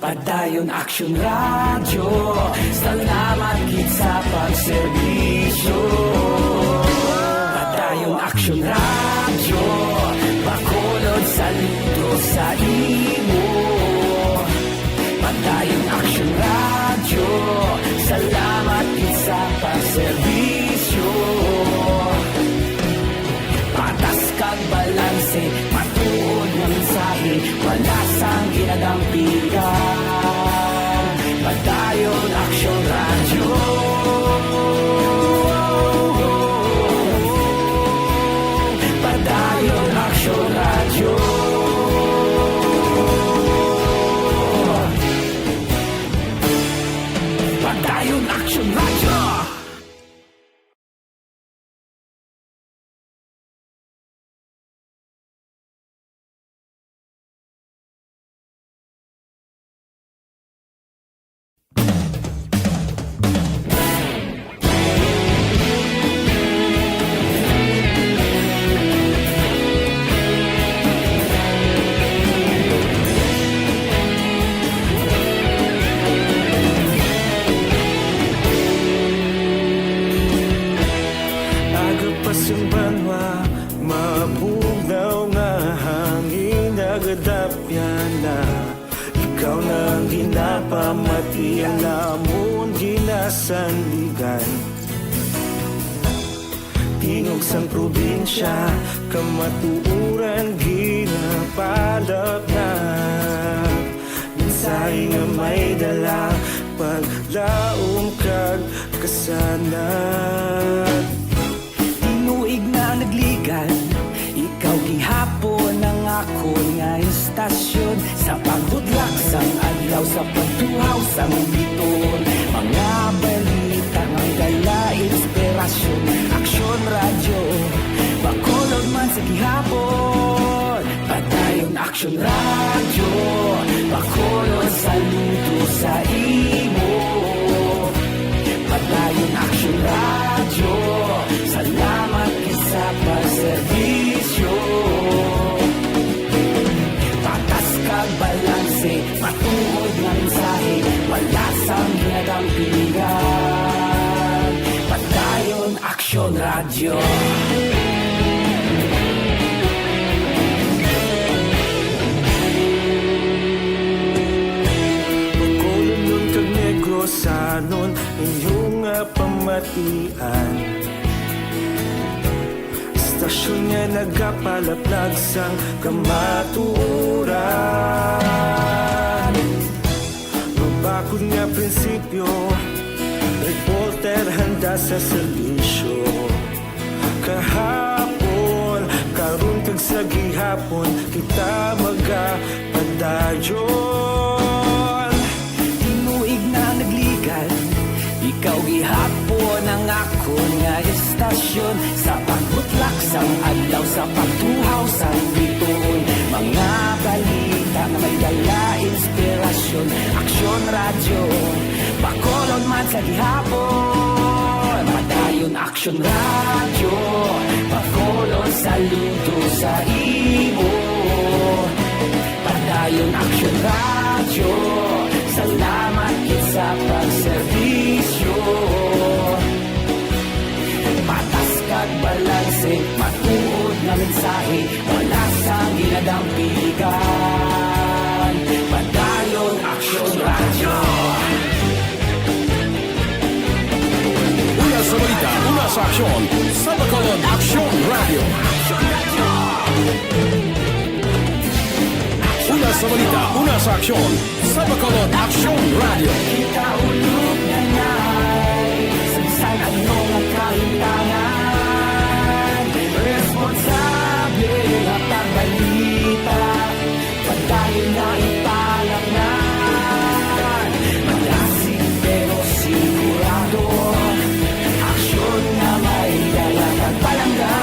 Padayon Aksyon Radyo, salamat gid sa pagserbisyo. Padayon Aksyon Radyo, Bacolod, saludo sa imo. Padayon Aksyon Radyo, salamat gid sa pagserbisyo. Patas kag balanse, matuod nga mensahe, wala sang ginadampigan. Padayon Aksyon Radyo. Padayon Aksyon Radyo. Padayon Aksyon Radyo. Aga pa sang banwa, mabugnaw nga hangin, nagadapyan na. Ikaw na ang ginapamati, ang amon ginasandigan. Tingog sang probinsya, kamatuoran ginapalapnap. Mensahe nga may dala, paglaom kag kasanag. Tinuig na nagligan, ikaw gihapon ang akon nga istasyon. Sa paghudlak sang adlaw, sa pagtuhaw sang bituon, mga balita nga may dala inspirasyon. Aksyon Radyo, Bacolod man sa gihapon. Padayon Aksyon Radyo, Bacolod, saludo sa imo. Padayon Aksyon Radyo, salamat gid sa pagserbisyo. Patas kag balanse, matuod nga mensahe, wala sang ginadampigan. Padayon Aksyon Radyo. Bacolodnon kag Negrosanon, inyo nga pamatian. Istasyon nga nagapalaplag sang kamatuoran. Mabakod nga prinsipyo, reporter handa sa serbisyo. Kahapon, karon, kag sa gihapon, kita magapadayon. Tinuig na nagligan, ikaw gihapon ang akon nga istasyon. Sa pagbutlak sang adlaw, sa pagtuhaw sang bituon, mga balita nga may dala inspirasyon. Aksyon Radyo, Bacolod man sa gihapon. Padayon Aksyon Radyo, Bacolod, saludo sa imo. Padayon Aksyon Radyo, salamat gid sa pagserbisyo. Patas kag balanse, matuod nga mensahe, wala sang ginadampigan. Padayon Aksyon Radyo. Una sa balita, una sa aksyon, sa Bacolod Aksyon Radyo. Una sa balita, una sa aksyon, sa Bacolod Aksyon Radyo. Kita ulog na nai, sa bisan ano nga kahimtangan, responsable nga pagbalita. Padayon na ipalangnan, malasig pero sigurado, aksyon nga may dala kag palangga.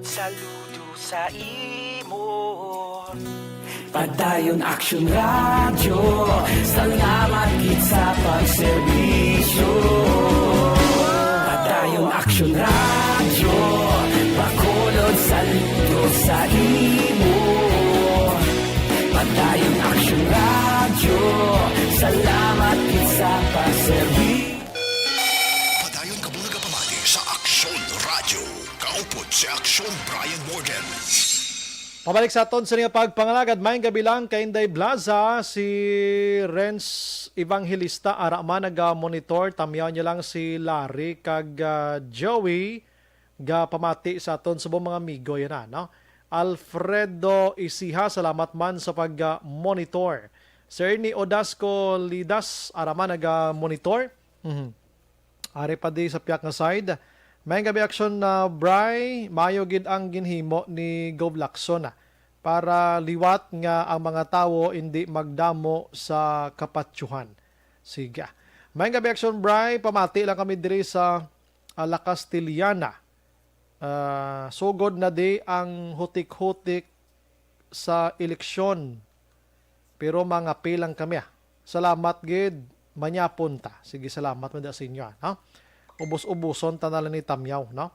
Saludo sa imo. Padayon Aksyon Radyo, salamat gid sa pagserbisyo. Padayon Aksyon Radyo, Bacolod, saludo sa imo. Padayon Aksyon Radyo, salamat gid sa pagserbisyo. Padayon ka muna ka pamati sa Aksyon Radyo. Kaupod si Aksyon Brian Morgan. Pabalik sa aton sa nga pagpangalagad, may gabi lang kay Inday Blaza, si Renz Evangelista, ara man naga-monitor, tamyaw niya lang si Larry kag, ah, Joey, ga pamati sa aton subong mga amigo yan na, no? Alfredo Isiha, salamat man sa pag-monitor. Si Ernie Odasco Lidas, ara man naga-monitor. Mhm. Ari pa di sa piyak nga side. May gabi Aksyon na Bri, mayo gid ang ginhimo ni Gov Lacson, ah, para liwat nga ang mga tawo indi magdamo sa kapatyuhan. Sige. May gabi Aksyon Bri, pamati lang kami diri sa, ah, La Castellana. Ah, sugod na di ang hutik-hutik sa eleksyon. Pero mangapil lang kami, ah. Salamat gid, manyapon ta. Sige, salamat man da sa inyo, ah, no? Ubos-ubuson ta na lang ni tamyaw, no?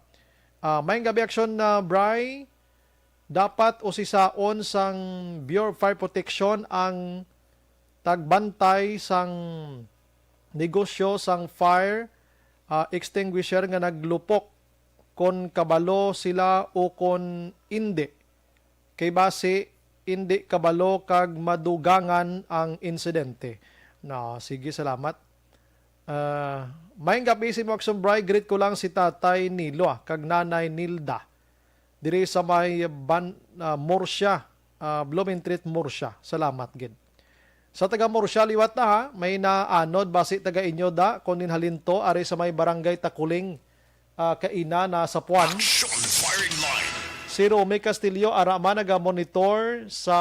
Ah, may gabi Aksyon na Bri, dapat usisaon sang Bureau of Fire Protection ang tagbantay sang negosyo sang fire, ah, extinguisher nga naglupok, kon kabalo sila o kon indi. Kay basi indi kabalo kag madugangan ang insidente. No, sige, salamat. Ah, maayong gabi sa imo, Aksyon Bri. Greet ko lang si Tatay Nilo, ah, kag Nanay Nilda diri sa may ban-, ah, Murcia, ah, Blumentritt, Murcia. Salamat gid. Sa taga Murcia, liwat na ha, may naanod basi taga inyo da, kung ninhalin to, ari sa may Barangay Takuling, ah, kaina na sa Puan. Action firing line. Si Romy Castillo, ara man naga-monitor sa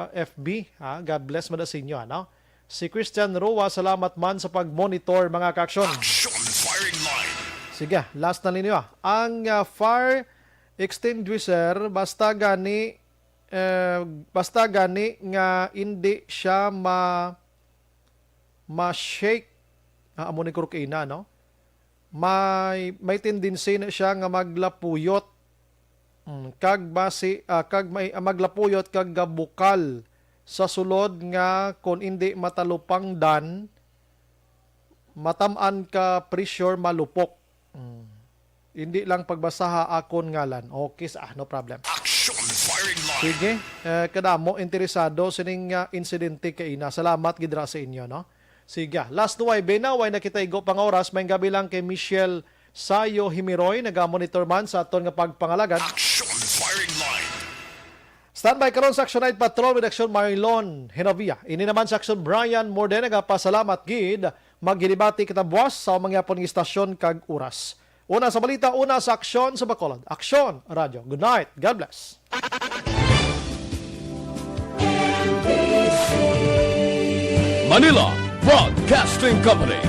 F B, ha. God bless man sa inyo, ano? Si Christian Roa, salamat man sa pag-monitor, mga ka-aksyon. Action firing line. Sige, last na ninyo, ah. Ang, ah, fire extinguisher, basta gani, eh, basta gani nga hindi siya ma-, ma-shake. Ah, amo ni kurkina, no? May, may tendency na siya nga maglapuyot. Mm, kag basi, ah, kag may, ah, maglapuyot kag gabukal sa sulod nga kon indi matalupangdan, matam-an ka pressure, malupok. Mm. Hindi lang pagbasaha akon ngalan. Okay, sa, ah, no problem. Action firing line. Sige, eh, kadamo interesado sining, ah, insidente kaina. Salamat gid ra sa inyo, no? Sige, last nuwebe na, way na kita igo pa nga oras. May gabi lang kay Michelle Sayo Himiroy, naga-monitor man sa aton nga pagpangalagad. Action firing line. Standby karon sa Action Night Patrol with Action Marlon Genovia. Ini naman sa Action Brian Morde, nagapasalamat gid. Maghinibati kita buwas sa mangyapon nga istasyon kag oras. Una sa balita, una sa aksyon sa Bacolod. Aksyon, Radyo. Good night. God bless. Manila Broadcasting Company.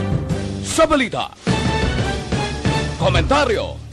Sa balita, komentaryo,